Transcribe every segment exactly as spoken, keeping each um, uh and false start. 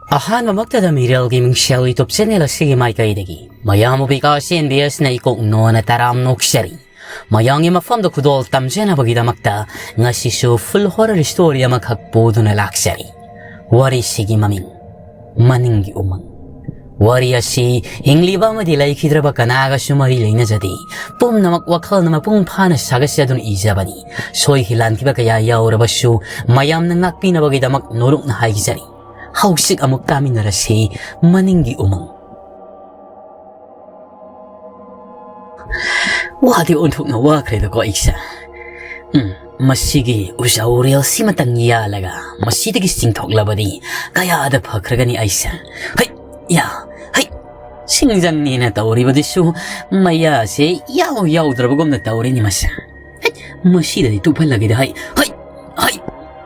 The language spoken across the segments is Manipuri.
ꯑꯍꯥꯟꯕꯃꯛꯇꯗ ꯃꯤꯔꯦꯜꯒꯤ ꯃꯤꯡꯁꯦꯜ YouTube channel ꯑꯁꯤꯒꯤ ꯃꯥꯏꯀꯩꯗꯒꯤ ꯃꯌꯥꯝꯕꯨ ꯕꯤꯀꯥꯁ ꯑꯦꯟ ꯕꯤ ꯑꯦꯁꯅ ꯏꯀꯣꯛ ꯅꯣꯟꯅ ꯇꯔꯥꯝ ꯅꯣꯛꯆꯔꯤ꯫ ꯃꯌꯥꯝꯒꯤ ꯃꯐꯝꯗ ꯈꯨꯗꯣꯜ ꯇꯝꯖꯅꯕꯒꯤꯗꯃꯛꯇ ꯉꯁꯤꯁꯨ full horror story ꯑꯃꯈꯛ ꯄꯨꯗꯨꯅ ꯂꯥꯛꯆꯔꯤ꯫ ꯋꯥꯔꯤꯁꯤꯒꯤ ꯃꯃꯤꯡ ꯃꯅꯤꯡꯒꯤ ꯎꯃꯪ꯫ ꯋꯥꯔꯤ ꯑꯁꯤ ꯍꯤꯡꯂꯤꯕ ꯑꯃꯗꯤ ꯂꯩꯈꯤꯗ꯭ꯔꯕ ꯀꯅꯥꯒꯁꯨ ꯃꯔꯤ ꯂꯩꯅꯖꯗꯦ꯫ ꯄꯨꯝꯅꯃꯛ ꯋꯥꯈꯜꯅ ꯃꯄꯨꯡ ꯐꯥꯅ ꯁꯥꯒꯠꯆꯗꯨꯅ ꯏꯖꯕꯅꯤ꯫ ꯁꯣꯏꯈꯤ ꯂꯥꯟꯈꯤꯕ ꯀꯌꯥ ꯌꯥꯎꯔꯕꯁꯨ ꯃꯌꯥꯝꯅ ꯉꯥꯛꯄꯤꯅꯕꯒꯤꯗꯃꯛ ꯅꯣꯂꯨꯛꯅ ꯍꯥꯏꯖꯔꯤ꯫ ꯍꯧꯖꯤꯛ ꯑꯃꯨꯛ ꯇꯥꯃꯤꯟꯅꯔꯁꯤ ꯃꯅꯤꯡꯒꯤ ꯎꯃꯪ꯫ ꯋꯥꯗꯤ ꯑꯣꯟꯊꯣꯛꯅ ꯋꯥꯈ꯭ꯔꯦꯗꯀꯣ ꯑꯩꯁꯦ꯫ ꯎꯝ, ꯃꯁꯤꯒꯤ ꯎꯖꯥꯎꯔꯦꯜꯁꯤꯃꯇꯪ ꯌꯥꯜꯂꯒ ꯃꯁꯤꯗꯒꯤ ꯆꯤꯡꯊꯣꯛꯂꯕꯗꯤ ꯀꯌꯥꯗ ꯐꯈ꯭ꯔꯒꯅꯤ ꯑꯩꯁꯦ꯫ ꯍꯩ! ꯌꯥ! ꯍꯩ! ꯁꯤꯡꯖꯪꯅꯦꯅ ꯇꯧꯔꯤꯕꯗꯨꯁꯨ ꯃꯌꯥꯁꯦ ꯌꯥꯎ ꯌꯥꯎꯗ꯭ꯔꯕꯒꯨꯝꯅ ꯇꯧꯔꯤꯅꯤ ꯃꯁꯦ꯫ ꯍꯩ! ꯃꯁꯤꯗꯗꯤ ꯇꯨꯞꯍꯜꯂꯒꯦꯗ꯫ ꯍꯩ! ꯍꯩ! ꯍꯩ!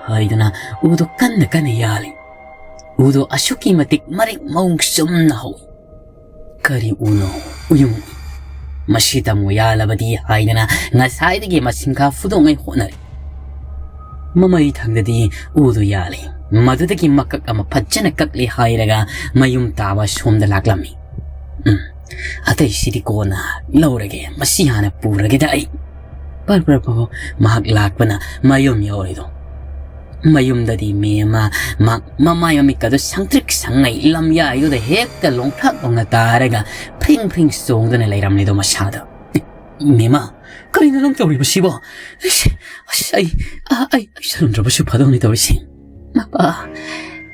ꯍꯥꯏꯗꯨꯅ ꯎꯗꯣ ꯀꯟꯅ ꯀꯟꯅ ꯌꯥꯜꯂꯤ꯫ ꯎꯗꯣ ꯑꯁꯨꯛꯀꯤ ꯃꯇꯤꯛ ꯃꯔꯤꯛ ꯃꯑꯣꯡ ꯆꯨꯝꯅ ꯍꯧꯏ꯫ ꯀꯔꯤ ꯎꯅꯣ? ꯎꯌꯨꯡ꯫ ꯃꯁꯤ ꯇꯝꯃꯨ ꯌꯥꯜꯂꯕꯗꯤ ꯍꯥꯏꯗꯅ ꯉꯁꯥꯏꯗꯒꯤ ꯃꯁꯤꯡꯈꯥ ꯐꯨꯗꯣꯛꯉꯩ ꯍꯣꯠꯅꯔꯤ꯫ ꯃꯃꯩ ꯊꯪꯗꯗꯤ ꯎꯗꯨ ꯌꯥꯜꯂꯤ꯫ ꯃꯗꯨꯗꯒꯤ ꯃꯀꯛ ꯑꯃ ꯐꯖꯅ ꯀꯛꯂꯤ ꯍꯥꯏꯔꯒ ꯃꯌꯨꯝ ꯇꯥꯕ ꯁꯣꯝꯗ ꯂꯥꯛꯂꯝꯃꯤ꯫ ꯎꯝ, ꯑꯇꯩꯁꯤꯗꯤ ꯀꯣꯟꯅ ꯂꯧꯔꯒꯦ, ꯃꯁꯤ ꯍꯥꯟꯅ ꯄꯨꯔꯒꯦꯗ ꯑꯩ꯫ ꯄꯔ ꯄꯔ ꯄꯔ ꯃꯍꯥꯛ ꯂꯥꯛꯄꯅ ꯃꯌꯨꯝ ꯌꯧꯔꯤꯗꯣ꯫ ꯃꯌꯨꯝꯗꯗꯤ ꯃꯦꯝꯃ ꯃꯍꯥꯛ ꯃꯃꯥꯏ ꯃꯃꯤꯠꯀꯗꯨ ꯁꯪꯇ꯭ꯔꯤꯛ ꯁꯪꯉꯩ ꯂꯝꯌꯥꯏꯗꯨꯗ ꯍꯦꯛꯇ ꯂꯣꯡꯊ꯭ꯔꯥꯛ ꯂꯣꯡꯅ ꯇꯥꯔꯒ ꯐ꯭ꯔꯤꯡ ꯐ꯭ꯔꯤꯡ ꯆꯣꯡꯗꯨꯅ ꯂꯩꯔꯝꯂꯤꯗꯣ ꯃꯁꯥꯗꯣ꯫ "ꯃꯦꯝꯃ, ꯀꯔꯤꯅꯣ ꯅꯪ ꯇꯧꯔꯤꯕꯁꯤꯕꯣ? ꯑꯁ, ꯑꯁ, ꯑꯩ, ꯑ, ꯑꯩ, ꯑꯩ ꯁꯔꯝꯗ꯭ꯔꯕꯁꯨ ꯐꯗꯧꯅꯤ ꯇꯧꯔꯤꯁꯦ꯫ ꯃꯄꯥ,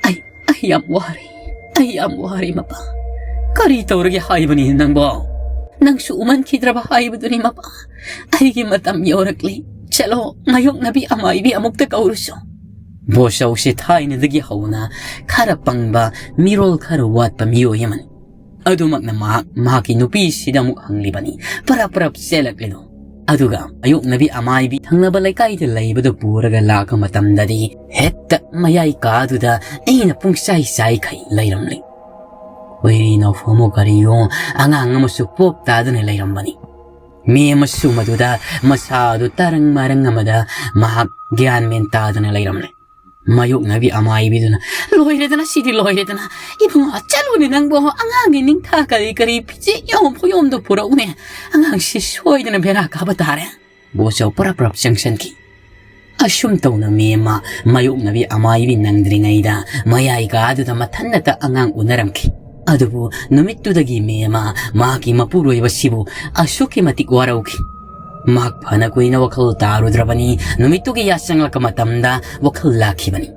ꯑꯩ, ꯑꯩ ꯌꯥꯝ ꯋꯥꯔꯦ꯫ ꯑꯩ ꯌꯥꯝ ꯋꯥꯔꯦ, ꯃꯄꯥ꯫ ꯀꯔꯤ ꯇꯧꯔꯒꯦ ꯍꯥꯏꯕꯅꯤ ꯅꯪꯕꯣ? ꯅꯪꯁꯨ ꯎꯃꯟꯈꯤꯗ꯭ꯔꯕ ꯍꯥꯏꯕꯗꯨꯅꯤ, ꯃꯄꯥ꯫ ꯑꯩꯒꯤ ꯃꯇꯝ ꯌꯧꯔꯛꯂꯦ꯫ ꯆꯠꯂꯣ, ꯃꯥꯌꯣꯛꯅꯕꯤ ꯑꯃꯥꯏꯕꯤ ꯑꯃꯨꯛꯇ ꯀꯧꯔꯨꯁꯣ꯫" ꯕꯣꯆꯧꯁꯦ ꯊꯥꯏꯅꯗꯒꯤ ꯍꯧꯅ ꯈꯔ ꯄꯪꯕ, ꯃꯤꯔꯣꯜ ꯈꯔ ꯋꯥꯠꯄ ꯃꯤꯑꯣꯏ ꯑꯃꯅꯤ꯫ ꯑꯗꯨꯃꯛꯅ ꯃꯍꯥꯛ ꯃꯍꯥꯛꯀꯤ ꯅꯨꯄꯤꯁꯤꯗ ꯑꯃꯨꯛ ꯍꯪꯂꯤꯕꯅꯤ, ꯄꯔꯞ ꯄꯔꯞ ꯆꯦꯜꯂꯛꯂꯤꯗꯣ꯫ ꯑꯗꯨꯒ ꯃꯥꯌꯣꯛꯅꯕꯤ ꯑꯃꯥꯏꯕꯤ ꯊꯪꯅꯕ ꯂꯩꯀꯥꯏꯗ ꯂꯩꯕꯗꯨ ꯄꯨꯔꯒ ꯂꯥꯛꯄ ꯃꯇꯝꯗꯗꯤ ꯍꯦꯛꯇ ꯃꯌꯥꯏ ꯀꯥꯗꯨꯗ ꯑꯩꯅ ꯄꯨꯡꯆꯥꯏ ꯆꯥꯏꯈꯩ ꯂꯩꯔꯝꯂꯤ꯫ ꯍꯨꯏꯔꯤ ꯅꯥꯎꯐꯝꯃꯣ ꯀꯔꯤꯌꯣ ꯑꯉꯥꯡ ꯑꯃꯁꯨ ꯄꯣꯞ ꯇꯥꯗꯨꯅ ꯂꯩꯔꯝꯕꯅꯤ꯫ ꯃꯤ ꯑꯃꯁꯨ ꯃꯗꯨꯗ ꯃꯁꯥ ꯑꯗꯨ ꯇꯔꯪ ꯃꯔꯪ ꯑꯃꯗ ꯃꯍꯥꯛ ꯒ꯭ꯌꯥꯟ ꯃꯦꯟ ꯇꯥꯗꯅ ꯂꯩꯔꯝꯂꯦ꯫ ꯃꯥꯌꯣꯛꯅꯕꯤ ꯑꯃꯥꯏꯕꯤꯗꯨꯅ, "ꯂꯣꯏꯔꯦꯗꯅ, ꯁꯤꯗꯤ ꯂꯣꯏꯔꯦꯗꯅ꯫ ꯏꯕꯨꯡꯉꯣ, ꯆꯠꯂꯨꯅꯦ ꯅꯪꯕꯣ, ꯑꯉꯥꯡꯒꯤ ꯅꯤꯡꯊꯥ ꯀꯔꯤ ꯀꯔꯤ ꯐꯤꯖꯦꯠ ꯌꯣꯝ ꯐꯨꯌꯣꯝꯗꯣ ꯄꯨꯔꯛꯎꯅꯦ꯫ ꯑꯉꯥꯡꯁꯤ ꯁꯣꯏꯗꯅ ꯕꯦꯔꯥ ꯀꯥꯕ ꯇꯥꯔꯦ"꯫ ꯕꯣꯁꯆꯧ ꯄꯔꯞ ꯄꯔꯞ ꯆꯪꯁꯟꯈꯤ꯫ ꯑꯁꯨꯝ ꯇꯧꯅ ꯃꯦꯝꯃ ꯃꯥꯌꯣꯛꯅꯕꯤ ꯑꯃꯥꯏꯕꯤ ꯅꯪꯗ꯭ꯔꯤꯉꯩꯗ ꯃꯌꯥꯏ ꯀꯥꯗꯨꯗ ꯃꯊꯟꯅꯇ ꯑꯉꯥꯡ ꯎꯅꯔꯝꯈꯤ꯫ ꯑꯗꯨꯕꯨ ꯅꯨꯃꯤꯠꯇꯨꯗꯒꯤ ꯃꯦꯝꯃ ꯃꯍꯥꯛꯀꯤ ꯃꯄꯨꯔꯣꯏꯕꯁꯤꯕꯨ ꯑꯁꯨꯛꯀꯤ ꯃꯇꯤꯛ ꯋꯥꯔꯧꯈꯤ꯫ ꯃꯍꯥꯛ ꯐꯅ ꯀꯨꯏꯅ ꯋꯥꯈꯜ ꯇꯥꯔꯨꯗ꯭ꯔꯕꯅꯤ, ꯅꯨꯃꯤꯠꯇꯨꯒꯤ ꯌꯥꯆꯪꯂꯛꯄ ꯃꯇꯝꯗ ꯋꯥꯈꯜ ꯂꯥꯛꯈꯤꯕꯅꯤ꯫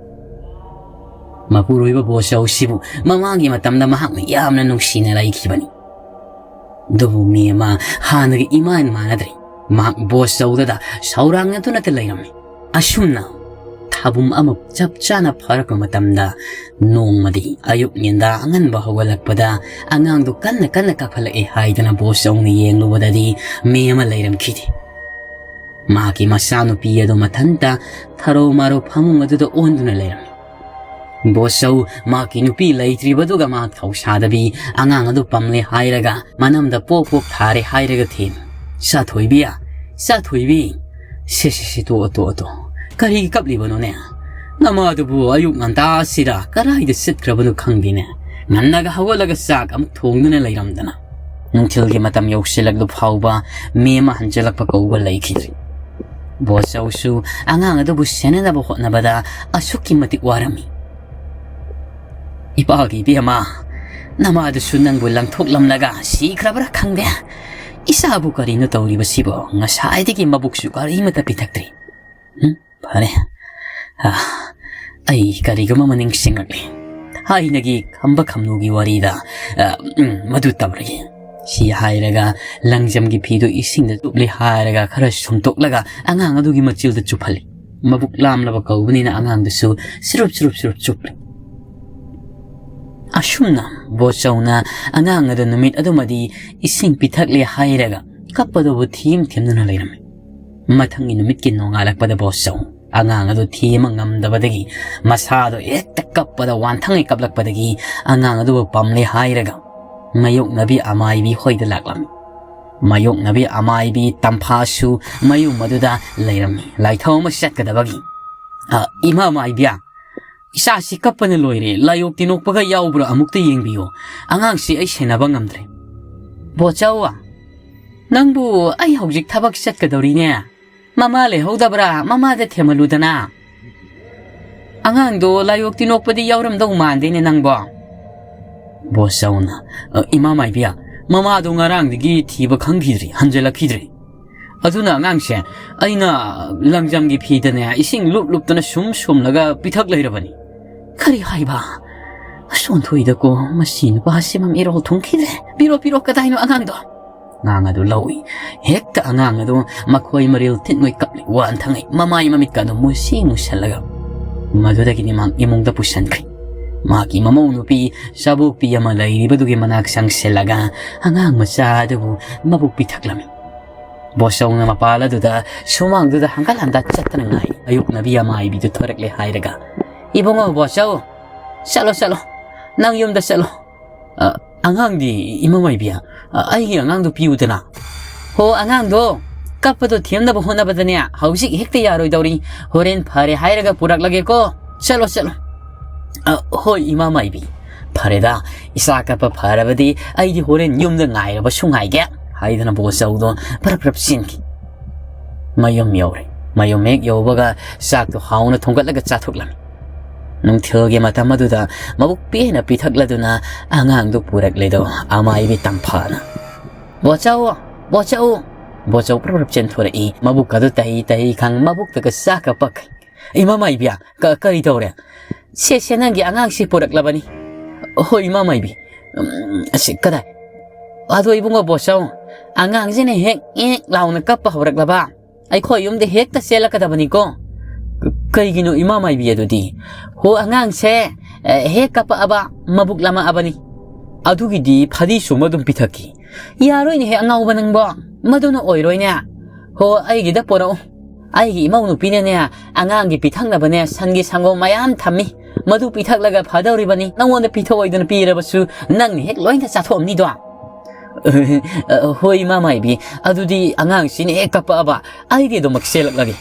ꯃꯄꯨꯔꯣꯏꯕ ꯕꯣꯁꯆꯧꯁꯤꯕꯨ ꯃꯃꯥꯡꯒꯤ ꯃꯇꯝꯗ ꯃꯍꯥꯛꯅ ꯌꯥꯝꯅ ꯅꯨꯡꯁꯤꯅ ꯂꯩꯈꯤꯕꯅꯤ꯫ ꯑꯗꯨꯕꯨ ꯃꯦꯝꯃ ꯍꯥꯟꯅꯒ ꯏꯃꯥꯟ ꯃꯥꯟꯅꯗ꯭ꯔꯦ꯫ ꯃꯍꯥꯛ ꯕꯣꯁꯆꯧꯗꯗ ꯁꯧꯔꯥꯡꯅꯗꯨꯅꯇ ꯂꯩꯔꯝꯃꯤ꯫ ꯑꯁꯨꯝꯅ ꯊꯥꯕꯨꯝ ꯑꯃ ꯆꯞ ꯆꯥꯅ ꯐꯥꯔꯛꯄ ꯃꯇꯝꯗ, ꯅꯣꯡꯃꯗꯤ ꯑꯌꯨꯛ ꯉꯟꯇꯥ ꯑꯉꯟꯕ ꯍꯧꯒꯠꯂꯛꯄꯗ ꯑꯉꯥꯡꯗꯨ ꯀꯟꯅ ꯀꯟꯅ ꯀꯞꯈꯠꯂꯛꯑꯦ ꯍꯥꯏꯗꯅ ꯕꯣꯁꯆꯧꯅ ꯌꯦꯡꯂꯨꯕꯗꯗꯤ ꯃꯦꯝꯃ ꯂꯩꯔꯝꯈꯤꯗꯦ꯫ ꯃꯍꯥꯛꯀꯤ ꯃꯆꯥꯅꯨꯄꯤ ꯑꯗꯨ ꯃꯊꯟꯇ ꯊꯔꯣ ꯃꯥꯔꯣ ꯐꯃꯨꯡ ꯑꯗꯨꯗ ꯑꯣꯟꯗꯨꯅ ꯂꯩꯔꯝꯃꯤ꯫ ꯕꯣꯁꯆꯧ ꯃꯍꯥꯛꯀꯤ ꯅꯨꯄꯤ ꯂꯩꯇ꯭ꯔꯤꯕꯗꯨꯒ ꯃꯍꯥꯛ ꯊꯧꯁꯥꯗꯕꯤ, ꯑꯉꯥꯡ ꯑꯗꯨ ꯄꯝꯂꯦ ꯍꯥꯏꯔꯒ, ꯃꯅꯝꯗ ꯄꯣꯞ ꯄꯣꯞ ꯊꯥꯔꯦ ꯍꯥꯏꯔꯒ ꯊꯦꯝꯃꯤ꯫ "ꯆꯥꯊꯣꯏꯕꯤ, ꯆꯥꯊꯣꯏꯕꯤ"꯫ "ꯁꯦ, ꯁꯦ, ꯁꯦ, ꯇꯣꯛꯑꯣ, ꯇꯣꯛꯑꯣ, ꯇꯣꯛꯑꯣ꯫ ꯀꯔꯤꯒꯤ ꯀꯞꯂꯤꯕꯅꯣꯅꯦ? ꯅꯃꯥꯗꯨꯕꯨ ꯑꯌꯨꯛ ꯉꯟꯇꯥꯁꯤꯗ ꯀꯗꯥꯏꯗ ꯆꯠꯈ꯭ꯔꯕꯅꯣ ꯈꯪꯗꯦꯅꯦ꯫ ꯉꯟꯅꯒ ꯍꯧꯒꯠꯂꯒ ꯆꯥꯛ ꯑꯃꯨꯛ ꯊꯣꯡꯗꯨꯅ ꯂꯩꯔꯝꯗꯅ"꯫ ꯅꯨꯡꯊꯤꯜꯒꯤ ꯃꯇꯝ ꯌꯧꯁꯤꯜꯂꯛꯂꯨ ꯐꯥꯎꯕ ꯃꯦꯝꯃ ꯍꯟꯖꯤꯜꯂꯛꯄ ꯀꯧꯕ ꯂꯩꯈꯤꯗ꯭ꯔꯤ꯫ ꯕꯣꯁꯆꯧꯁꯨ ꯑꯉꯥꯡ ꯑꯗꯨꯕꯨ ꯁꯦꯟꯅꯅꯕ ꯍꯣꯠꯅꯕꯗ ꯑꯁꯨꯛꯀꯤ ꯃꯇꯤꯛ ꯋꯥꯔꯝꯃꯤ꯫ "ꯏꯄꯥꯒꯤ ꯏꯕꯦꯝꯃ, ꯅꯃꯥꯗꯨꯁꯨ ꯅꯪꯕꯨ ꯂꯪꯊꯣꯛꯂꯝꯂꯒ ꯁꯤꯈ꯭ꯔꯕ꯭ꯔꯥ ꯈꯪꯗꯦ꯫ ꯏꯆꯥꯕꯨ ꯀꯔꯤꯅꯣ ꯇꯧꯔꯤꯕꯁꯤꯕꯣ? ꯉꯁꯥꯏꯗꯒꯤ ꯃꯕꯨꯛꯁꯨ ꯀꯔꯤꯃꯠꯇ ꯄꯤꯊꯛꯇ꯭ꯔꯤ꯫ ꯎꯝ, ꯐꯔꯦ꯫ ꯑꯥ, ꯑꯩ ꯀꯔꯤꯒꯨꯝꯕ ꯑꯃ ꯅꯤꯡꯁꯤꯡꯂꯛꯂꯦ꯫ ꯊꯥꯏꯅꯒꯤ ꯈꯝꯕ ꯈꯝꯅꯨꯒꯤ ꯋꯥꯔꯤꯗ, ꯑ, ꯎꯝ, ꯃꯗꯨ ꯇꯧꯔꯒꯦ"꯫ ꯁꯤ ꯍꯥꯏꯔꯒ ꯂꯪꯖꯝꯒꯤ ꯐꯤꯗꯨ ꯏꯁꯤꯡꯗ ꯆꯨꯞꯂꯦ ꯍꯥꯏꯔꯒ ꯈꯔ ꯁꯨꯝꯇꯣꯛꯂꯒ ꯑꯉꯥꯡ ꯑꯗꯨꯒꯤ ꯃꯆꯤꯜꯗ ꯆꯨꯞꯍꯜꯂꯤ꯫ ꯃꯕꯨꯛ ꯂꯥꯝꯂꯕ ꯀꯧꯕꯅꯤꯅ ꯑꯉꯥꯡꯗꯨꯁꯨ ꯁꯨꯔꯨꯞ ꯁꯨꯔꯨꯞ ꯁꯨꯔꯨꯞ ꯆꯨꯞꯂꯤ꯫ ꯑꯁꯨꯝꯅ ꯕꯣꯁꯆꯧꯅ ꯑꯉꯥꯡ ꯑꯗꯨ ꯅꯨꯃꯤꯠ ꯑꯗꯨꯃꯗꯤ ꯏꯁꯤꯡ ꯄꯤꯊꯛꯂꯦ ꯍꯥꯏꯔꯒ ꯀꯞꯄꯗꯨꯕꯨ ꯊꯦꯝ ꯊꯦꯝꯗꯨꯅ ꯂꯩꯔꯝꯃꯤ꯫ ꯃꯊꯪꯒꯤ ꯅꯨꯃꯤꯠꯀꯤ ꯅꯣꯡꯉꯥꯜꯂꯛꯄꯗ ꯕꯣꯁꯆꯧ ꯑꯉꯥꯡ ꯑꯗꯨ ꯊꯦꯝꯕ ꯉꯝꯗꯕꯗꯒꯤ ꯃꯁꯥꯗꯣ ꯍꯦꯛꯇ ꯀꯞꯄꯗ ꯋꯥꯟꯊꯪꯉꯩ ꯀꯞꯂꯛꯄꯗꯒꯤ ꯑꯉꯥꯡ ꯑꯗꯨꯕꯨ ꯄꯝꯂꯦ ꯍꯥꯏꯔꯒ ꯃꯥꯌꯣꯛꯅꯕꯤ ꯑꯃꯥꯏꯕꯤ ꯍꯣꯏꯗ ꯂꯥꯛꯂꯝꯃꯤ꯫ ꯃꯥꯌꯣꯛꯅꯕꯤ ꯑꯃꯥꯏꯕꯤ ꯇꯝꯐꯥꯁꯨ ꯃꯌꯨꯝ ꯑꯗꯨꯗ ꯂꯩꯔꯝꯃꯤ꯫ ꯂꯥꯏꯊꯧ ꯑꯃ ꯆꯠꯀꯗꯕꯒꯤ "ꯑ, ꯏꯃꯥ ꯃꯥꯏꯕꯤ, ꯏꯆꯥꯁꯤ ꯀꯞꯄꯅ ꯂꯣꯏꯔꯦ꯫ ꯂꯥꯏꯑꯣꯛ ꯇꯤꯟꯑꯣꯛꯄꯒ ꯌꯥꯎꯕ꯭ꯔꯥ ꯑꯃꯨꯛꯇ ꯌꯦꯡꯕꯤꯌꯨ꯫ ꯑꯉꯥꯡꯁꯤ ꯑꯩ ꯁꯦꯟꯅꯕ ꯉꯝꯗ꯭ꯔꯦ꯫" "ꯕꯣꯆꯧ, ꯅꯪꯕꯨ ꯑꯩ ꯍꯧꯖꯤꯛ ꯊꯕꯛ ꯆꯠꯀꯗꯧꯔꯤꯅꯦ꯫ ꯃꯃꯥ ꯂꯩꯍꯧꯗꯕ꯭ꯔꯥ? ꯃꯃꯥꯗ ꯊꯦꯝꯍꯜꯂꯨꯗꯅ꯫ ꯑꯉꯥꯡꯗꯣ ꯂꯥꯏꯑꯣꯛ ꯇꯤꯟꯑꯣꯛꯄꯗꯤ ꯌꯥꯎꯔꯝꯗꯧ ꯃꯥꯟꯗꯦꯅꯦ ꯅꯪꯕꯣ꯫" ꯕꯣꯆꯧꯅ, "ꯑ, ꯏꯃꯥ ꯃꯥꯏꯕꯤ, ꯃꯃꯥꯗꯣ ꯉꯔꯥꯡꯗꯒꯤ ꯊꯤꯕ ꯈꯪꯈꯤꯗ꯭ꯔꯤ, ꯍꯟꯖꯤꯜꯂꯛꯈꯤꯗ꯭ꯔꯤ꯫ ꯑꯗꯨꯅ ꯑꯉꯥꯡꯁꯦ ꯑꯩꯅ ꯂꯪꯖꯝꯒꯤ ꯐꯤꯗꯅꯦ ꯏꯁꯤꯡ ꯂꯨꯞ ꯂꯨꯞꯇꯅ ꯁꯨꯝ ꯁꯨꯝꯂꯒ ꯄꯤꯊꯛ ꯂꯩꯔꯕꯅꯤ꯫" "ꯀꯔꯤ ꯍꯥꯏꯕ? ꯑꯁ, ꯑꯣꯟꯊꯣꯛꯏꯗꯀꯣ, ꯃꯁꯤ ꯅꯨꯄꯥꯁꯤꯃ ꯃꯤꯔꯣꯜ ꯊꯨꯡꯈꯤꯗ꯭ꯔꯦ꯫ ꯄꯤꯔꯣ, ꯄꯤꯔꯣ, ꯀꯗꯥꯏꯅꯣ ꯑꯉꯥꯡꯗꯣ?" ꯑꯉꯥꯡ ꯑꯗꯨ ꯂꯧꯏ꯫ ꯍꯦꯛꯇ ꯑꯉꯥꯡ ꯑꯗꯨ ꯃꯈꯣꯏ ꯃꯔꯤꯜ ꯊꯤꯟꯉꯩ ꯀꯞꯂꯤ, ꯋꯥꯟꯊꯉꯩ, ꯃꯃꯥꯏ ꯃꯃꯤꯠꯀ ꯑꯗꯨ ꯃꯨꯁꯤ ꯃꯨꯁꯜꯂꯒ꯫ ꯃꯗꯨꯗꯒꯤꯗꯤ ꯃꯍꯥꯛ ꯏꯃꯨꯡꯗ ꯄꯨꯁꯤꯟꯈ꯭ꯔꯦ꯫ ꯃꯍꯥꯛꯀꯤ ꯃꯃꯧ ꯅꯨꯄꯤ ꯆꯥꯕꯣꯛꯄꯤ ꯑꯃ ꯂꯩꯔꯤꯕꯗꯨꯒꯤ ꯃꯅꯥꯛ ꯆꯪꯁꯤꯜꯂꯒ ꯑꯉꯥꯡ ꯃꯆꯥ ꯑꯗꯨꯕꯨ ꯃꯕꯨꯛ ꯄꯤꯊꯛꯂꯝꯃꯤ꯫ ꯕꯣꯆꯧꯅ ꯃꯄꯥꯜ ꯑꯗꯨꯗ ꯁꯨꯃꯥꯡꯗꯨꯗ ꯍꯪꯒꯠ ꯍꯟꯗ ꯆꯠꯇꯅ ꯉꯥꯏ꯫ ꯑꯌꯣꯛꯅꯕꯤ ꯑꯃꯥꯏꯕꯤꯗꯨ ꯊꯣꯔꯛꯂꯦ ꯍꯥꯏꯔꯒ, "ꯏꯕꯨꯡꯉꯣ ꯕꯣꯆꯧ, ꯆꯠꯂꯣ, ꯆꯠꯂꯣ, ꯅꯪ ꯌꯨꯝꯗ ꯆꯠꯂꯣ꯫ ꯑ, ꯑꯉꯥꯡꯗꯤ, ꯏꯃꯥ ꯃꯥꯏꯕꯤ, ꯑ, ꯑꯩꯒꯤ ꯑꯉꯥꯡꯗꯨ ꯄꯤꯌꯨꯗꯅ꯫" "ꯍꯣ, ꯑꯉꯥꯡꯗꯣ ꯀꯞꯄꯗꯣ ꯊꯦꯝꯅꯕ ꯍꯣꯠꯅꯕꯗꯅꯦ ꯍꯧꯖꯤꯛ ꯍꯦꯛꯇ ꯌꯥꯔꯣꯏꯗꯧꯔꯤ꯫ ꯍꯣꯔꯦꯟ ꯐꯔꯦ ꯍꯥꯏꯔꯒ ꯄꯨꯔꯛꯂꯒꯦꯀꯣ꯫ ꯆꯠꯂꯣ, ꯆꯠꯂꯣ꯫" "ꯑ, ꯍꯣꯏ, ꯏꯃꯥ ꯃꯥꯏꯕꯤ꯫ ꯐꯔꯦꯗ, ꯏꯆꯥ ꯀꯞꯄ ꯐꯔꯕꯗꯤ ꯑꯩꯗꯤ ꯍꯣꯔꯦꯟ ꯌꯨꯝꯗ ꯉꯥꯏꯔꯕꯁꯨ ꯉꯥꯏꯒꯦ," ꯍꯥꯏꯗꯅ ꯕꯣꯆꯧꯗꯣ ꯄꯔꯞ ꯄꯔꯞ ꯆꯦꯟꯈꯤ꯫ ꯃꯌꯨꯝ ꯌꯧꯔꯦ꯫ ꯃꯌꯨꯝ ꯍꯦꯛ ꯌꯧꯕꯒ ꯆꯥꯛꯇꯣ ꯍꯥꯎꯅ ꯊꯣꯡꯒꯠꯂꯒ ꯆꯥꯊꯣꯛꯂꯝꯃꯤ꯫ ꯅꯨꯡꯊꯤꯜꯒꯤ ꯃꯇꯝ ꯑꯗꯨꯗ ꯃꯕꯨꯛ ꯄꯦꯟꯅ ꯄꯤꯊꯛꯂꯗꯨꯅ ꯑꯉꯥꯡꯗꯨ ꯄꯨꯔꯛꯂꯦꯗꯣ ꯑꯃꯥꯏꯕꯤ ꯇꯝꯐꯥꯅ꯫ "ꯕꯣꯆꯧ, ꯕꯣꯆꯧ!" ꯕꯣꯆꯧ ꯄ꯭ꯔꯞ ꯄ꯭ꯔꯞ ꯆꯦꯟꯊꯣꯔꯛꯏ꯫ ꯃꯕꯨꯛ ꯑꯗꯨ ꯇꯍꯤ ꯇꯍꯤ ꯈꯪ, ꯃꯕꯨꯛꯇꯒ ꯆꯥꯛꯀ ꯄꯛ꯫ "ꯏꯃꯥ ꯃꯥꯏꯕꯤ, ꯀ-, ꯀꯔꯤ ꯇꯧꯔꯦ?" "ꯁꯦ, ꯁꯦ, ꯅꯪꯒꯤ ꯑꯉꯥꯡꯁꯤ ꯄꯨꯔꯛꯂꯕꯅꯤ꯫" "ꯍꯣꯏ, ꯏꯃꯥ ꯃꯥꯏꯕꯤ꯫ ꯎꯝ, ꯑꯁꯤ ꯀꯗꯥꯏ? ꯑꯗꯣ ꯏꯕꯨꯡꯉꯣ ꯕꯣꯆꯧ, ꯑꯉꯥꯡꯁꯤꯅ ꯍꯦꯛ ꯑꯦꯛ ꯂꯥꯎꯅ ꯀꯞꯄ ꯍꯧꯔꯛꯂꯕ, ꯑꯩꯈꯣꯏ ꯌꯨꯝꯗ ꯍꯦꯛꯇ ꯆꯦꯜꯂꯛꯀꯗꯕꯅꯤꯀꯣ꯫" "ꯀ-, ꯀꯩꯒꯤꯅꯣ ꯏꯃꯥ ꯃꯥꯏꯕꯤ ꯑꯗꯨꯗꯤ?" "ꯍꯣ, ꯑꯉꯥꯡꯁꯦ, ꯑꯦ, ꯍꯦꯛ ꯀꯞꯄꯛꯑꯕ, ꯃꯕꯨꯛ ꯂꯥꯝꯃꯛꯑꯕꯅꯤ꯫ ꯑꯗꯨꯒꯤꯗꯤ ꯐꯗꯤ ꯁꯨꯝꯕ ꯑꯗꯨꯝ ꯄꯤꯊꯛꯈꯤ꯫" "ꯌꯥꯔꯣꯏꯅꯦꯍꯦ ꯑꯉꯥꯎꯕ ꯅꯪꯕꯣ, ꯃꯗꯨꯅ ꯑꯣꯏꯔꯣꯏꯅꯦ꯫ ꯍꯣ, ꯑꯩꯒꯤꯗ ꯄꯣꯔꯛꯎ꯫ ꯑꯩꯒꯤ ꯏꯃꯧ ꯅꯨꯄꯤꯅꯅꯦ ꯑꯉꯥꯡꯒꯤ ꯄꯤꯊꯛꯅꯕꯅꯦ ꯁꯟꯒꯤ ꯁꯪꯒꯣꯝ ꯃꯌꯥꯝ ꯊꯝꯃꯤ꯫ ꯃꯗꯨ ꯄꯤꯊꯛꯂꯒ ꯐꯗꯧꯔꯤꯕꯅꯤ꯫ ꯅꯉꯣꯟꯗ ꯄꯤꯊꯛꯑꯣꯏꯗꯅ ꯄꯤꯔꯕꯁꯨ ꯅꯪꯅ ꯍꯦꯛ ꯂꯣꯏꯅ ꯆꯥꯊꯣꯛꯑꯝꯅꯤꯗꯣ꯫" "ꯍꯣꯏ, ꯏꯃꯥ ꯃꯥꯏꯕꯤ, ꯑꯗꯨꯗꯤ ꯑꯉꯥꯡꯁꯤꯅ ꯍꯦꯛ ꯀꯞꯄꯛꯑꯕ ꯑꯩꯗꯤ ꯑꯗꯨꯃꯛ ꯆꯦꯜꯂꯛꯂꯒꯦ꯫"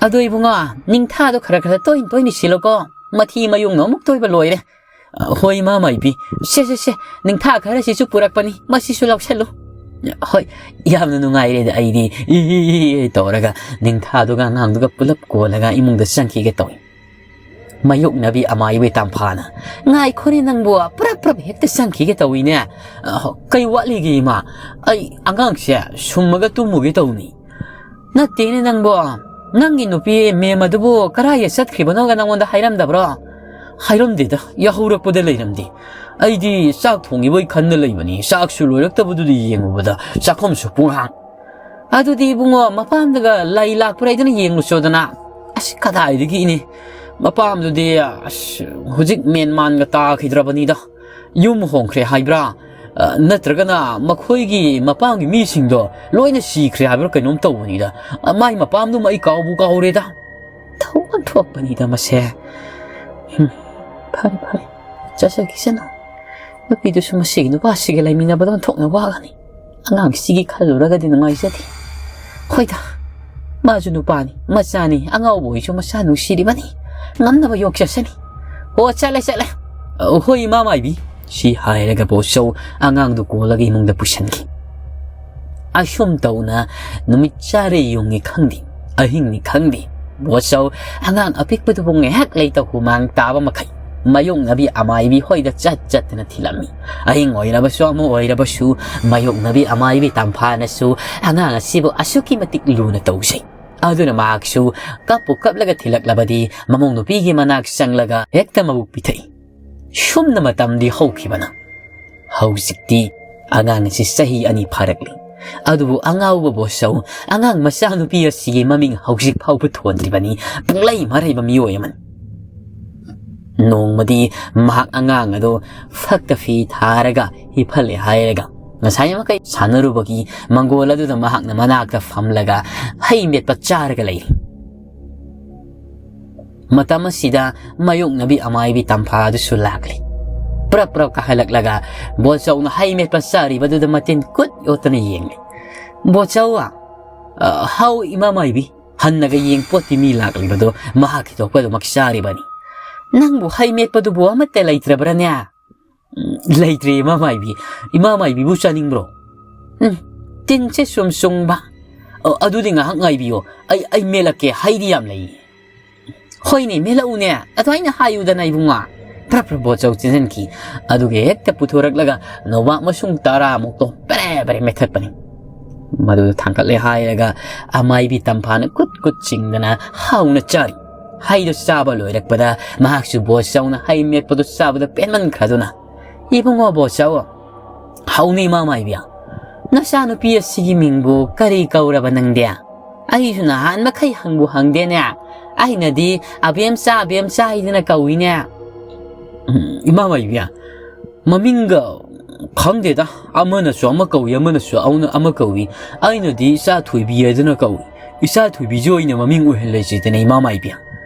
"ꯑꯗꯣ ꯏꯕꯨꯡꯉꯣ, ꯅꯤꯡꯊꯥꯗꯣ ꯈꯔ ꯈꯔ ꯇꯣꯏꯅ ꯇꯣꯏꯅ ꯁꯤꯜꯂꯣꯀꯣ, ꯃꯊꯤ ꯃꯌꯨꯡꯅ ꯑꯃꯨꯛ ꯇꯣꯏꯕ ꯂꯣꯏꯔꯦ"꯫ "ꯑ, ꯍꯣꯏ, ꯏꯃꯥ ꯃꯥꯏꯕꯤ꯫ ꯁꯦ, ꯁꯦ, ꯁꯦ, ꯅꯤꯡꯊꯥ ꯈꯔꯁꯤꯁꯨ ꯄꯨꯔꯛꯄꯅꯤ, ꯃꯁꯤꯁꯨ ꯂꯧꯁꯜꯂꯨ"꯫ "ꯍꯣꯏ, ꯌꯥꯝꯅ ꯅꯨꯡꯉꯥꯏꯔꯦꯗ ꯑꯩꯗꯤ", ꯏ, ꯏ, ꯏ, ꯏ ꯇꯧꯔꯒ ꯅꯤꯡꯊꯥꯗꯨꯒ ꯑꯉꯥꯡꯗꯨꯒ ꯄꯨꯂꯞ ꯀꯣꯜꯂꯒ ꯏꯃꯨꯡꯗ ꯆꯪꯈꯤꯒꯦ ꯇꯧꯏ꯫ ꯃꯥꯌꯣꯛꯅꯕꯤ ꯑꯃꯥꯏꯕꯤ ꯇꯝꯐꯥꯅ, "ꯉꯥꯏꯈꯣꯅꯦ ꯅꯪꯕꯨ, ꯄ꯭ꯔꯞ ꯄ꯭ꯔꯞ ꯍꯦꯛꯇ ꯆꯪꯈꯤꯒꯦ ꯇꯧꯏꯅꯦ꯫ ꯑ, ꯀꯩ ꯋꯥꯠꯂꯤꯒꯦ ꯏꯃꯥ? ꯑꯩ ꯑꯉꯥꯡꯁꯦ ꯁꯨꯝꯃꯒ ꯇꯨꯝꯃꯨꯒꯦ ꯇꯧꯅꯤ"꯫ "ꯅꯠꯇꯦꯅꯦ ꯅꯪꯕꯣ, ꯅꯪꯒꯤ ꯅꯨꯄꯤ ꯃꯦꯝ ꯑꯗꯨꯕꯨ ꯀꯔꯥꯏꯗ ꯆꯠꯈ꯭ꯔꯤꯕꯅꯣꯒ ꯅꯪꯉꯣꯟꯗ ꯍꯥꯏꯔꯝꯗꯕ꯭ꯔꯣ?" "ꯍꯥꯏꯔꯝꯗꯦꯗ, ꯌꯥꯍꯧꯔꯛꯄꯗ ꯂꯩꯔꯝꯗꯦ꯫ ꯑꯩꯗꯤ ꯆꯥꯛ ꯊꯣꯡꯉꯤꯕꯣꯏ ꯈꯟꯅ ꯂꯩꯕꯅꯤ, ꯆꯥꯛꯁꯨ ꯂꯣꯏꯔꯛꯇꯕꯗꯨꯗ ꯌꯦꯡꯉꯨꯕꯗ ꯆꯥꯛꯈꯨꯝꯁꯨ ꯄꯨꯡꯍꯥꯡ"꯫ "ꯑꯗꯨꯗꯤ ꯏꯕꯨꯡꯉꯣ, ꯃꯄꯥꯝꯗꯒ ꯂꯩ ꯂꯥꯛꯄ꯭ꯔꯥ ꯍꯥꯏꯗꯅ ꯌꯦꯡꯂꯨꯆꯣꯗꯅ"꯫ "ꯑꯁ, ꯀꯗꯥꯏꯗꯒꯤ ꯏꯅꯦ, ꯃꯄꯥꯝꯗꯨꯗꯤ, ꯑꯁ, ꯍꯧꯖꯤꯛ ꯃꯦꯟ ꯃꯥꯟꯒ ꯇꯥꯈꯤꯗ꯭ꯔꯕꯅꯤꯗ꯫ ꯌꯨꯝ ꯍꯣꯡꯈ꯭ꯔꯦ ꯍꯥꯏꯕ꯭ꯔꯥ, ꯑ, ꯅꯠꯇ꯭ꯔꯒꯅ ꯃꯈꯣꯏꯒꯤ ꯃꯄꯥꯝꯒꯤ ꯃꯤꯁꯤꯡꯗꯣ ꯂꯣꯏꯅ ꯁꯤꯈ꯭ꯔꯦ ꯍꯥꯏꯕ꯭ꯔꯥ ꯀꯩꯅꯣꯝ ꯇꯧꯕꯅꯤꯗ꯫ ꯑ, ꯃꯥꯏ ꯃꯄꯥꯝꯗꯨꯃ ꯑꯩ ꯀꯥꯎꯕꯨ ꯀꯥꯎꯔꯦꯗ꯫ ꯇꯧꯐꯝ ꯊꯣꯛꯄꯅꯤꯗ ꯃꯁꯦ꯫ ꯍꯨꯝ, ꯐꯔꯦ, ꯐꯔꯦ, ꯆꯠꯆꯈꯤꯁꯅꯨ꯫ ꯅꯨꯄꯤꯗꯨꯁꯨ ꯃꯁꯤꯒꯤ ꯅꯨꯄꯥꯁꯤꯒ ꯂꯩꯃꯤꯟꯅꯕꯗ ꯑꯣꯟꯊꯣꯛꯅ ꯋꯥꯒꯅꯤ꯫ ꯑꯉꯥꯡꯁꯤꯒꯤ ꯈꯜꯂꯨꯔꯒꯗꯤ ꯅꯨꯡꯉꯥꯏꯖꯗꯦ꯫ ꯍꯣꯏꯗ, ꯃꯥꯁꯨ ꯅꯨꯄꯥꯅꯤ, ꯃꯆꯥꯅꯤ, ꯑꯉꯥꯎꯕ ꯑꯣꯏꯁꯨ ꯃꯆꯥ ꯅꯨꯡꯁꯤꯔꯤꯕꯅꯤ꯫ ꯉꯝꯅꯕ ꯌꯣꯛꯆꯁꯅꯤ꯫ ꯑꯣ, ꯆꯠꯂꯦ, ꯆꯠꯂꯦ꯫ ꯑ, ꯍꯣꯏ, ꯏꯃꯥ ꯃꯥꯏꯕꯤ꯫ ꯁꯤ ꯍꯥꯏꯔꯒ ꯕꯣꯆꯧ ꯑꯉꯥꯡꯗꯨ ꯀꯣꯜꯂꯒ ꯏꯃꯨꯡꯗ ꯄꯨꯁꯤꯟꯈꯤ꯫ ꯑꯁꯨꯝ ꯇꯧꯅ ꯅꯨꯃꯤꯠ ꯆꯥꯔꯦ ꯌꯨꯡꯉꯤ ꯈꯪꯗꯦ, ꯑꯍꯤꯡꯅꯤ ꯈꯪꯗꯦ, ꯕꯣꯆꯧ ꯑꯉꯥꯡ ꯑꯄꯤꯛꯄꯗꯨꯕꯨ ꯉꯥꯏꯍꯥꯛ ꯂꯩꯇ ꯍꯨꯃꯥꯡ ꯇꯥꯕ ꯃꯈꯩ ꯃꯥꯌꯣꯛꯅꯕꯤ ꯑꯃꯥꯏꯕꯤ ꯍꯣꯏꯗ ꯆꯠ ꯆꯠꯇꯅ ꯊꯤꯜꯂꯝꯃꯤ꯫ ꯑꯍꯤꯡ ꯑꯣꯏꯔꯕꯁꯨ ꯑꯃ ꯑꯣꯏꯔꯕꯁꯨ ꯃꯥꯌꯣꯛꯅꯕꯤ ꯑꯃꯥꯏꯕꯤ ꯇꯝꯐꯥꯅꯁꯨ ꯑꯉꯥꯡ ꯑꯁꯤꯕꯨ ꯑꯁꯨꯛꯀꯤ ꯃꯇꯤꯛ ꯂꯨꯅ ꯇꯧꯖꯩ꯫ ꯑꯗꯨꯅ ꯃꯍꯥꯛꯁꯨ ꯀꯞꯄꯨ ꯀꯞꯂꯒ ꯊꯤꯜꯂꯛꯂꯕꯗꯤ ꯃꯃꯧ ꯅꯨꯄꯤꯒꯤ ꯃꯅꯥꯛ ꯆꯪꯂꯒ ꯍꯦꯛꯇ ꯃꯕꯨꯛ ꯄꯤꯊꯛꯏ꯫ ꯁꯨꯝꯅ ꯃꯇꯝꯗꯤ ꯍꯧꯈꯤꯕꯅ ꯍꯧꯖꯤꯛꯇꯤ ꯑꯉꯥꯡ ꯑꯁꯤ ꯆꯍꯤ ꯑꯅꯤ ꯐꯥꯔꯛꯂꯤ꯫ ꯑꯗꯨꯕꯨ ꯑꯉꯥꯎꯕ ꯕꯣꯆꯧ ꯑꯉꯥꯡ ꯃꯆꯥꯅꯨꯄꯤ ꯑꯁꯤꯒꯤ ꯃꯃꯤꯡ ꯍꯧꯖꯤꯛ ꯐꯥꯎꯕ ꯊꯣꯟꯗ꯭ꯔꯤꯕꯅꯤ꯫ ꯄꯨꯡꯂꯩ ꯃꯔꯩꯕ ꯃꯤꯑꯣꯏ ꯑꯃꯅꯤ꯫ ꯅꯣꯡꯃꯗꯤ ꯃꯍꯥꯛ ꯑꯉꯥꯡ ꯑꯗꯨ ꯐꯛꯇ ꯐꯤ ꯊꯥꯔꯒ ꯍꯤꯞꯍꯜꯂꯦ ꯍꯥꯏꯔꯒ ꯉꯁꯥꯏ ꯃꯈꯩ ꯁꯥꯟꯅꯔꯨꯕꯒꯤ ꯃꯪꯒꯣꯜ ꯑꯗꯨꯗ ꯃꯍꯥꯛꯅ ꯃꯅꯥꯛꯇ ꯐꯝꯂꯒ ꯍꯩ ꯃꯦꯠꯄ ꯆꯥꯔꯒ ꯂꯩꯔꯤ꯫ ꯃꯇꯝ ꯑꯁꯤꯗ ꯃꯥꯌꯣꯛꯅꯕꯤ ꯑꯃꯥꯏꯕꯤ ꯇꯝꯐꯥ ꯑꯗꯨꯁꯨ ꯂꯥꯛꯂꯤ꯫ ꯄ꯭ꯔꯞ ꯄ꯭ꯔꯞ ꯀꯥꯈꯠꯂꯛꯂꯒ ꯕꯣꯆꯧꯅ ꯍꯩ ꯃꯦꯠꯄ ꯆꯥꯔꯤꯕꯗꯨꯗ ꯃꯇꯤꯟ ꯀꯨꯠ ꯌꯣꯠꯇꯨꯅ ꯌꯦꯡꯂꯤ꯫ "ꯕꯣꯆꯧ, ꯑ, ꯍꯥꯎ ꯏꯃꯥ ꯃꯥꯏꯕꯤ, ꯍꯟꯅꯒ ꯌꯦꯡꯄꯣꯠꯇꯤ ꯃꯤ ꯂꯥꯛꯂꯤꯕꯗꯣ ꯃꯍꯥꯛꯀꯤ ꯊꯣꯛꯄꯗꯨꯃꯛ ꯆꯥꯔꯤꯕꯅꯤ꯫ "ꯅꯪꯕꯨ ꯍꯩ ꯃꯦꯠꯄꯗꯨꯕꯨ ꯑꯃꯠꯇ ꯂꯩꯇ꯭ꯔꯕ꯭ꯔꯅꯦ?" "ꯎꯝ, ꯂꯩꯇ꯭ꯔꯦ, ꯏꯃꯥ ꯃꯥꯏꯕꯤ꯫ ꯏꯃꯥ ꯃꯥꯏꯕꯤꯕꯨ ꯆꯥꯅꯤꯡꯕ꯭ꯔꯣ?" "ꯎꯝ, ꯇꯤꯟꯁꯦ ꯁꯨꯝ ꯆꯨꯡꯕ꯫ ꯑ, ꯑꯗꯨꯗꯤ ꯉꯥꯏꯍꯥꯛ ꯉꯥꯏꯕꯤꯌꯣ, ꯑꯩ, ꯑꯩ ꯃꯦꯠꯂꯛꯀꯦ, ꯍꯩꯗꯤ ꯌꯥꯝ ꯂꯩ꯫" "ꯍꯣꯏꯅꯦ, ꯃꯦꯠꯂꯛꯎꯅꯦ, ꯑꯗꯨꯃꯥꯏꯅ ꯍꯥꯏꯌꯨꯗꯅ ꯏꯕꯨꯡꯉꯣ꯫" ꯄ꯭ꯔꯞ ꯄ꯭ꯔꯞ ꯕꯣꯠꯆꯧ ꯆꯦꯟꯁꯤꯟꯈꯤ꯫ ꯑꯗꯨꯒ ꯍꯦꯛꯇ ꯄꯨꯊꯣꯔꯛꯂꯒ ꯅꯣꯕꯥꯞ ꯃꯁꯨꯡ ꯇꯔꯥꯃꯨꯛꯇꯣ ꯄꯦꯔꯦ ꯄꯦꯔꯦ ꯃꯦꯠꯊꯠꯄꯅꯤ꯫ ꯃꯗꯨꯗ ꯊꯥꯡꯀꯠꯂꯦ ꯍꯥꯏꯔꯒ ꯑꯃꯥꯏꯕꯤ ꯇꯝꯐꯥꯅ ꯀꯨꯠ ꯀꯨꯠ ꯆꯤꯡꯗꯅ ꯍꯥꯎꯅ ꯆꯥꯔꯤ꯫ ꯍꯩꯗꯣ ꯆꯥꯕ ꯂꯣꯏꯔꯛꯄꯗ ꯃꯍꯥꯛꯁꯨ ꯕꯣꯠꯆꯧꯅ ꯍꯩ ꯃꯦꯠꯄꯗꯨ ꯆꯥꯕꯗ ꯄꯦꯟꯃꯟꯈ꯭ꯔꯗꯨꯅ, "ꯏꯕꯨꯡꯉꯣ ꯕꯣꯠꯆꯧ, ꯍꯧꯅꯤ ꯏꯃꯥ ꯃꯥꯏꯕꯤ꯫ ꯅꯆꯥꯅꯨꯄꯤ ꯑꯁꯤꯒꯤ ꯃꯤꯡꯕꯨ ꯀꯔꯤ ꯀꯧꯔꯕ ꯅꯪꯗꯤ? ꯑꯩꯁꯨ ꯅꯍꯥꯟ ꯃꯈꯩ ꯍꯪꯕꯨ ꯍꯪꯗꯦꯅꯦ꯫ ꯑꯩꯅꯗꯤ ꯑꯕꯦꯝꯆꯥ, ꯑꯕꯦꯝꯆꯥ ꯍꯥꯏꯗꯅ ꯀꯧꯏꯅꯦ꯫" "ꯎꯝ, ꯏꯃꯥ ꯃꯥꯏꯕꯤ, ꯃꯃꯤꯡꯒ ꯈꯪꯗꯦꯗ, ꯑꯃꯅꯁꯨ ꯑꯃ ꯀꯧꯏ, ꯑꯃꯅꯁꯨ ꯑꯃ, ꯑꯃ ꯀꯧꯏ꯫ ꯑꯩꯅꯗꯤ ꯏꯆꯥ ꯊꯣꯏꯕꯤ ꯍꯥꯏꯗꯅ ꯀꯧꯏ꯫ ꯏꯆꯥ ꯊꯣꯏꯕꯤꯁꯤ ꯑꯣꯏꯅ ꯃꯃꯤꯡ ꯑꯣꯏꯍꯜꯂꯁꯤꯗꯅ, ꯏꯃꯥ ꯃꯥꯏꯕꯤ꯫"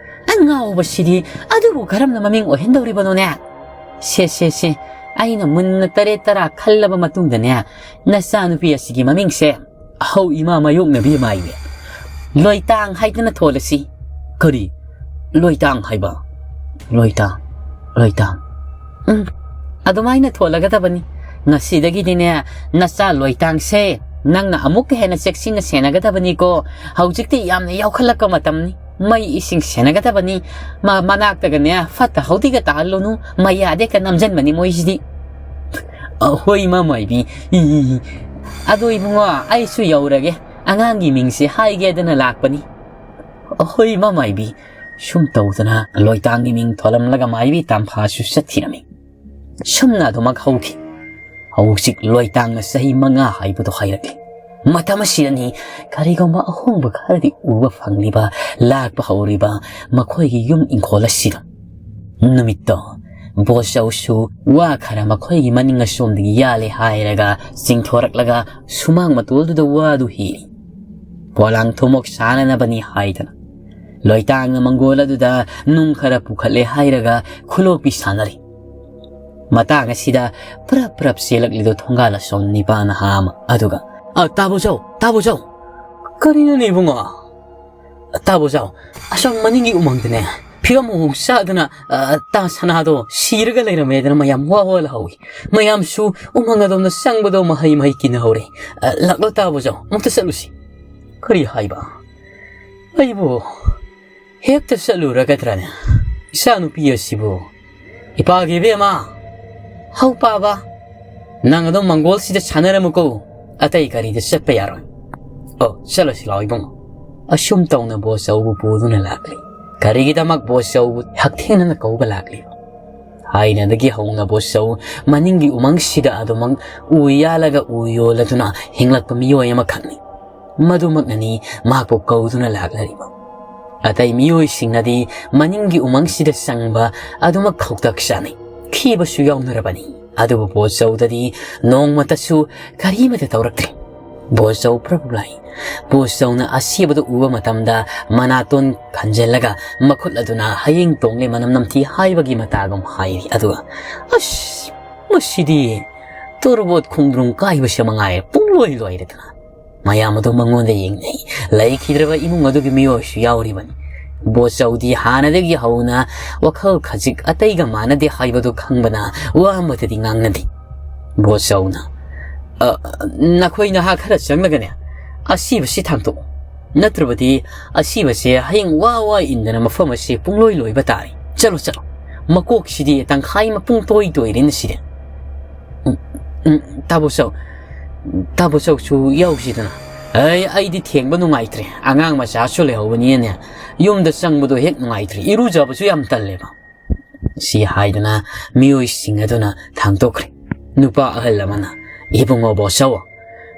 "ꯑꯉꯥꯎꯕꯁꯤꯗꯤ, ꯑꯗꯨꯕꯨ ꯀꯔꯝꯅ ꯃꯃꯤꯡ ꯑꯣꯏꯍꯟꯗꯧꯔꯤꯕꯅꯣꯅꯦ?" "ꯁꯦ, ꯁꯦ, ꯁꯦ, ꯑꯩꯅ ꯃꯨꯟꯅ ꯇꯔꯦꯠ ꯇꯔꯥ ꯈꯜꯂꯕ ꯃꯇꯨꯡꯗꯅꯦ, ꯅꯆꯥꯅꯨꯄꯤ ꯑꯁꯤꯒꯤ ꯃꯃꯤꯡꯁꯦ ꯍꯧ ꯏꯃꯥ ꯃꯥꯌꯣꯛꯅꯕꯤ ꯃꯥꯏꯕꯤ, ꯂꯣꯏꯇꯥꯡ ꯍꯥꯏꯗꯅ ꯊꯣꯜꯂꯁꯤ꯫" "ꯀꯔꯤ? ꯂꯣꯏꯇꯥꯡ ꯍꯥꯏꯕ? ꯂꯣꯏꯇꯥꯡ, ꯂꯣꯏꯇꯥꯡ꯫ ꯎꯝ, ꯑꯗꯨꯃꯥꯏꯅ ꯊꯣꯜꯂꯒꯗꯕꯅꯤ꯫ ꯉꯁꯤꯗꯒꯤꯗꯤꯅꯦ, ꯅꯆꯥ ꯂꯣꯏꯇꯥꯡꯁꯦ ꯅꯪꯅ ꯑꯃꯨꯛꯀ ꯍꯦꯟꯅ ꯆꯦꯛꯁꯤꯟꯅ ꯁꯦꯟꯅꯒꯗꯕꯅꯤꯀꯣ꯫ ꯍꯧꯖꯤꯛꯇꯤ ꯌꯥꯝꯅ ꯌꯥꯎꯈꯠꯂꯛꯄ ꯃꯇꯝꯅꯤ꯫ ꯃꯩ ꯏꯁꯤꯡ ꯁꯦꯟꯅꯒꯗꯕꯅꯤ꯫ ꯃ-, ꯃꯅꯥꯛꯇꯒꯅꯦ ꯐꯠꯇ ꯍꯥꯎꯗꯤꯒ ꯇꯥꯍꯜꯂꯨꯅꯨ꯫ ꯃꯌꯥꯗ ꯍꯦꯛꯇ ꯅꯝꯖꯟꯕꯅꯤ ꯃꯣꯏꯁꯤꯗꯤ꯫" "ꯑ, ꯍꯣꯏ, ꯏꯃꯥ ꯃꯥꯏꯕꯤ꯫ E, E, E. ꯑꯗꯣ ꯏꯕꯨꯡꯉꯣ, ꯑꯩꯁꯨ ꯌꯧꯔꯒꯦ꯫ ꯑꯉꯥꯡꯒꯤ ꯃꯤꯡꯁꯦ ꯍꯥꯏꯒꯦꯗꯅ ꯂꯥꯛꯄꯅꯤ꯫" "ꯑ, ꯍꯣꯏ, ꯏꯃꯥ ꯃꯥꯏꯕꯤ꯫" ꯁꯨꯝ ꯇꯧꯗꯅ ꯂꯣꯏꯇꯥꯡꯒꯤ ꯃꯤꯡ ꯊꯣꯜꯂꯝꯂꯒ ꯃꯥꯏꯕꯤ ꯇꯝꯐꯥꯁꯨ ꯆꯠꯈꯤꯔꯝꯃꯤ꯫ ꯁꯨꯝꯅ ꯑꯗꯨꯃꯛ ꯍꯧꯈꯤ꯫ ꯍꯧꯖꯤꯛ ꯂꯣꯏꯇꯥꯡꯅ ꯆꯍꯤ ꯃꯉꯥ ꯍꯥꯏꯕꯗꯣ ꯍꯥꯏꯔꯛꯂꯤ꯫ ꯃꯇꯝ ꯑꯁꯤꯗꯅꯤ ꯀꯔꯤꯒꯨꯝꯕ ꯑꯍꯣꯡꯕ ꯈꯔꯗꯤ ꯎꯕ ꯐꯪꯂꯤꯕ, ꯂꯥꯛꯄ ꯍꯧꯔꯤꯕ ꯃꯈꯣꯏꯒꯤ ꯌꯨꯝ ꯏꯪꯈꯣꯜ ꯑꯁꯤꯗ꯫ ꯅꯨꯃꯤꯠꯇꯣ ꯕꯣꯆꯧꯁꯨ ꯋꯥ ꯈꯔ ꯃꯈꯣꯏꯒꯤ ꯃꯅꯤꯡ ꯑꯁꯣꯝꯗꯒꯤ ꯌꯥꯜꯂꯦ ꯍꯥꯏꯔꯒ ꯆꯤꯡꯊꯣꯔꯛꯂꯒ ꯁꯨꯃꯥꯡ ꯃꯇꯣꯜꯗꯨꯗ ꯋꯥꯗꯨ ꯍꯦꯛꯏ꯫ ꯄꯣꯂꯥꯡ ꯊꯨꯝꯃꯣꯛ ꯁꯥꯅꯅꯕꯅꯤ ꯍꯥꯏꯗꯅ꯫ ꯂꯣꯏꯇꯥꯡꯅ ꯃꯪꯒꯣꯜ ꯑꯗꯨꯗ ꯅꯨꯡ ꯈꯔ ꯄꯨꯈꯠꯂꯦ ꯍꯥꯏꯔꯒ ꯈꯨꯂꯣꯛꯄꯤ ꯁꯥꯟꯅꯔꯤ꯫ ꯃꯇꯥꯡ ꯑꯁꯤꯗ ꯄ꯭ꯔꯞ ꯄ꯭ꯔꯞ ꯆꯦꯜꯂꯛꯂꯤꯗꯣ ꯊꯣꯡꯒꯥꯜ ꯑꯁꯣꯝ ꯅꯤꯄꯥ ꯅꯍꯥ ꯑꯃ꯫ ꯑꯗꯨꯒ, "ꯑ, ꯇꯥꯕꯣꯆꯧ, ꯇꯥꯕꯣꯆꯧ!" "ꯀꯔꯤꯅꯣꯅꯦ ꯏꯕꯨꯡꯉꯣ?" ꯇꯥꯕꯣ ꯖꯥꯎ, ꯑꯁꯣꯝ ꯃꯅꯤꯡꯒꯤ ꯎꯃꯪꯗꯅꯦ ꯐꯤꯕꯝ ꯑꯃꯨꯛ ꯆꯥꯗꯅ, ꯑ, ꯇꯥ ꯁꯅꯥꯗꯣ ꯁꯤꯔꯒ ꯂꯩꯔꯝꯃꯦꯗꯅ ꯃꯌꯥꯝ ꯋꯥ ꯋꯥ ꯂꯥꯎꯏ꯫ ꯃꯌꯥꯝꯁꯨ ꯎꯃꯪ ꯑꯗꯣꯝꯗ ꯆꯪꯕꯗꯣ ꯃꯍꯩ ꯃꯍꯩ ꯀꯤꯅꯍꯧꯔꯦ꯫ ꯑ, ꯂꯥꯛꯂꯣ ꯇꯥꯕꯣ ꯖꯥꯎ, ꯑꯃꯨꯛꯇ ꯆꯠꯂꯨꯁꯤ꯫ ꯀꯔꯤ ꯍꯥꯏꯕ? ꯑꯩꯕꯨ ꯍꯦꯛꯇ ꯆꯠꯂꯨꯔꯒꯗ꯭ꯔꯅꯦ? ꯏꯆꯥꯅꯨꯄꯤ ꯑꯁꯤꯕꯨ ꯏꯄꯥꯒꯤ ꯏꯕꯦꯝꯃ, ꯍꯧ ꯄꯥꯕ, ꯅꯪ ꯑꯗꯨꯝ ꯃꯪꯒꯣꯜꯁꯤꯗ ꯁꯥꯟꯅꯔꯝꯃꯨꯀꯣ, ꯑꯇꯩ ꯀꯔꯤꯗ ꯆꯠꯄ ꯌꯥꯔꯣꯏ꯫ ꯑꯣ, ꯆꯠꯂꯁꯤ ꯂꯥꯛꯑꯣ ꯏꯕꯨꯡꯉꯣ꯫ ꯑꯁꯨꯝ ꯇꯧꯅ ꯕꯣꯆꯧꯕꯨ ꯄꯨꯗꯨꯅ ꯂꯥꯛꯂꯤ꯫ ꯀꯔꯤꯒꯤꯗꯃꯛ ꯕꯣꯆꯧꯕꯨ ꯍꯛꯊꯦꯡꯅꯅ ꯀꯧꯕ ꯂꯥꯛꯂꯤꯕ? ꯊꯥꯏꯅꯗꯒꯤ ꯍꯧꯅ ꯕꯣꯆꯧ ꯃꯅꯤꯡꯒꯤ ꯎꯃꯪꯁꯤꯗ ꯑꯗꯨꯃꯛ ꯎ ꯌꯥꯜꯂꯒ ꯎ ꯌꯣꯜꯂꯗꯨꯅ ꯍꯤꯡꯂꯛꯄ ꯃꯤꯑꯣꯏ ꯑꯃꯈꯛꯅꯤ꯫ ꯃꯗꯨꯃꯛꯅꯅꯤ ꯃꯍꯥꯛꯄꯨ ꯀꯧꯗꯨꯅ ꯂꯥꯛꯂꯤꯕ꯫ ꯑꯇꯩ ꯃꯤꯑꯣꯏꯁꯤꯡꯅꯗꯤ ꯃꯅꯤꯡꯒꯤ ꯎꯃꯪꯁꯤꯗ ꯆꯪꯕ ꯑꯗꯨꯃꯛ ꯈꯧꯇꯛ ꯆꯥꯅꯩ, ꯊꯤꯕꯁꯨ ꯌꯥꯎꯅꯔꯕꯅꯤ꯫ ꯑꯗꯨꯕꯨ ꯕꯣꯆꯧꯗꯗꯤ ꯅꯣꯡꯃꯇꯁꯨ ꯀꯔꯤꯃꯇ ꯇꯧꯔꯛꯇ꯭ꯔꯤ꯫ ꯕꯣꯆꯧ ꯄ꯭ꯔꯚꯨꯂꯥꯏ, ꯕꯣꯆꯧꯅ ꯑꯁꯤꯕꯗꯨ ꯎꯕ ꯃꯇꯝꯗ ꯃꯅꯥꯇꯣꯟ ꯈꯟꯖꯤꯜꯂꯒ ꯃꯈꯨꯠ ꯑꯗꯨꯅ ꯍꯌꯦꯡ ꯇꯣꯡꯂꯦ ꯃꯅꯝ ꯅꯝꯊꯤ ꯍꯥꯏꯕꯒꯤ ꯃꯇꯥꯒꯨꯝ ꯍꯥꯏꯔꯤ꯫ ꯑꯗꯨꯒ, "ꯑꯁ, ꯃꯁꯤꯗꯤ ꯇꯣꯔꯕꯣꯠ ꯈꯣꯡꯗ꯭ꯔꯨꯝ ꯀꯥꯏꯕꯁꯦ ꯃꯉꯥꯏꯔꯦ, ꯄꯨꯡꯂꯣꯏ ꯂꯣꯏꯔꯦꯗꯅ"꯫ ꯃꯌꯥꯝ ꯑꯗꯨ ꯃꯉꯣꯟꯗ ꯌꯦꯡꯅꯩ꯫ ꯂꯩꯈꯤꯗ꯭ꯔꯕ ꯏꯃꯨꯡ ꯑꯗꯨꯒꯤ ꯃꯤꯑꯣꯏꯁꯨ ꯌꯥꯎꯔꯤꯕꯅꯤ꯫ ꯕꯣꯆꯧꯗꯤ ꯍꯥꯟꯅꯗꯒꯤ ꯍꯧꯅ ꯋꯥꯈꯜ ꯈꯖꯤꯛ ꯑꯇꯩꯒ ꯃꯥꯟꯅꯗꯦ ꯍꯥꯏꯕꯗꯨ ꯈꯪꯕꯅ ꯋꯥ ꯑꯃꯠꯇꯗꯤ ꯉꯥꯡꯅꯗꯦ꯫ ꯕꯣꯆꯧꯅ, "ꯑ, ꯅꯈꯣꯏ ꯅꯍꯥ ꯈꯔ ꯆꯪꯂꯒꯅꯦ, ꯑꯁꯤꯕꯁꯤ ꯊꯥꯡꯇꯣꯛꯎ꯫ ꯅꯠꯇ꯭ꯔꯕꯗꯤ ꯑꯁꯤꯕꯁꯦ ꯍꯌꯦꯡ ꯋꯥ ꯋꯥ ꯏꯟꯗꯅ ꯃꯐꯝ ꯑꯁꯤ ꯄꯨꯡꯂꯣꯏ ꯂꯣꯏꯕ ꯇꯥꯔꯦ꯫ ꯆꯠꯂꯣ, ꯆꯠꯂꯣ꯫ ꯃꯀꯣꯛꯁꯤꯗꯤ ꯇꯪꯈꯥꯏ ꯃꯄꯨꯡ ꯇꯣꯏ ꯇꯣꯏꯔꯦꯅ ꯁꯤꯗꯤ"꯫ "ꯎꯝ, ꯎꯝ, ꯇꯥꯕꯣꯆꯧ, ꯇꯥꯕꯣꯆꯧꯁꯨ ꯌꯥꯎꯁꯤꯗꯅ"꯫ "ꯑꯩ, ꯑꯩꯗꯤ ꯊꯦꯡꯕ ꯅꯨꯡꯉꯥꯏꯇ꯭ꯔꯦ꯫ ꯑꯉꯥꯡ ꯃꯆꯥꯁꯨ ꯂꯩꯍꯧꯕꯅꯤꯅꯅꯦ, ꯌꯨꯝꯗ ꯆꯪꯕꯗꯣ ꯍꯦꯛ ꯅꯨꯡꯉꯥꯏꯇ꯭ꯔꯦ꯫ ꯏꯔꯨꯖꯕꯁꯨ ꯌꯥꯝ ꯇꯜꯂꯦꯕ"꯫ ꯁꯤ ꯍꯥꯏꯗꯨꯅ ꯃꯤꯑꯣꯏꯁꯤꯡ ꯑꯗꯨꯅ ꯊꯥꯡꯇꯣꯛꯈ꯭ꯔꯦ꯫ ꯅꯨꯄꯥ ꯑꯍꯜ ꯑꯃꯅ, "ꯏꯕꯨꯡꯉꯣ ꯕꯣꯆꯧ,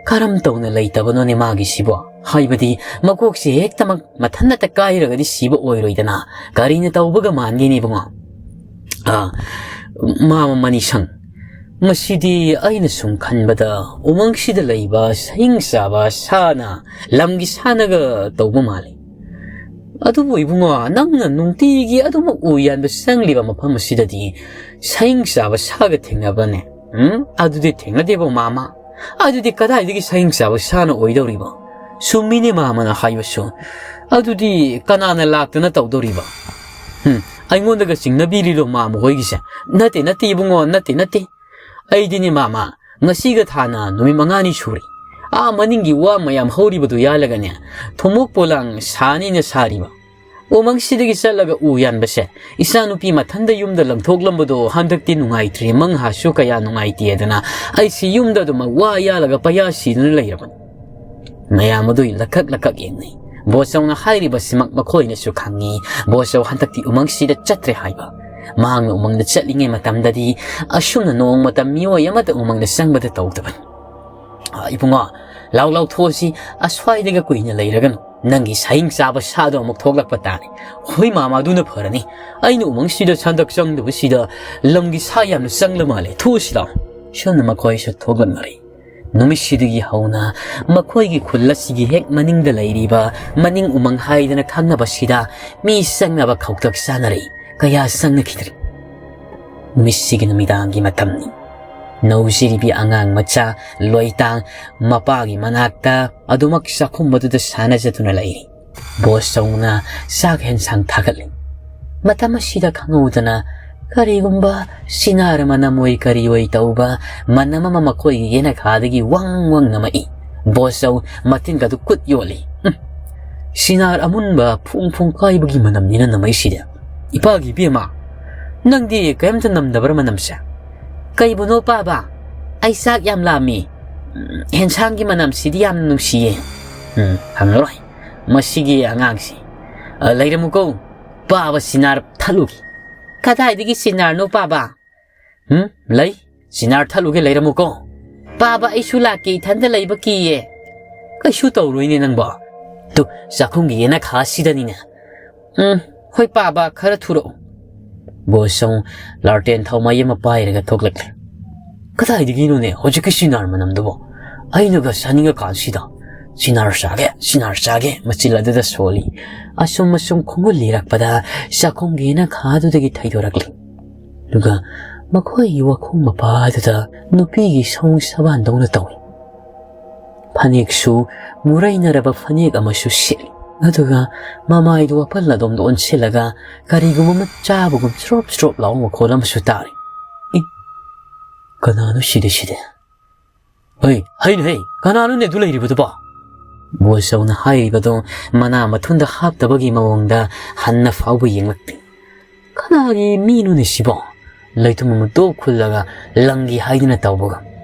ꯀꯔꯝ ꯇꯧꯅ ꯂꯩꯇꯕꯅꯣꯅꯦ ꯃꯥꯒꯤꯁꯤꯕꯣ? ꯍꯥꯏꯕꯗꯤ ꯃꯀꯣꯛꯁꯤ ꯍꯦꯛꯇꯃꯛ ꯃꯊꯟꯇ ꯀꯥꯏꯔꯒꯗꯤ ꯁꯤꯕ ꯑꯣꯏꯔꯣꯏꯗꯅ꯫ ꯀꯔꯤꯅ ꯇꯧꯕꯒ ꯃꯥꯟꯒꯦꯅꯦ ꯏꯕꯨꯡꯉꯣ?" "ꯑ, ꯃꯥꯃ ꯃꯅꯤꯁꯪ, ꯃꯁꯤꯗꯤ ꯑꯩꯅ ꯁꯨꯝ ꯈꯟꯕꯗ ꯎꯃꯪꯁꯤꯗ ꯂꯩꯕ ꯁꯍꯤꯡ ꯆꯥꯕ ꯁꯥꯅ, ꯂꯝꯒꯤ ꯁꯥꯅꯒ ꯇꯧꯕ ꯃꯥꯜꯂꯤ꯫ ꯑꯗꯨꯕꯨ ꯏꯕꯨꯡꯉꯣ, ꯅꯪꯅ ꯅꯨꯡꯇꯤꯒꯤ ꯑꯗꯨꯃꯛ ꯎ ꯌꯥꯟꯕ ꯆꯪꯂꯤꯕ ꯃꯐꯝ ꯑꯁꯤꯗꯗꯤ ꯁꯍꯤꯡ ꯆꯥꯕ ꯁꯥꯒ ꯊꯦꯡꯅꯕꯅꯦ?" "ꯎꯝ, ꯑꯗꯨꯗꯤ ꯊꯦꯡꯅꯗꯦꯕꯣ ꯃꯥꯃ꯫ ꯑꯗꯨꯗꯤ ꯀꯗꯥꯏꯗꯒꯤ ꯁꯍꯤꯡ ꯆꯥꯕ ꯁꯥꯅ ꯑꯣꯏꯗꯧꯔꯤꯕꯣ?" "ꯆꯨꯝꯃꯤꯅꯦ ꯃꯥꯃꯅ ꯍꯥꯏꯕꯁꯨ꯫ ꯑꯗꯨꯗꯤ ꯀꯅꯥꯅ ꯂꯥꯛꯇꯅ ꯇꯧꯗꯧꯔꯤꯕ? ꯍꯨꯝ, ꯑꯩꯉꯣꯟꯗꯒ ꯆꯤꯡꯅꯕꯤꯔꯤꯔꯣ ꯃꯥꯃ ꯍꯣꯏꯒꯤꯁꯦ? ꯅꯠꯇꯦ, ꯅꯠꯇꯦ ꯏꯕꯨꯡꯉꯣ, ꯅꯠꯇꯦ, ꯅꯠꯇꯦ꯫ ꯑꯩꯗꯤꯅꯦ ꯃꯥꯃ, ꯉꯁꯤꯒ ꯊꯥꯅ ꯅꯨꯃꯤꯠ ꯃꯉꯥꯅꯤ ꯁꯨꯔꯦ꯫ ꯑꯥ ꯃꯅꯤꯡꯒꯤ ꯋꯥ ꯃꯌꯥꯝ ꯍꯧꯔꯤꯕꯗꯨ ꯌꯥꯜꯂꯒꯅꯦ, ꯊꯨꯝꯃꯣꯛ ꯄꯣꯂꯥꯡ ꯁꯥꯅꯤꯅ ꯁꯥꯔꯤꯕ꯫ ꯎꯃꯪꯁꯤꯗꯒꯤ ꯆꯠꯂꯒ ꯎ ꯌꯥꯟꯕꯁꯦ, ꯏꯆꯥꯅꯨꯄꯤ ꯃꯊꯟꯗ ꯌꯨꯝꯗ ꯂꯪꯊꯣꯛꯂꯝꯕꯗꯣ ꯍꯟꯗꯛꯇꯤ ꯅꯨꯡꯉꯥꯏꯇ꯭ꯔꯦ, ꯃꯪꯍꯥꯁꯨ ꯀꯌꯥ ꯅꯨꯡꯉꯥꯏꯇꯦꯗꯅ ꯑꯩꯁꯤ ꯌꯨꯝꯗ ꯑꯗꯨꯃꯛ ꯋꯥ ꯌꯥꯜꯂꯒ ꯄꯩꯌꯥ ꯁꯤꯗꯨꯅ ꯂꯩꯔꯕꯅꯤ꯫ ꯃꯌꯥꯝ ꯑꯗꯨ ꯂꯀꯛ ꯂꯀꯛ ꯌꯦꯡꯅꯩ꯫ ꯕꯣꯁꯆꯧꯅ ꯍꯥꯏꯔꯤꯕꯁꯤꯃꯛ ꯃꯈꯣꯏꯅꯁꯨ ꯈꯪꯉꯤ꯫ ꯕꯣꯁꯆꯧ ꯍꯟꯗꯛꯇꯤ ꯎꯃꯪꯁꯤꯗ ꯆꯠꯇ꯭ꯔꯦ ꯍꯥꯏꯕ꯫ ꯃꯍꯥꯛꯅ ꯎꯃꯪꯗ ꯆꯠꯂꯤꯉꯩ ꯃꯇꯝꯗꯗꯤ ꯑꯁꯨꯝꯅ ꯅꯣꯡꯃꯇ ꯃꯤꯑꯣꯏ ꯑꯃꯠꯇ ꯎꯃꯪꯗ ꯆꯪꯕꯗ ꯇꯧꯗꯕꯅꯤ꯫ "ꯑ, ꯏꯕꯨꯡꯉꯣ, ꯂꯥꯎ ꯂꯥꯎ ꯊꯣꯛꯑꯁꯤ, ꯑꯁ꯭ꯋꯥꯏꯗꯒ ꯀꯨꯏꯅ ꯂꯩꯔꯒꯅꯨ꯫ ꯅꯪꯒꯤ ꯁꯍꯤꯡ ꯆꯥꯕ ꯁꯥꯗꯣ ꯑꯃꯨꯛ ꯊꯣꯛꯂꯛꯄ ꯇꯥꯔꯦ꯫ ꯍꯣꯏ ꯃꯥꯃ, ꯑꯗꯨꯅ ꯐꯔꯅꯤ꯫ ꯑꯩꯅ ꯎꯃꯪꯁꯤꯗ ꯍꯟꯗꯛ ꯆꯪꯗꯕꯁꯤꯗ ꯂꯝꯒꯤ ꯁꯥ ꯌꯥꯝꯅ ꯆꯪꯂ ꯃꯥꯜꯂꯦ꯫ ꯊꯣꯛꯑꯁꯤ ꯂꯥꯎ꯫" ꯁꯨꯝꯅ ꯃꯈꯣꯏꯁꯨ ꯊꯣꯛꯂꯛꯅꯔꯦ꯫ ꯅꯨꯃꯤꯠꯁꯤꯗꯒꯤ ꯍꯧꯅ ꯃꯈꯣꯏꯒꯤ ꯈꯨꯜ ꯑꯁꯤꯒꯤ ꯍꯦꯛ ꯃꯅꯤꯡꯗ ꯂꯩꯔꯤꯕ ꯃꯅꯤꯡ ꯎꯃꯪ ꯍꯥꯏꯗꯅ ꯈꯪꯅꯕꯁꯤꯗ ꯃꯤ ꯆꯪꯅꯕ ꯈꯧꯇꯛ ꯆꯥꯅꯔꯛꯏ꯫ ꯀꯌꯥ ꯆꯪꯅꯈꯤꯗ꯭ꯔꯤ꯫ ꯅꯨꯃꯤꯠꯁꯤꯒꯤ ꯅꯨꯃꯤꯗꯥꯡꯒꯤ ꯃꯇꯝꯅꯤ꯫ ꯅꯧꯖꯤꯔꯤꯕꯤ ꯑꯉꯥꯡ ꯃꯆꯥ ꯂꯣꯏꯇꯥꯡ ꯃꯄꯥꯒꯤ ꯃꯅꯥꯛꯇ ꯑꯗꯨꯃꯛ ꯆꯥꯛꯈꯨꯝ ꯑꯗꯨꯗ ꯁꯥꯟꯅꯖꯗꯨꯅ ꯂꯩꯔꯤ꯫ ꯕꯣꯁꯆꯧꯅ ꯆꯥꯛ ꯍꯦꯟꯁꯥꯡ ꯊꯥꯒꯠꯂꯤ꯫ ꯃꯇꯝ ꯑꯁꯤꯗ ꯈꯪꯍꯧꯗꯅ ꯀꯔꯤꯒꯨꯝꯕ ꯁꯤꯅꯥꯔ ꯃꯅꯝ ꯑꯣꯏ ꯀꯔꯤ ꯑꯣꯏ ꯇꯧꯕ ꯃꯅꯝ ꯑꯃ ꯃꯈꯣꯏꯒꯤ ꯌꯦꯅꯈꯥꯗꯒꯤ ꯋꯪ ꯋꯪ ꯅꯝꯃꯛꯏ꯫ ꯕꯣꯁꯆꯧ ꯃꯇꯤꯟꯒꯗꯨ ꯀꯨꯠ ꯌꯣꯜꯂꯤ꯫ "ꯎꯝ, ꯁꯤꯅꯥꯔ ꯑꯃꯨꯟꯕ ꯐꯣꯡ ꯐꯣꯡ ꯀꯥꯏꯕꯒꯤ ꯃꯅꯝꯅꯤꯅ ꯅꯝꯃꯛꯏꯁꯤꯗꯤ꯫ ꯏꯄꯥꯒꯤ ꯏꯕꯦꯝꯃ, ꯅꯪꯗꯤ ꯀꯔꯤꯝꯇ ꯅꯝꯗꯕ꯭ꯔꯥ ꯃꯅꯝꯁꯦ?" "ꯀꯩꯕꯨꯅꯣ ꯄꯥꯕ? ꯑꯩ ꯆꯥꯛ ꯌꯥꯝ ꯂꯥꯝꯃꯤ꯫ ꯎꯝ, ꯍꯦꯟꯁꯥꯡꯒꯤ ꯃꯅꯝꯁꯤꯗꯤ ꯌꯥꯝꯅ ꯅꯨꯡꯁꯤꯌꯦ꯫" "ꯎꯝ, ꯍꯪꯉꯔꯣꯏ ꯃꯁꯤꯒꯤ ꯑꯉꯥꯡꯁꯤ꯫ ꯑ, ꯂꯩꯔꯝꯃꯨꯀꯣ, ꯄꯥꯕ ꯁꯤꯅꯥꯔ ꯊꯠꯂꯨꯒꯦ꯫" "ꯀꯗꯥꯏꯗꯒꯤ ꯁꯤꯅꯥꯔꯅꯣ ꯄꯥꯕ?" "ꯎꯝ, ꯂꯩ꯫ ꯁꯤꯅꯥꯔ ꯊꯠꯂꯨꯒꯦ, ꯂꯩꯔꯝꯃꯨꯀꯣ꯫" "ꯄꯥꯕ, ꯑꯩꯁꯨ ꯂꯥꯛꯀꯦ, ꯏꯊꯟꯗ ꯂꯩꯕ ꯀꯤꯌꯦ꯫" "ꯀꯩꯁꯨ ꯇꯧꯔꯣꯏꯅꯦ ꯅꯪꯕꯣ꯫ ꯇꯨ, ꯆꯥꯛꯈꯨꯝꯒꯤ ꯌꯦꯅꯈꯥꯁꯤꯗꯅꯤꯅꯦ꯫" "ꯎꯝ, ꯍꯣꯏ ꯄꯥꯕ, ꯈꯔ ꯊꯨꯔꯛꯎ꯫" ꯕꯣꯁꯆꯧ ꯂꯥꯔꯇꯦꯟ ꯊꯥꯎꯃꯩ ꯑꯃ ꯄꯥꯏꯔꯒ ꯊꯣꯛꯂꯛꯂꯦ꯫ "ꯀꯗꯥꯏꯗꯒꯤꯅꯣꯅꯦ ꯍꯧꯖꯤꯛꯀꯤ ꯁꯤꯅꯥꯔ ꯃꯅꯝꯗꯨꯕꯣ? ꯑꯩꯅꯒ ꯆꯥꯅꯤꯡꯉꯀꯥꯟꯁꯤꯗ꯫ ꯁꯤꯅꯥꯔ ꯆꯥꯒꯦ, ꯁꯤꯅꯥꯔ ꯆꯥꯒꯦ," ꯃꯆꯤꯜ ꯑꯗꯨꯗ ꯁꯣꯜꯂꯤ꯫ ꯑꯁꯨꯝ ꯑꯁꯨꯝ ꯈꯣꯡꯒꯨꯜ ꯂꯤꯔꯛꯄꯗ ꯆꯥꯛꯈꯨꯝꯒꯤ ꯌꯦꯅꯈꯥꯗꯨꯗꯒꯤ ꯊꯩꯗꯣꯔꯛꯂꯤ꯫ ꯑꯗꯨꯒ ꯃꯈꯣꯏꯒꯤ ꯋꯥꯈꯣꯡ ꯃꯄꯥꯗꯨꯗ ꯅꯨꯄꯤꯒꯤ ꯁꯑꯣꯡ ꯁꯕꯥꯟꯗꯧꯅ ꯇꯧꯏ꯫ ꯐꯅꯦꯛꯁꯨ ꯃꯨꯔꯩꯅꯔꯕ ꯐꯅꯦꯛ ꯑꯃꯁꯨ ꯁꯦꯠꯂꯤ꯫ ꯑꯗꯨꯒ ꯃꯃꯥꯏꯗꯨ ꯋꯥꯄꯜ ꯑꯗꯣꯝꯗ ꯑꯣꯟꯁꯤꯜꯂꯒ ꯀꯔꯤꯒꯨꯝꯕ ꯑꯃ ꯆꯥꯕꯒꯨꯝ ꯆ꯭ꯔꯣꯞ ꯆ꯭ꯔꯣꯞ ꯂꯥꯎꯕ ꯃꯈꯣꯜ ꯑꯃꯁꯨ ꯇꯥꯔꯤ꯫ "ꯏ, ꯀꯅꯥꯅꯣ ꯁꯤꯗꯤ, ꯁꯤꯗꯤ? ꯍꯩ, ꯍꯩꯅꯦ, ꯍꯩ, ꯀꯅꯥꯅꯣꯅꯦ ꯑꯗꯨ ꯂꯩꯔꯤꯕꯗꯨꯕꯣ?" ꯕꯣꯏꯆꯧꯅ ꯍꯥꯏꯔꯤꯕꯗꯣ ꯃꯅꯥ ꯃꯊꯨꯟꯗ ꯍꯥꯞꯇꯕꯒꯤ ꯃꯑꯣꯡꯗ ꯍꯟꯅ ꯐꯥꯎꯕ ꯌꯦꯡꯂꯛꯇꯦ꯫ "ꯀꯅꯥꯒꯤ ꯃꯤꯅꯣꯅꯦ ꯁꯤꯕꯣ?" ꯂꯩꯇꯨꯝ ꯑꯃ ꯇꯣꯛ ꯈꯨꯜꯂꯒ ꯂꯪꯒꯤ ꯍꯥꯏꯗꯨꯅ ꯇꯧꯕꯒ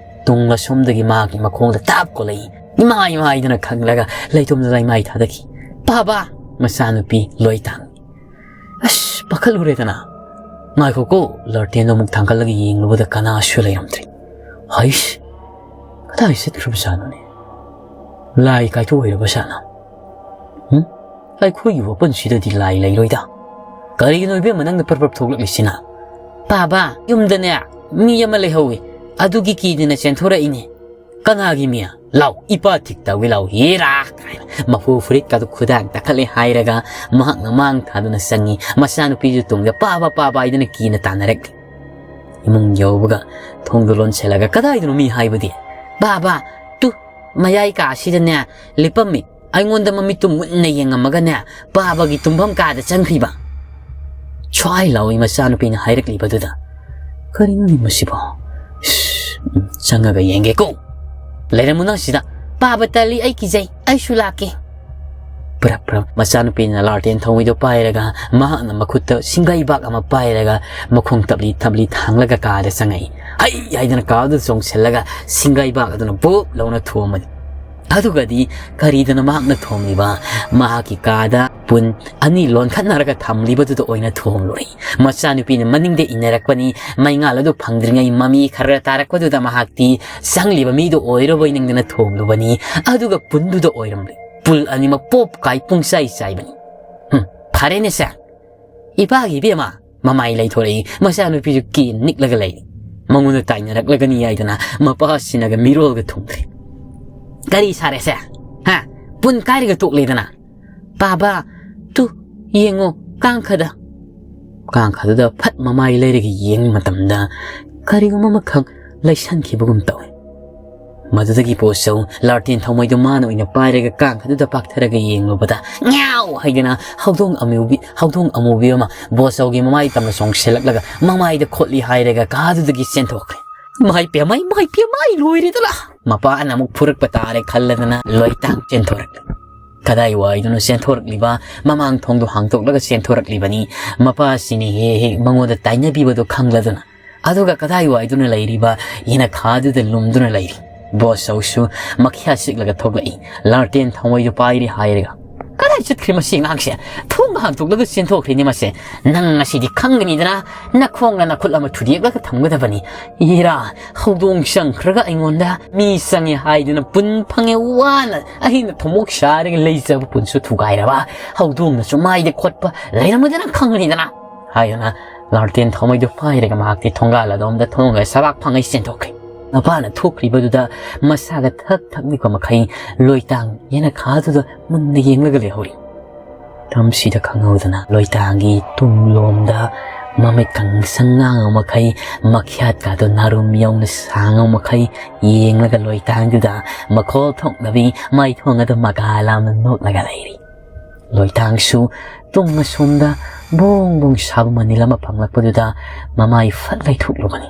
ꯇꯨꯡ ꯑꯁꯣꯝꯗꯒꯤ ꯃꯥꯒꯤ ꯃꯈꯣꯡꯗ ꯇꯥꯞ ꯀꯣꯜꯂꯛꯏ꯫ ꯏꯃꯥꯏ ꯏꯃꯥꯏꯗꯨꯅ ꯈꯪꯂꯒ ꯂꯩꯇꯨꯝꯗ ꯂꯩꯃꯥꯏ ꯊꯥꯗꯈꯤ꯫ "ꯄꯥꯕ!" ꯃꯆꯥꯅꯨꯄꯤ ꯂꯣꯏ ꯇꯥꯡꯉꯤ꯫ "ꯑꯁ, ꯄꯥꯈꯠꯂꯨꯔꯦꯗꯅ꯫ ꯉꯥꯏꯈꯣꯀꯣ!" ꯂꯥꯔꯇꯦꯟꯗꯣ ꯑꯃꯨꯛ ꯊꯥꯡꯒꯠꯂꯒ ꯌꯦꯡꯂꯨꯕꯗ ꯀꯅꯥꯁꯨ ꯂꯩꯔꯝꯗ꯭ꯔꯦ꯫ "ꯍꯩꯁ, ꯀꯗꯥꯏ ꯆꯠꯈ꯭ꯔꯕꯖꯥꯠꯅꯣꯅꯦ? ꯂꯥꯏ ꯀꯥꯏꯊꯣꯛ ꯑꯣꯏꯔꯕ ꯖꯥꯠꯅ? ꯍꯨꯝ? ꯑꯩꯈꯣꯏꯒꯤ ꯋꯥꯄꯟꯁꯤꯗꯗꯤ ꯂꯥꯏ ꯂꯩꯔꯣꯏꯗ꯫ ꯀꯔꯤꯒꯤꯅꯣ ꯏꯕꯦꯝꯃ ꯅꯪꯅ ꯄ꯭ꯔꯞ ꯄ꯭ꯔꯞ ꯊꯣꯛꯂꯛꯂꯤꯁꯤꯅ?" "ꯄꯥꯕ, ꯌꯨꯝꯗꯅꯦ ꯃꯤ ꯑꯃ ꯂꯩꯍꯧꯋꯤ, ꯑꯗꯨꯒꯤ ꯀꯤꯗꯅ ꯆꯦꯟꯊꯣꯔꯛꯏꯅꯦ꯫" "ꯀꯅꯥꯒꯤ ꯃꯤ? ꯂꯥꯎ, ꯏꯄꯥ ꯊꯤꯛ ꯇꯧꯏ ꯂꯥꯎ, ꯍꯦꯔꯥ!" ꯀꯥꯏꯅ ꯃꯄꯨ ꯐꯨꯔꯤꯠꯀꯗꯨ ꯈꯨꯗꯥꯡ ꯇꯥꯈꯠꯂꯦ ꯍꯥꯏꯔꯒ ꯃꯍꯥꯛꯅ ꯃꯥꯡ ꯊꯥꯗꯨꯅ ꯆꯪꯉꯤ꯫ ꯃꯆꯥꯅꯨꯄꯤꯁꯨ ꯇꯨꯡꯗ "ꯄꯥꯕ, ꯄꯥꯕ" ꯍꯥꯏꯗꯨꯅ ꯀꯤꯅ ꯇꯥꯟꯅꯔꯛꯂꯤ꯫ ꯏꯃꯨꯡ ꯌꯧꯕꯒ ꯊꯣꯡꯗꯨ ꯂꯣꯟꯁꯤꯜꯂꯒ "ꯀꯗꯥꯏꯗꯅꯣ ꯃꯤ ꯍꯥꯏꯕꯗꯤ?" "ꯄꯥꯕ, ꯇꯨ, ꯃꯌꯥꯏ ꯀꯥ ꯑꯁꯤꯗꯅꯦ ꯂꯦꯞꯄꯝꯃꯤ꯫ ꯑꯩꯉꯣꯟꯗ ꯃꯃꯤꯠꯇꯨ ꯃꯨꯟꯅ ꯌꯦꯡꯉꯝꯃꯒꯅꯦ ꯄꯥꯕꯒꯤ ꯇꯨꯝꯐꯝ ꯀꯥꯗ ꯆꯪꯈ꯭ꯔꯤꯕ꯫" ꯁ꯭ꯋꯥꯏ ꯂꯥꯎꯏ ꯃꯆꯥꯅꯨꯄꯤꯅ ꯍꯥꯏꯔꯛꯂꯤꯕꯗꯨꯗ꯫ "ꯀꯔꯤꯅꯣꯅꯦ ꯃꯁꯤꯕꯣ? ꯏꯁ, ꯎꯝ, ꯆꯪꯉꯒ ꯌꯦꯡꯒꯦꯀꯣ꯫ ꯂꯩꯔꯝꯃꯨ ꯅꯪ ꯁꯤꯗ꯫ ꯄꯥꯕ ꯇꯜꯂꯤ, ꯑꯩ ꯀꯤꯖꯩ, ꯑꯩꯁꯨ ꯂꯥꯛꯀꯦ꯫" ꯄ꯭ꯔꯞ ꯄ꯭ꯔꯞ ꯃꯆꯥꯅꯨꯄꯤꯅ ꯂꯥꯔꯇꯦꯟ ꯊꯧꯃꯩꯗꯣ ꯄꯥꯏꯔꯒ ꯃꯍꯥꯛꯅ ꯃꯈꯨꯠꯇ ꯁꯤꯡꯒꯩꯕꯥꯛ ꯑꯃ ꯄꯥꯏꯔꯒ ꯃꯈꯣꯡ ꯇꯞꯂꯤ ꯇꯞꯂꯤ ꯊꯥꯡꯂꯒ ꯀꯥꯗ ꯆꯪꯉꯛꯏ꯫ "ꯍꯩ!" ꯍꯥꯏꯗꯅ ꯀꯥꯗꯨ ꯆꯣꯡꯁꯤꯜꯂꯒ ꯁꯤꯡꯒꯩꯕꯥꯛ ꯑꯗꯨꯅ ꯕꯨꯞ ꯂꯧꯅ ꯊꯣꯝꯃꯅꯤ꯫ ꯑꯗꯨꯒꯗꯤ ꯀꯔꯤꯗꯅꯣ ꯃꯍꯥꯛꯅ ꯊꯣꯝꯂꯤꯕ? ꯃꯍꯥꯛꯀꯤ ꯀꯥꯗ ꯄꯨꯟ ꯑꯅꯤ ꯂꯣꯟꯈꯠꯅꯔꯒ ꯊꯝꯂꯤꯕꯗꯨꯗ ꯑꯣꯏꯅ ꯊꯣꯝꯂꯨꯔꯦ꯫ ꯃꯆꯥꯅꯨꯄꯤꯅ ꯃꯅꯤꯡꯗ ꯏꯟꯅꯔꯛꯄꯅꯤ꯫ ꯃꯩꯉꯥꯜ ꯑꯗꯨ ꯐꯪꯗ꯭ꯔꯤꯉꯩ ꯃꯃꯤ ꯈꯔ ꯇꯥꯔꯛꯄꯗꯨꯗ ꯃꯍꯥꯛꯇꯤ ꯆꯪꯂꯤꯕ ꯃꯤꯗꯨ ꯑꯣꯏꯔꯕꯣꯏ ꯅꯤꯡꯗꯅ ꯊꯣꯝꯂꯨꯕꯅꯤ꯫ ꯑꯗꯨꯒ ꯄꯨꯟꯗꯨꯗ ꯑꯣꯏꯔꯝꯂꯦ꯫ ꯄꯨꯜ ꯑꯅꯤꯃꯛ ꯄꯣꯞ ꯀꯥꯏ ꯄꯨꯡꯆꯥꯏ ꯆꯥꯏꯕꯅꯤ꯫ "ꯍꯨꯝ, ꯐꯔꯦꯅꯦ ꯁꯦ꯫ ꯏꯄꯥꯒꯤ ꯏꯕꯦꯝꯃ!" ꯃꯃꯥꯏ ꯂꯩꯊꯣꯔꯛꯏ꯫ ꯃꯆꯥꯅꯨꯄꯤꯁꯨ ꯀꯤ ꯅꯤꯛꯂꯒ ꯂꯩꯔꯤ꯫ ꯃꯉꯣꯟꯗ ꯇꯥꯏꯅꯔꯛꯂꯒꯅꯤ ꯍꯥꯏꯗꯅ ꯃꯄꯥꯁꯤꯅꯒ ꯃꯤꯔꯣꯜꯒ ꯊꯨꯡꯗ꯭ꯔꯦ꯫ "ꯀꯔꯤ ꯁꯥꯔꯦꯁꯦ? ꯍꯥ? ꯄꯨꯟ ꯀꯥꯏꯔꯒ ꯇꯣꯛꯂꯦꯗꯅ꯫ ꯄꯥꯕ, ꯇꯨ, ꯌꯦꯡꯉꯣ, ꯀꯥꯡꯈꯗ꯫" ꯀꯥꯡꯈꯗꯨꯗ ꯐꯠ ꯃꯃꯥꯏ ꯂꯩꯔꯒ ꯌꯦꯡꯕ ꯃꯇꯝꯗ ꯀꯔꯤꯒꯨꯝꯕ ꯑꯃꯈꯛ ꯂꯩꯁꯟꯈꯤꯕꯒꯨꯝ ꯇꯧꯏ꯫ ꯃꯗꯨꯗꯒꯤ ꯕꯣꯆꯧ ꯂꯥꯔꯇꯦꯟ ꯊꯥꯎꯃꯩꯗꯨ ꯃꯥꯅ ꯑꯣꯏꯅ ꯄꯥꯏꯔꯒ ꯀꯥꯡ ꯑꯗꯨꯗ ꯄꯥꯛꯊꯔꯒ ꯌꯦꯡꯂꯨꯕꯗ, ꯉ꯭ꯌꯥꯎ ꯍꯥꯏꯗꯅ ꯍꯧꯗꯣꯡ ꯑꯃꯨꯕꯤ, ꯍꯧꯗꯣꯡ ꯑꯃꯨꯕꯤ ꯑꯃ ꯕꯣꯆꯧꯒꯤ ꯃꯃꯥꯏ ꯇꯝꯅ ꯆꯣꯡꯁꯤꯜꯂꯛꯂꯒ ꯃꯃꯥꯏꯗ ꯈꯣꯠꯂꯤ ꯍꯥꯏꯔꯒ ꯀꯥꯗꯨꯗꯒꯤ ꯆꯦꯟꯊꯣꯛꯈ꯭ꯔꯦ꯫ ꯃꯥꯏ ꯄꯦꯝꯃꯥꯏ, ꯃꯥꯏ ꯄꯦꯝꯃꯥꯏ, ꯂꯣꯏꯔꯦꯗꯅ! ꯃꯄꯥꯅ ꯑꯃꯨꯛ ꯐꯨꯔꯛꯄ ꯇꯥꯔꯦ ꯈꯜꯂꯗꯅ ꯂꯣꯏꯇꯥꯡ ꯆꯦꯟꯊꯣꯔꯛꯂꯦ꯫ ꯀꯗꯥꯏꯋꯥꯏꯗꯅꯣ ꯆꯦꯟꯊꯣꯔꯛꯂꯤꯕ? ꯃꯃꯥꯡ ꯊꯣꯡꯗꯣ ꯍꯥꯡꯗꯣꯛꯂꯒ ꯆꯦꯟꯊꯣꯔꯛꯂꯤꯕꯅꯤ꯫ ꯃꯄꯥꯁꯤꯅ ꯍꯦꯛ ꯍꯦꯛ ꯃꯉꯣꯟꯗ ꯇꯥꯏꯅꯕꯤꯕꯗꯣ ꯈꯪꯂꯗꯅ꯫ ꯑꯗꯨꯒ ꯀꯗꯥꯏꯋꯥꯏꯗꯅꯣ ꯂꯩꯔꯤꯕ ꯌꯦꯅꯈꯥꯗꯨꯗ ꯂꯨꯝꯗꯨꯅ ꯂꯩꯔꯤ꯫ ꯕꯣꯆꯧꯁꯨ ꯃꯈ꯭ꯌꯥ ꯆꯤꯛꯂꯒ ꯊꯣꯛꯂꯛꯏ꯫ ꯂꯥꯔꯇꯦꯟ ꯊꯥꯎꯃꯩꯗꯨ ꯄꯥꯏꯔꯤ ꯍꯥꯏꯔꯒ꯫ "ꯀꯗꯥꯏ ꯆꯠꯈ꯭ꯔꯦ ꯃꯁꯤ ꯑꯉꯥꯡꯁꯦ? ꯊꯣꯡ ꯍꯥꯡꯗꯣꯛꯂꯒ ꯆꯦꯟꯊꯣꯛꯈ꯭ꯔꯦꯅꯦ ꯃꯁꯦ꯫ ꯅꯪ ꯉꯁꯤꯗꯤ ꯈꯪꯒꯅꯤꯗꯅ, ꯅꯈꯣꯡꯅ ꯅꯈꯨꯠ ꯑꯃ ꯊꯨꯗꯦꯛꯂꯒ ꯊꯝꯒꯗꯕꯅꯤ꯫ ꯏꯔꯥ, ꯍꯧꯗꯣꯡ ꯆꯪꯈ꯭ꯔꯒ ꯑꯩꯉꯣꯟꯗ ꯃꯤ ꯆꯪꯉꯦ ꯍꯥꯏꯗꯨꯅ ꯄꯨꯟ ꯐꯪꯉꯦ ꯋꯥꯅ ꯑꯍꯤꯡꯗ ꯊꯨꯝꯃꯣꯛ ꯁꯥꯔꯒ ꯂꯩꯖꯕ ꯄꯨꯟꯁꯨ ꯊꯨꯒꯥꯏꯔꯕ꯫ ꯍꯧꯗꯣꯡꯅꯁꯨ ꯃꯥꯏꯗ ꯈꯣꯠꯄ ꯂꯩꯔꯝꯃꯗꯅ ꯈꯪꯒꯅꯤꯗꯅ" ꯍꯥꯏꯗꯨꯅ ꯂꯥꯔꯇꯦꯟ ꯊꯥꯎꯃꯩꯗꯨ ꯄꯥꯏꯔꯒ ꯃꯍꯥꯛꯇꯤ ꯊꯣꯡꯒꯥꯜ ꯑꯗꯣꯝꯗ ꯊꯣꯡꯒ ꯁꯕꯥꯛ ꯐꯪꯉꯩ ꯆꯦꯟꯊꯣꯛꯈ꯭ꯔꯦ꯫ ꯃꯄꯥꯅ ꯊꯣꯛꯈ꯭ꯔꯤꯕꯗꯨꯗ ꯃꯁꯥꯒ ꯊꯛ ꯊꯛ ꯅꯤꯛꯄ ꯃꯈꯩ ꯂꯣꯏꯇꯥꯡ ꯌꯦꯅꯈꯥꯗꯨꯗ ꯃꯨꯟꯅ ꯌꯦꯡꯂꯒ ꯂꯩꯍꯧꯔꯤ꯫ ꯃꯇꯝꯁꯤꯗ ꯈꯪꯍꯧꯗꯅ ꯂꯣꯏꯇꯥꯡꯒꯤ ꯇꯨꯡꯂꯣꯝꯗ ꯃꯃꯤꯠ ꯀꯪꯁꯪ ꯉꯥꯡꯕ ꯃꯈꯩ, ꯃꯈ꯭ꯌꯥꯠꯀꯥꯗꯣ ꯅꯥꯔꯨꯝ ꯌꯧꯅ ꯁꯥꯡꯕ ꯃꯈꯩ ꯌꯦꯡꯂꯒ ꯂꯣꯏꯇꯥꯡꯗꯨꯗ ꯃꯈꯣꯜ ꯊꯣꯛꯅꯕꯤ ꯃꯥꯏꯊꯣꯡ ꯑꯗꯨ ꯃꯀꯥ ꯂꯥꯝꯅ ꯅꯣꯛꯂꯒ ꯂꯩꯔꯤ꯫ ꯂꯣꯏꯇꯥꯡꯁꯨ ꯇꯨꯡ ꯑꯁꯣꯝꯗ ꯕꯣꯡ ꯕꯣꯡ ꯁꯥꯕ ꯃꯅꯤꯜ ꯑꯃ ꯐꯪꯂꯛꯄꯗꯨꯗ ꯃꯃꯥꯏ ꯐꯠ ꯂꯩꯊꯣꯛꯂꯨꯕꯅꯤ꯫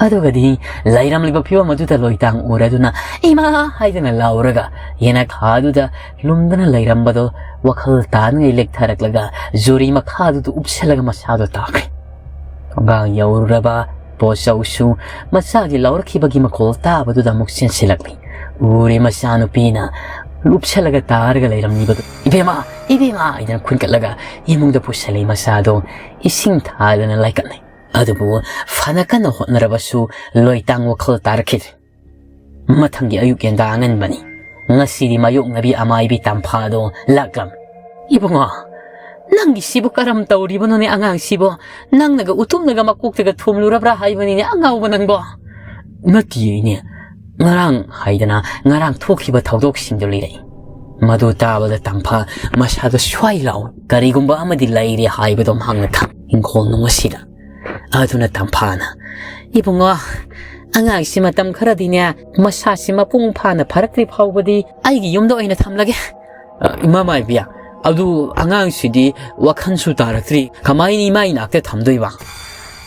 ꯑꯗꯨꯒꯗꯤ ꯂꯩꯔꯝꯂꯤꯕ ꯐꯤꯕꯝ ꯑꯗꯨꯗ ꯂꯣꯏꯇꯥꯡ ꯎꯔꯗꯨꯅ "ꯏꯃꯥ!" ꯍꯥꯏꯗꯨꯅ ꯂꯥꯎꯔꯒ ꯌꯦꯅꯈꯥꯗꯨꯗ ꯂꯨꯝꯗꯨꯅ ꯂꯩꯔꯝꯕꯗꯣ ꯋꯥꯈꯜ ꯇꯥꯅꯉꯩ ꯂꯦꯛꯊꯔꯛꯂꯒ ꯖꯨꯔꯤ ꯃꯈꯥꯗꯨꯗ ꯎꯞꯁꯜꯂꯒ ꯃꯁꯥꯗꯣ ꯇꯥꯈ꯭ꯔꯦ꯫ ꯊꯣꯡꯒꯥꯜ ꯌꯧꯔꯨꯔꯕ ꯕꯣꯆꯧꯁꯨ ꯃꯆꯥꯒꯤ ꯂꯥꯎꯔꯛꯈꯤꯕꯒꯤ ꯃꯈꯣꯜ ꯇꯥꯕꯗꯨꯗ ꯑꯃꯨꯛ ꯆꯦꯟꯁꯤꯜꯂꯛꯂꯤ꯫ ꯎꯔꯦ ꯃꯆꯥꯅꯨꯄꯤꯅ ꯂꯨꯞꯁꯜꯂꯒ ꯇꯥꯔꯒ ꯂꯩꯔꯝꯂꯤꯕꯗꯨ꯫ "ꯏꯕꯦꯝꯃ! ꯏꯕꯦꯝꯃ!" ꯍꯥꯏꯗꯅ ꯈꯨꯟꯀꯠꯂꯒ ꯏꯃꯨꯡꯗ ꯄꯨꯁꯜꯂꯤ꯫ ꯃꯆꯥꯗꯣ ꯏꯁꯤꯡ ꯊꯥꯗꯅ ꯂꯥꯏꯀꯠꯅꯩ꯫ ꯑꯗꯨꯕꯨ ꯐꯅ ꯀꯟꯅ ꯍꯣꯠꯅꯔꯕꯁꯨ ꯂꯣꯏꯇꯥꯡ ꯋꯥꯈꯜ ꯇꯥꯔꯛꯈꯤꯗ꯭ꯔꯦ꯫ ꯃꯊꯪꯒꯤ ꯑꯌꯨꯛ ꯌꯦꯟꯗꯥ ꯑꯉꯟꯕꯅꯤ꯫ ꯉꯁꯤꯗꯤ ꯃꯥꯌꯣꯛꯅꯕꯤ ꯑꯃꯥꯏꯕꯤ ꯇꯝꯐꯥꯗꯣ ꯂꯥꯛꯂꯝꯃꯤ꯫ "ꯏꯕꯨꯡꯉꯣ, ꯅꯪꯒꯤꯁꯤꯕꯨ ꯀꯔꯝ ꯇꯧꯔꯤꯕꯅꯣꯅꯦ ꯑꯉꯥꯡꯁꯤꯕꯣ? ꯅꯪꯅꯒ ꯎꯇꯨꯝꯅꯒ ꯃꯀꯣꯛꯇꯒ ꯊꯣꯝꯂꯨꯔꯕ꯭ꯔꯥ ꯍꯥꯏꯕꯅꯤꯅꯦ ꯑꯉꯥꯎꯕ ꯅꯪꯕꯣ?" "ꯅꯠꯇꯤꯌꯦ ꯏꯅꯦ, ꯉꯔꯥꯡ" ꯍꯥꯏꯗꯅ ꯉꯔꯥꯡ ꯊꯣꯛꯈꯤꯕ ꯊꯧꯗꯣꯛꯁꯤꯡꯗꯨ ꯂꯤꯔꯛꯏ꯫ ꯃꯗꯨ ꯇꯥꯕꯗ ꯇꯝꯐꯥ ꯃꯁꯥꯗꯣ ꯁ꯭ꯋꯥꯏ ꯂꯥꯎꯏ꯫ ꯀꯔꯤꯒꯨꯝꯕ ꯑꯃꯗꯤ ꯂꯩꯔꯦ ꯍꯥꯏꯕꯗꯣ ꯃꯍꯥꯛꯅ ꯈꯪꯏ ꯏꯪꯈꯣꯜ ꯅꯨꯡ ꯑꯁꯤꯗ꯫ ꯑꯗꯨꯅ ꯇꯝꯐꯥꯅ, "ꯏꯕꯨꯡꯉꯣ, "ꯑꯉꯥꯡꯁꯤ ꯃꯇꯝ ꯈꯔꯗꯤꯅꯦ, ꯃꯁꯥꯁꯤ ꯃꯄꯨꯡ ꯐꯥꯅ ꯐꯔꯛꯇ꯭ꯔꯤ ꯐꯥꯎꯕꯗꯤ ꯑꯩꯒꯤ ꯌꯨꯝꯗ ꯑꯣꯏꯅ ꯊꯝꯂꯒꯦ꯫" "ꯑ, ꯏꯃꯥ ꯃꯥꯏꯕꯤ, ꯑꯗꯨ ꯑꯉꯥꯡꯁꯤꯗꯤ ꯋꯥꯈꯜꯁꯨ ꯇꯥꯔꯛꯇ꯭ꯔꯤ, ꯀꯃꯥꯏꯅ ꯏꯃꯥ ꯏꯅꯥꯛꯇ ꯊꯝꯗꯣꯏꯕ?"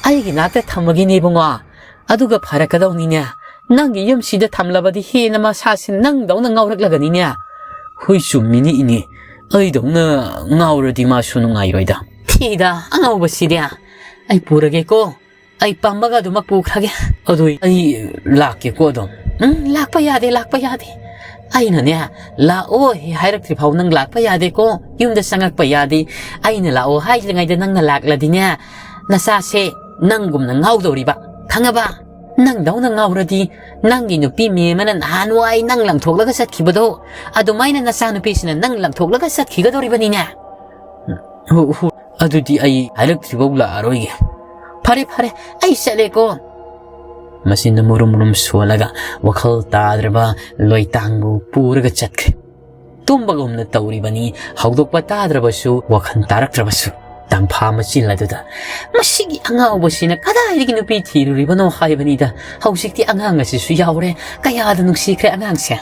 "ꯑꯩꯒꯤ ꯅꯥꯛꯇ ꯊꯝꯃꯒꯦꯅꯦ ꯏꯕꯨꯡꯉꯣ, ꯑꯗꯨꯒ ꯐꯔꯛꯀꯗꯧꯅꯤꯅꯦ꯫ ꯅꯪꯒꯤ ꯌꯨꯝꯁꯤꯗ ꯊꯝꯂꯕꯗꯤ ꯍꯦꯟꯅ ꯃꯁꯥꯁꯤ ꯅꯪꯗꯧꯅ ꯉꯥꯎꯔꯛꯂꯒꯅꯤꯅꯦ꯫" "ꯍꯣꯏ, ꯆꯨꯝꯃꯤꯅꯤ ꯏꯅꯦ, ꯑꯩꯗꯧꯅ ꯉꯥꯎꯔꯗꯤ ꯃꯥꯁꯨ ꯅꯨꯡꯉꯥꯏꯔꯣꯏꯗ꯫" "ꯊꯤꯗ ꯑꯉꯥꯎꯕꯁꯤꯗꯤ, ꯑꯩ ꯄꯨꯔꯒꯦꯀꯣ, ꯑꯩ ꯄꯥꯝꯕꯒ ꯑꯗꯨꯃꯛ ꯄꯨꯈ꯭ꯔꯒꯦ꯫ ꯑꯗꯨ ꯑꯩ ꯂꯥꯛꯀꯦꯀꯣ ꯑꯗꯨꯝ꯫" "ꯎꯝ, ꯂꯥꯛꯄ ꯌꯥꯗꯦ, ꯂꯥꯛꯄ ꯌꯥꯗꯦ꯫ ꯑꯩꯅꯅꯦ, ꯂꯥꯛꯑꯣ ꯍꯥꯏꯔꯛꯇ꯭ꯔꯤ ꯐꯥꯎ ꯅꯪ ꯂꯥꯛꯄ ꯌꯥꯗꯦꯀꯣ, ꯌꯨꯝꯗ ꯆꯪꯉꯛꯄ ꯌꯥꯗꯦ꯫ ꯑꯩꯅ ꯂꯥꯛꯑꯣ ꯍꯥꯏꯗ꯭ꯔꯤꯉꯩꯗ ꯅꯪꯅ ꯂꯥꯛꯂꯗꯤꯅꯦ, ꯅꯆꯥꯁꯦ ꯅꯪꯒꯨꯝꯅ ꯉꯥꯎꯗꯧꯔꯤꯕ, ꯈꯪꯉꯕ? ꯅꯪꯗꯧꯅ ꯉꯥꯎꯔꯗꯤ, ꯅꯪꯒꯤ ꯅꯨꯄꯤ ꯃꯦꯝꯃꯅ ꯅꯍꯥꯟꯋꯥꯏ ꯅꯪ ꯂꯪꯊꯣꯛꯂꯒ ꯆꯠꯈꯤꯕꯗꯣ, ꯑꯗꯨꯃꯥꯏꯅ ꯅꯆꯥꯅꯨꯄꯤꯁꯤꯅ ꯅꯪ ꯂꯪꯊꯣꯛꯂꯒ ꯆꯠꯈꯤꯒꯗꯧꯔꯤꯕꯅꯤꯅꯦ꯫" "ꯍꯣ, ꯍꯣ, ꯑꯗꯨꯗꯤ ꯑꯩ ꯍꯥꯏꯔꯛꯇ꯭ꯔꯤꯐꯥꯎ ꯂꯥꯛꯑꯔꯣꯏꯒꯦ꯫" "ꯐꯔꯦ, ꯐꯔꯦ, ꯑꯩ ꯆꯠꯂꯦꯀꯣ꯫" ꯃꯆꯤꯟꯗꯨ ꯃꯨꯔꯨꯝ ꯃꯨꯔꯨꯝ ꯁꯣꯜꯂꯒ ꯋꯥꯈꯜ ꯇꯥꯗ꯭ꯔꯕ ꯂꯣꯏꯇꯥꯡꯕꯨ ꯄꯨꯔꯒ ꯆꯠꯈ꯭ꯔꯦ꯫ ꯇꯨꯝꯕꯒꯨꯝꯅ ꯇꯧꯔꯤꯕꯅꯤ, ꯍꯧꯗꯣꯛꯄ ꯇꯥꯗ꯭ꯔꯕꯁꯨ, ꯋꯥꯈꯜ ꯇꯥꯔꯛꯇ꯭ꯔꯕꯁꯨ꯫ ꯇꯝꯐꯥ ꯃꯆꯤꯜ ꯑꯗꯨꯗ, "ꯃꯁꯤꯒꯤ ꯑꯉꯥꯎꯕꯁꯤꯅ ꯀꯗꯥꯏꯗꯒꯤ ꯅꯨꯄꯤ ꯊꯤꯔꯨꯔꯤꯕꯅꯣ ꯍꯥꯏꯕꯅꯤꯗ, ꯍꯧꯖꯤꯛꯇꯤ ꯑꯉꯥꯡ ꯑꯁꯤꯁꯨ ꯌꯥꯎꯔꯦ, ꯀꯌꯥꯗ ꯅꯨꯡꯁꯤꯈ꯭ꯔꯦ ꯑꯉꯥꯡꯁꯦ꯫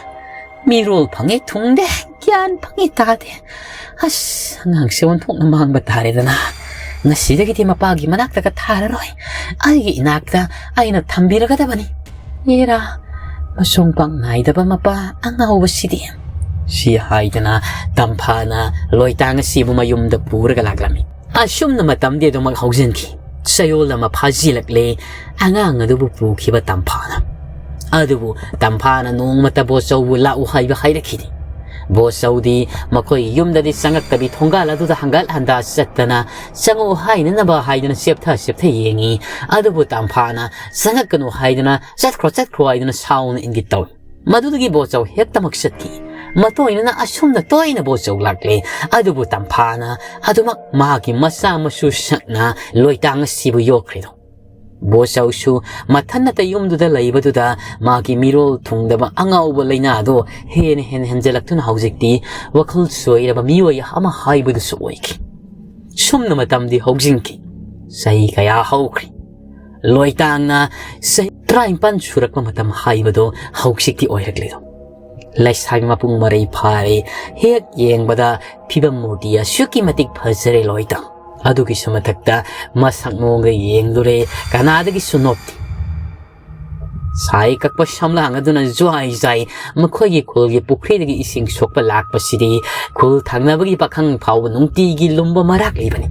ꯃꯤꯔꯣꯜ ꯐꯪꯉꯦ ꯊꯨꯡꯗꯦ, ꯒ꯭ꯌꯥꯟ ꯐꯪꯉꯦ ꯇꯥꯗꯦ꯫ ꯑꯁ, ꯑꯉꯥꯡꯁꯦ ꯑꯣꯟꯊꯣꯛꯅ ꯃꯥꯡꯕ ꯇꯥꯔꯦꯗꯅ꯫ ꯉꯁꯤꯗꯒꯤꯗꯤ ꯃꯄꯥꯒꯤ ꯃꯅꯥꯛꯇꯒ ꯊꯥꯔꯔꯣꯏ, ꯑꯩꯒꯤ ꯏꯅꯥꯛꯇ ꯑꯩꯅ ꯊꯝꯕꯤꯔꯒꯗꯕꯅꯤ꯫ ꯑꯦꯔꯥ, ꯃꯁꯣꯡ ꯄꯥꯡ ꯅꯥꯏꯗꯕ ꯃꯄꯥ ꯑꯉꯥꯎꯕꯁꯤꯗꯤ꯫" ꯁꯤ ꯍꯥꯏꯗꯅ ꯇꯝꯐꯥꯅ ꯂꯣꯏꯇꯥꯡ ꯑꯁꯤꯕꯨ ꯃꯌꯨꯝꯗ ꯄꯨꯔꯒ ꯂꯥꯛꯂꯝꯃꯤ꯫ ꯑꯁꯨꯝꯅ ꯃꯇꯝꯗꯤ ꯑꯗꯨꯃꯛ ꯍꯧꯖꯤꯟꯈꯤ꯫ ꯆꯌꯣꯜ ꯑꯃ ꯐꯥꯖꯤꯜꯂꯛꯂꯦ ꯑꯉꯥꯡ ꯑꯗꯨꯕꯨ ꯄꯨꯈꯤꯕ ꯇꯝꯐꯥꯅ꯫ ꯑꯗꯨꯕꯨ ꯇꯝꯐꯥꯅ ꯅꯣꯡꯃꯇ ꯕꯣꯆꯧꯕꯨ ꯂꯥꯛꯎ ꯍꯥꯏꯕ ꯍꯥꯏꯔꯛꯈꯤꯗꯦ꯫ ꯕꯣꯆꯧꯗꯤ ꯃꯈꯣꯏ ꯌꯨꯝꯗꯗꯤ ꯆꯪꯉꯛꯇꯕꯤ, ꯊꯣꯡꯒꯥꯜ ꯑꯗꯨꯗ ꯍꯪꯒꯠ ꯍꯟꯗꯥ ꯆꯠꯇꯅ, ꯆꯪꯉꯛꯎ ꯍꯥꯏꯅꯅꯕ ꯍꯥꯏꯗꯨꯅ ꯆꯦꯞꯊ ꯆꯦꯞꯊ ꯌꯦꯡꯉꯤ꯫ ꯑꯗꯨꯕꯨ ꯇꯝꯐꯥꯅ ꯆꯪꯉꯛꯀꯅꯨ ꯍꯥꯏꯗꯨꯅ, "ꯆꯠꯈ꯭ꯔꯣ, ꯆꯠꯈ꯭ꯔꯣ" ꯍꯥꯏꯗꯨꯅ ꯁꯥꯎꯅ ꯏꯪꯒꯤꯠ ꯇꯧꯏ꯫ ꯃꯗꯨꯗꯒꯤ ꯕꯣꯆꯧ ꯍꯦꯛꯇꯃꯛ ꯆꯠꯈꯤ꯫ ꯃꯇꯣꯏꯅꯅ ꯑꯁꯨꯝꯅ ꯇꯣꯏꯅ ꯕꯣꯆꯧ ꯂꯥꯛꯂꯦ꯫ ꯑꯗꯨꯕꯨ ꯇꯝꯐꯥꯅ ꯑꯗꯨꯃꯛ ꯃꯍꯥꯛꯀꯤ ꯃꯆꯥ ꯃꯁꯨ ꯁꯛꯅ ꯂꯣꯏꯇꯥꯡ ꯑꯁꯤꯕꯨ ꯌꯣꯛꯈ꯭ꯔꯤꯗꯣ꯫ ꯕꯣꯆꯧꯁꯨ ꯃꯊꯟꯅꯇ ꯌꯨꯝꯗꯨꯗ ꯂꯩꯕꯗꯨꯗ ꯃꯥꯒꯤ ꯃꯤꯔꯣꯜ ꯊꯨꯡꯗꯕ ꯑꯉꯥꯎꯕ ꯂꯩꯅꯥꯗꯣ ꯍꯦꯟꯅ ꯍꯦꯟꯅ ꯍꯦꯟꯖꯜꯂꯛꯇꯨꯅ ꯍꯧꯖꯤꯛꯇꯤ ꯋꯥꯈꯜ ꯆꯣꯏꯔꯕ ꯃꯤꯑꯣꯏ ꯑꯃ ꯍꯥꯏꯕꯗꯨꯁꯨ ꯑꯣꯏꯈꯤ꯫ ꯁꯨꯝꯅ ꯃꯇꯝꯗꯤ ꯍꯧꯖꯤꯟꯈꯤ꯫ ꯆꯍꯤ ꯀꯌꯥ ꯍꯧꯈ꯭ꯔꯦ꯫ ꯂꯣꯏꯇꯥꯡꯅ ꯆꯍꯤ ꯇꯔꯥꯅꯤꯄꯥꯟ ꯁꯨꯔꯛꯄ ꯃꯇꯝ ꯍꯥꯏꯕꯗꯣ ꯍꯧꯖꯤꯛꯇꯤ ꯑꯣꯏꯔꯛꯂꯦꯗꯣ꯫ ꯂꯩꯁꯥꯕꯤ ꯃꯄꯨꯡ ꯃꯔꯩ ꯐꯥꯔꯦ꯫ ꯍꯦꯛ ꯌꯦꯡꯕꯗ ꯐꯤꯕꯝ ꯃꯨꯔꯇꯤ ꯑꯁꯨꯛꯀꯤ ꯃꯇꯤꯛ ꯐꯖꯔꯦ ꯂꯣꯏꯇꯥꯡ꯫ ꯑꯗꯨꯒꯤꯁꯨ ꯃꯊꯛꯇ ꯃꯁꯛ ꯃꯑꯣꯡꯗ ꯌꯦꯡꯂꯨꯔꯦ, ꯀꯅꯥꯗꯒꯤꯁꯨ ꯅꯣꯞꯇꯦ꯫ ꯁꯥꯏ ꯀꯛꯄ ꯁꯝꯂꯥꯡ ꯑꯗꯨꯅ ꯖ꯭ꯋꯥꯏ ꯖ꯭ꯋꯥꯏ ꯃꯈꯣꯏꯒꯤ ꯈꯨꯜꯒꯤ ꯄꯨꯈ꯭ꯔꯤꯗꯒꯤ ꯏꯁꯤꯡ ꯁꯣꯛꯄ ꯂꯥꯛꯄꯁꯤꯗꯤ ꯈꯨꯜ ꯊꯪꯅꯕꯒꯤ ꯄꯥꯈꯪ ꯐꯥꯎꯕ ꯅꯨꯡꯇꯤꯒꯤ ꯂꯨꯝꯕ ꯃꯔꯥꯛꯂꯤꯕꯅꯤ꯫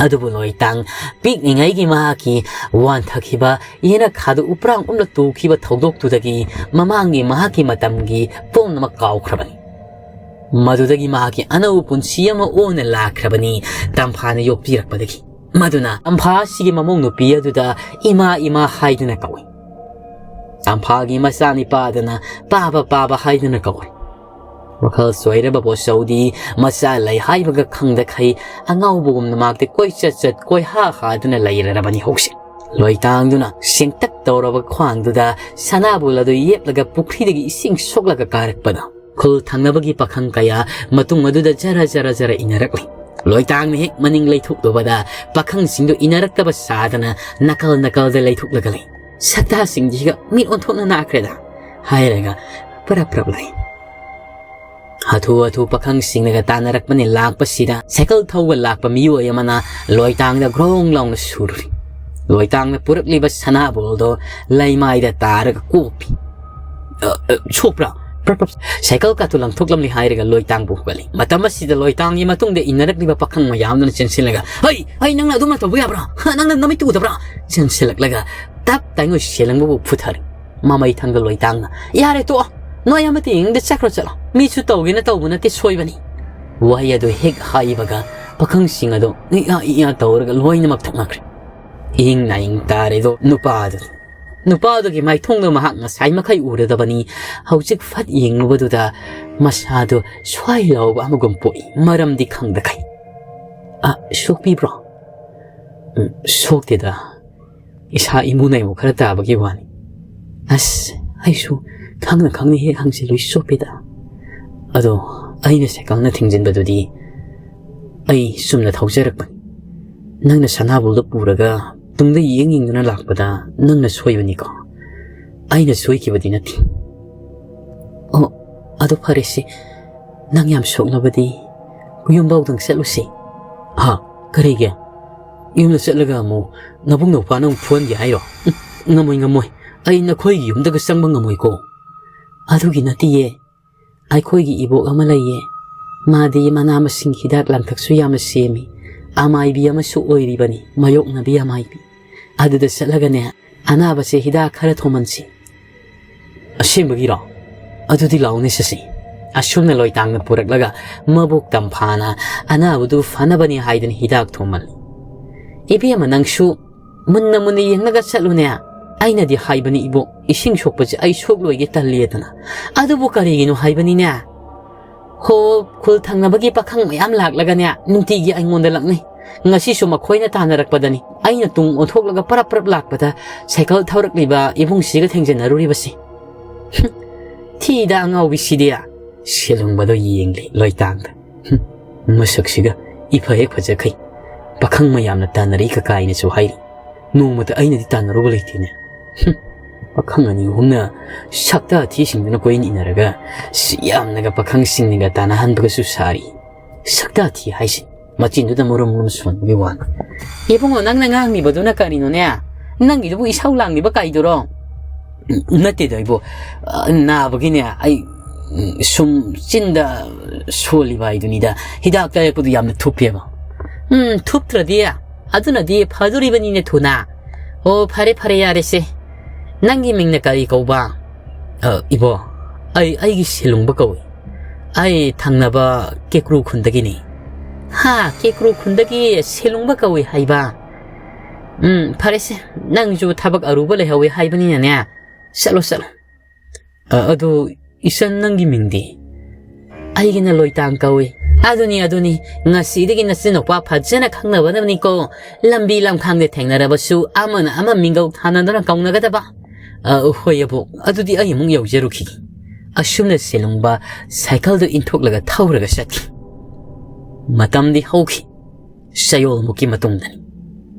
ꯑꯗꯨꯕꯨ ꯂꯣꯏꯇꯥꯡ ꯄꯤꯛꯂꯤꯉꯩꯒꯤ ꯃꯍꯥꯛꯀꯤ ꯋꯥꯟꯊꯈꯤꯕ ꯌꯦꯅꯈꯥꯗꯨ ꯎꯄ꯭ꯔꯥꯡ ꯎꯝꯂ ꯇꯨꯈꯤꯕ ꯊꯧꯗꯣꯛꯇꯨꯗꯒꯤ ꯃꯃꯥꯡꯒꯤ ꯃꯍꯥꯛꯀꯤ ꯃꯇꯝꯒꯤ ꯄꯨꯝꯅꯃꯛ ꯀꯥꯎꯈ꯭ꯔꯕꯅꯤ꯫ ꯃꯗꯨꯗꯒꯤ ꯃꯍꯥꯛꯀꯤ ꯑꯅꯧꯕ ꯄꯨꯟꯁꯤ ꯑꯃ ꯑꯣꯟꯅ ꯂꯥꯛꯈ꯭ꯔꯕꯅꯤ ꯇꯝꯐꯥꯅ ꯌꯣꯛꯄꯤꯔꯛꯄꯗꯒꯤ꯫ ꯃꯗꯨꯅ ꯇꯝꯐꯥ ꯑꯁꯤꯒꯤ ꯃꯃꯧ ꯅꯨꯄꯤ ꯑꯗꯨꯗ ꯏꯃꯥ ꯏꯃꯥ ꯍꯥꯏꯗꯨꯅ ꯀꯧꯏ꯫ ꯇꯝꯐꯥꯒꯤ ꯃꯆꯥꯅꯤꯄꯥ ꯑꯗꯨꯅ ꯄꯥꯕ ꯄꯥꯕ ꯍꯥꯏꯗꯨꯅ ꯀꯧꯏ꯫ ꯋꯥꯈꯜ ꯆꯣꯏꯔꯕ ꯕꯣꯆꯧꯗꯤ ꯃꯆꯥ ꯂꯩ ꯍꯥꯏꯕꯒ ꯈꯪꯗꯈꯩ ꯑꯉꯥꯎꯕꯒꯨꯝꯅ ꯃꯍꯥꯛꯇꯤ ꯀꯣꯏꯆꯠ ꯆꯠ ꯀꯣꯏꯍꯥ ꯍꯥꯗꯨꯅ ꯂꯩꯔꯔꯕꯅꯤ ꯍꯧꯖꯤꯛ꯫ ꯂꯣꯏꯇꯥꯡꯗꯨꯅ ꯁꯦꯡꯇꯛ ꯇꯧꯔꯕ ꯈ꯭ꯋꯥꯡꯗꯨꯗ ꯁꯅꯥꯕꯨꯜ ꯑꯗꯨ ꯌꯦꯞꯂꯒ ꯄꯨꯈ꯭ꯔꯤꯗꯒꯤ ꯏꯁꯤꯡ ꯁꯣꯛꯂꯒ ꯀꯥꯔꯛꯄꯗ ꯈꯨꯜ ꯊꯪꯅꯕꯒꯤ ꯄꯥꯈꯪ ꯀꯌꯥ ꯃꯇꯨꯡ ꯑꯗꯨꯗ ꯖꯔ ꯖꯔ ꯖꯔ ꯏꯟꯅꯔꯛꯂꯤ꯫ ꯂꯣꯏꯇꯥꯡꯅ ꯍꯦꯛ ꯃꯅꯤꯡ ꯂꯩꯊꯣꯛꯂꯨꯕꯗ ꯄꯥꯈꯪꯁꯤꯡꯗꯨ ꯏꯟꯅꯔꯛꯇꯕ ꯁꯥꯗꯅ ꯅꯥꯀꯜ ꯅꯥꯀꯜꯗ ꯂꯩꯊꯣꯛꯂꯒ ꯂꯩ꯫ "ꯁꯛꯇꯥꯁꯤꯡꯁꯤꯒ ꯃꯤꯠ ꯑꯣꯟꯊꯣꯛꯅ ꯅꯥꯈ꯭ꯔꯦꯗ" ꯍꯥꯏꯔꯒ ꯄꯔꯞ ꯄꯔꯞ ꯂꯥꯛꯏ꯫ ꯍꯥꯊꯨ ꯍꯥꯊꯨ ꯄꯥꯈꯪꯁꯤꯡꯅꯒ ꯇꯥꯟꯅꯔꯛꯄꯅꯤ꯫ ꯂꯥꯛꯄꯁꯤꯗ ꯁꯥꯏꯀꯜ ꯊꯧꯕ ꯂꯥꯛꯄ ꯃꯤꯑꯣꯏ ꯑꯃꯅ ꯂꯣꯏꯇꯥꯡꯗ ꯒ꯭ꯔꯣꯡ ꯂꯥꯎꯅ ꯁꯨꯔꯨꯔꯤ꯫ ꯂꯣꯏꯇꯥꯡꯅ ꯄꯨꯔꯛꯂꯤꯕ ꯁꯅꯥꯕꯣꯜꯗꯣ ꯂꯩꯃꯥꯏꯗ ꯇꯥꯔꯒ ꯀꯣꯞꯄꯤ꯫ "ꯑ, ꯑ, ꯁꯣꯛꯄ꯭ꯔꯥ?" ꯄ꯭ꯔꯞ ꯄ꯭ꯔꯞ ꯁꯥꯏꯀꯜ ꯀꯥꯇꯨ ꯂꯪꯊꯣꯛꯂꯝꯂꯤ ꯍꯥꯏꯔꯒ ꯂꯣꯏꯇꯥꯡꯕꯨ ꯍꯧꯒꯠꯂꯤ꯫ ꯃꯇꯝ ꯑꯁꯤꯗ ꯂꯣꯏꯇꯥꯡꯒꯤ ꯃꯇꯨꯡꯗ ꯏꯟꯅꯔꯛꯂꯤꯕ ꯄꯥꯈꯪ ꯃꯌꯥꯝꯗꯨꯅ ꯆꯦꯟꯁꯤꯜꯂꯒ, "ꯍꯩ, ꯍꯩ, ꯅꯪꯅ ꯑꯗꯨꯃꯥꯏꯅ ꯇꯧꯕ ꯌꯥꯕ꯭ꯔꯥ? ꯍꯥ, ꯅꯪꯅ ꯅꯃꯤꯠꯇꯨ ꯎꯗꯕ꯭ꯔꯥ?" ꯆꯦꯟꯁꯤꯜꯂꯛꯂꯒ ꯇꯞ ꯇꯥꯏꯉꯣꯏ ꯁꯦꯂꯪꯕꯕꯨ ꯐꯨꯊꯔꯤ꯫ ꯃꯃꯩ ꯊꯪꯗ ꯂꯣꯏꯇꯥꯡꯅ, "ꯌꯥꯔꯦ, ꯇꯣꯛꯑꯣ꯫ ꯅꯣꯏ ꯑꯃꯠꯇ ꯌꯦꯡꯅꯤꯡꯗꯦ, ꯆꯠꯈ꯭ꯔꯣ ꯆꯠꯂꯣ꯫ ꯃꯤꯁꯨ ꯇꯧꯒꯦꯅ ꯇꯧꯕ ꯅꯠꯇꯦ, ꯁꯣꯏꯕꯅꯤ"꯫ ꯋꯥꯍꯩ ꯑꯗꯨ ꯍꯦꯛ ꯍꯥꯏꯕꯒ ꯄꯥꯈꯪꯁꯤꯡ ꯑꯗꯨ ꯏꯌꯥ ꯏꯌꯥ ꯇꯧꯔꯒ ꯂꯣꯏꯅꯃꯛ ꯊꯛꯅꯈ꯭ꯔꯦ꯫ ꯏꯍꯤꯡ ꯅꯥꯍꯤꯡ ꯇꯥꯔꯦꯗꯣ ꯅꯨꯄꯥꯗꯨ꯫ ꯅꯨꯄꯥꯗꯨꯒꯤ ꯃꯥꯏꯊꯣꯡꯗꯣ ꯃꯍꯥꯛ ꯉꯁꯥꯏ ꯃꯈꯩ ꯎꯔꯗꯕꯅꯤ꯫ ꯍꯧꯖꯤꯛ ꯐꯠ ꯌꯦꯡꯂꯨꯕꯗꯨꯗ ꯃꯁꯥꯗꯨ ꯁ꯭ꯋꯥꯏ ꯂꯥꯎꯕ ꯑꯃꯒꯨꯝ ꯄꯣꯛꯏ꯫ ꯃꯔꯝꯗꯤ ꯈꯪꯗꯈꯩ꯫ "ꯑ, ꯁꯣꯛꯄꯤꯕ꯭ꯔꯣ?" "ꯎꯝ, ꯁꯣꯛꯇꯦꯗ꯫ ꯏꯁꯥ ꯏꯃꯨ ꯅꯩꯃꯨ ꯈꯔ ꯇꯥꯕꯒꯤ ꯋꯥꯅꯤ"꯫ "ꯑꯁ, ꯑꯩꯁꯨ ꯈꯪꯅ ꯈꯪꯅ ꯍꯦꯛ ꯍꯪꯖꯤꯜꯂꯨꯏ, ꯆꯣꯞꯄꯦꯗ꯫ ꯑꯗꯣ ꯑꯩꯅ ꯁꯥꯏꯀꯜꯅ ꯊꯤꯡꯖꯤꯟꯕꯗꯨꯗꯤ ꯑꯩ ꯆꯨꯝꯅ ꯊꯧꯖꯔꯛꯄꯅꯤ꯫ ꯅꯪꯅ ꯁꯅꯥꯕꯨꯜꯗꯣ ꯄꯨꯔꯒ ꯇꯨꯡꯗ ꯌꯦꯡ ꯌꯦꯡꯗꯨꯅ ꯂꯥꯛꯄꯗ ꯅꯪꯅ ꯁꯣꯏꯕꯅꯤꯀꯣ, ꯑꯩꯅ ꯁꯣꯏꯈꯤꯕꯗꯤ ꯅꯠꯇꯦ꯫ ꯑꯣ, ꯑꯗꯨ ꯐꯔꯦꯁꯦ, ꯅꯪ ꯌꯥꯝ ꯁꯣꯛꯂꯕꯗꯤ ꯌꯨꯝꯐꯥꯎꯗꯪ ꯆꯠꯂꯨꯁꯤ꯫ ꯍꯥ? ꯀꯔꯤꯒꯤ? ꯌꯨꯝꯗ ꯆꯠꯂꯒ ꯑꯃꯨꯛ ꯅꯕꯨꯡ ꯅꯧꯄꯥꯅ ꯑꯃꯨꯛ ꯐꯨꯍꯟꯒꯦ ꯍꯥꯏꯔꯣ? ꯎꯝ, ꯉꯝꯃꯣꯏ, ꯉꯝꯃꯣꯏ꯫ ꯑꯩ ꯅꯈꯣꯏꯒꯤ ꯌꯨꯝꯗꯒ ꯆꯪꯕ ꯉꯝꯃꯣꯏꯀꯣ꯫ ꯑꯗꯨꯒꯤ ꯅꯠꯇꯤꯌꯦ, ꯑꯩꯈꯣꯏꯒꯤ ꯏꯕꯣꯛ ꯑꯃ ꯂꯩꯌꯦ꯫ ꯃꯥꯗꯤ ꯃꯅꯥ ꯃꯁꯤꯡ ꯍꯤꯗꯥꯛ ꯂꯥꯡꯊꯛꯁꯨ ꯌꯥꯝꯅ ꯁꯦꯝꯃꯤ꯫ ꯑꯃꯥꯏꯕꯤ ꯑꯃꯁꯨ ꯑꯣꯏꯔꯤꯕꯅꯤ, ꯃꯥꯌꯣꯛꯅꯕꯤ ꯑꯃꯥꯏꯕꯤ꯫ ꯑꯗꯨꯗ ꯆꯠꯂꯒꯅꯦ, ꯑꯅꯥꯕꯁꯦ ꯍꯤꯗꯥꯛ ꯈꯔ ꯊꯣꯝꯍꯟꯁꯤ꯫ ꯑꯁꯦꯡꯕꯒꯤꯔꯣ? ꯑꯗꯨꯗꯤ ꯂꯥꯎꯅꯦ ꯁꯁꯤ꯫ ꯑꯁꯨꯝꯅ ꯂꯣꯏꯇꯥꯡꯅ ꯄꯨꯔꯛꯂꯒ ꯃꯕꯨꯛ ꯇꯝꯐꯥꯅ ꯑꯅꯥꯕꯗꯨ ꯐꯅꯕꯅꯤ ꯍꯥꯏꯗꯅ ꯍꯤꯗꯥꯛ ꯊꯣꯝꯍꯜꯂꯤ꯫ ꯏꯕꯦꯝꯃ, ꯅꯪꯁꯨ ꯃꯨꯟꯅ ꯃꯨꯟꯅ ꯌꯦꯡꯂꯒ ꯆꯠꯂꯨꯅꯦ꯫ ꯑꯩꯅꯗꯤ ꯍꯥꯏꯕꯅꯤ ꯏꯕꯣꯛ, ꯏꯁꯤꯡ ꯁꯣꯛꯄꯁꯦ ꯑꯩ ꯁꯣꯛꯂꯣꯏꯒꯦ ꯇꯜꯂꯦꯗꯅ꯫ ꯑꯗꯨꯕꯨ ꯀꯔꯤꯒꯤꯅꯣ ꯍꯥꯏꯕꯅꯤꯅꯦ꯫ ꯍꯣ, ꯈꯨꯜ ꯊꯪꯅꯕꯒꯤ ꯄꯥꯈꯪ ꯃꯌꯥꯝ ꯂꯥꯛꯂꯒꯅꯦ, ꯅꯨꯡꯇꯤꯒꯤ ꯑꯩꯉꯣꯟꯗ ꯂꯛꯅꯩ꯫ ꯉꯁꯤꯁꯨ ꯃꯈꯣꯏꯅ ꯇꯥꯟꯅꯔꯛꯄꯗꯅꯤ ꯑꯩꯅ ꯇꯨꯡ ꯑꯣꯟꯊꯣꯛꯂꯒ ꯄꯔꯞ ꯄꯔꯞ ꯂꯥꯛꯄꯗ ꯁꯥꯏꯀꯜ ꯊꯧꯔꯛꯂꯤꯕ ꯏꯕꯨꯡꯁꯤꯒ ꯊꯦꯡꯖꯟꯅꯔꯨꯔꯤꯕꯁꯤ꯫ ꯍꯨꯝ, ꯊꯤꯗ ꯑꯉꯥꯎꯕꯤꯁꯤꯗꯤ꯫ ꯁꯦꯂꯨꯡꯕꯗꯣ ꯌꯦꯡꯂꯤ ꯂꯣꯏꯇꯥꯡꯗ꯫ ꯍꯨꯝ, ꯃꯁꯛꯁꯤꯒ ꯏꯐ ꯍꯦꯛ ꯐꯖꯈꯩ꯫ ꯄꯥꯈꯪ ꯃꯌꯥꯝꯅ ꯇꯥꯟꯅꯔꯛꯏ ꯀꯀꯥꯏꯅꯁꯨ ꯍꯥꯏꯔꯤ꯫ ꯅꯣꯡꯃꯇ ꯑꯩꯅꯗꯤ ꯇꯥꯟꯅꯔꯨꯕ ꯂꯩꯇꯦꯅꯦ꯫ ꯍꯨꯝ, ꯄꯥꯈꯪ ꯑꯅꯤ ꯑꯍꯨꯝꯅ ꯁꯛꯇꯥ ꯊꯤꯁꯤꯡꯗꯨꯅ ꯀꯣꯏꯏꯟ ꯏꯟꯅꯔꯒ ꯁꯤ ꯌꯥꯝꯅꯒ ꯄꯥꯈꯪꯁꯤꯡꯅꯒ ꯇꯥꯟꯅꯍꯟꯕꯒꯁꯨ ꯁꯥꯔꯤ꯫ ꯁꯛꯇꯥ ꯊꯤ ꯍꯥꯏꯁꯤ ꯃꯆꯤꯟꯗꯨꯗ ꯃꯔꯨꯝ ꯃꯔꯨꯝ ꯁꯣꯟꯕꯒꯤ ꯋꯥꯅꯤ꯫ ꯏꯕꯨꯡꯉꯣ, ꯅꯪꯅ ꯉꯥꯡꯂꯤꯕꯗꯨꯅ ꯀꯔꯤꯅꯣꯅꯦ? ꯅꯪꯒꯤꯗꯨꯕꯨ ꯏꯁꯧ ꯂꯥꯡꯂꯤꯕ ꯀꯥꯏꯗꯨꯔꯣ? ꯎꯝ, ꯅꯠꯇꯦꯗ ꯏꯕꯣ꯫ ꯑ, ꯅꯥꯕꯒꯤꯅꯦ ꯑꯩ, ꯎꯝ, ꯁꯨꯝ ꯆꯤꯟꯗ ꯁꯣꯜꯂꯤꯕ ꯍꯥꯏꯗꯨꯅꯤꯗ꯫ ꯍꯤꯗꯥꯛ ꯇꯩꯔꯛꯄꯗꯨ ꯌꯥꯝꯅ ꯊꯨꯞꯄꯦꯕ꯫ ꯎꯝ, ꯊꯨꯞꯇ꯭ꯔꯗꯤ ꯑꯗꯨꯅꯗꯤ ꯐꯗꯣꯔꯤꯕꯅꯤꯅꯦ ꯊꯨꯅ꯫ ꯑꯣ, ꯐꯔꯦ ꯐꯔꯦ, ꯌꯥꯔꯦꯁꯦ꯫ ꯅꯪꯒꯤ ꯃꯤꯡꯅ ꯀꯔꯤ ꯀꯧꯕ? ꯑ, ꯏꯕꯣ, ꯑꯩ, ꯑꯩꯒꯤ ꯁꯦꯂꯨꯡꯕ ꯀꯧꯏ꯫ ꯑꯩ ꯊꯪꯅꯕ ꯀꯦꯀ꯭ꯔꯨ ꯈꯨꯟꯗꯒꯤꯅꯤ꯫ ꯍꯥ, ꯀꯦꯀ꯭ꯔꯨ ꯈꯨꯟꯗꯒꯤ ꯁꯦꯂꯨꯡꯕ ꯀꯧꯏ ꯍꯥꯏꯕ? ꯎꯝ, ꯐꯔꯦꯁꯦ, ꯅꯪꯁꯨ ꯊꯕꯛ ꯑꯔꯨꯕ ꯂꯩꯍꯧꯋꯤ ꯍꯥꯏꯕꯅꯤꯅꯅꯦ, ꯆꯠꯂꯣ, ꯆꯠꯂꯣ꯫ ꯑ, ꯑꯗꯨ ꯏꯆꯟ, ꯅꯪꯒꯤ ꯃꯤꯡꯗꯤ? ꯑꯩꯒꯤꯅ ꯂꯣꯏꯇꯥꯡ ꯀꯧꯏ꯫ ꯑꯗꯨꯅꯤ, ꯑꯗꯨꯅꯤ, ꯉꯁꯤꯗꯒꯤ ꯅꯆꯤꯟꯅꯨꯄꯥ ꯐꯖꯅ ꯈꯪꯅꯕꯅꯕꯅꯤꯀꯣ꯫ ꯂꯝꯕꯤ ꯂꯝꯈꯥꯡꯗ ꯊꯦꯡꯅꯔꯕꯁꯨ ꯑꯃꯅ ꯑꯃ ꯃꯤꯡꯒꯧ ꯊꯥꯅꯗꯨꯅ ꯀꯧꯅꯒꯗꯕ꯫ ꯑ, ꯍꯣꯏ ꯑꯕꯣꯛ, ꯑꯗꯨꯗꯤ ꯑꯩ ꯑꯃꯨꯛ ꯌꯧꯖꯔꯨꯈꯤꯒꯦ꯫ ꯑꯁꯨꯝꯅ ꯁꯦꯂꯨꯡꯕ ꯁꯥꯏꯀꯜꯗꯨ ꯏꯟꯊꯣꯛꯂꯒ ꯊꯧꯔꯒ ꯆꯠꯈꯤ꯫ ꯃꯇꯝꯗꯤ ꯍꯧꯈꯤ꯫ ꯆꯌꯣꯜꯃꯨꯛꯀꯤ ꯃꯇꯨꯡꯗꯅꯤ꯫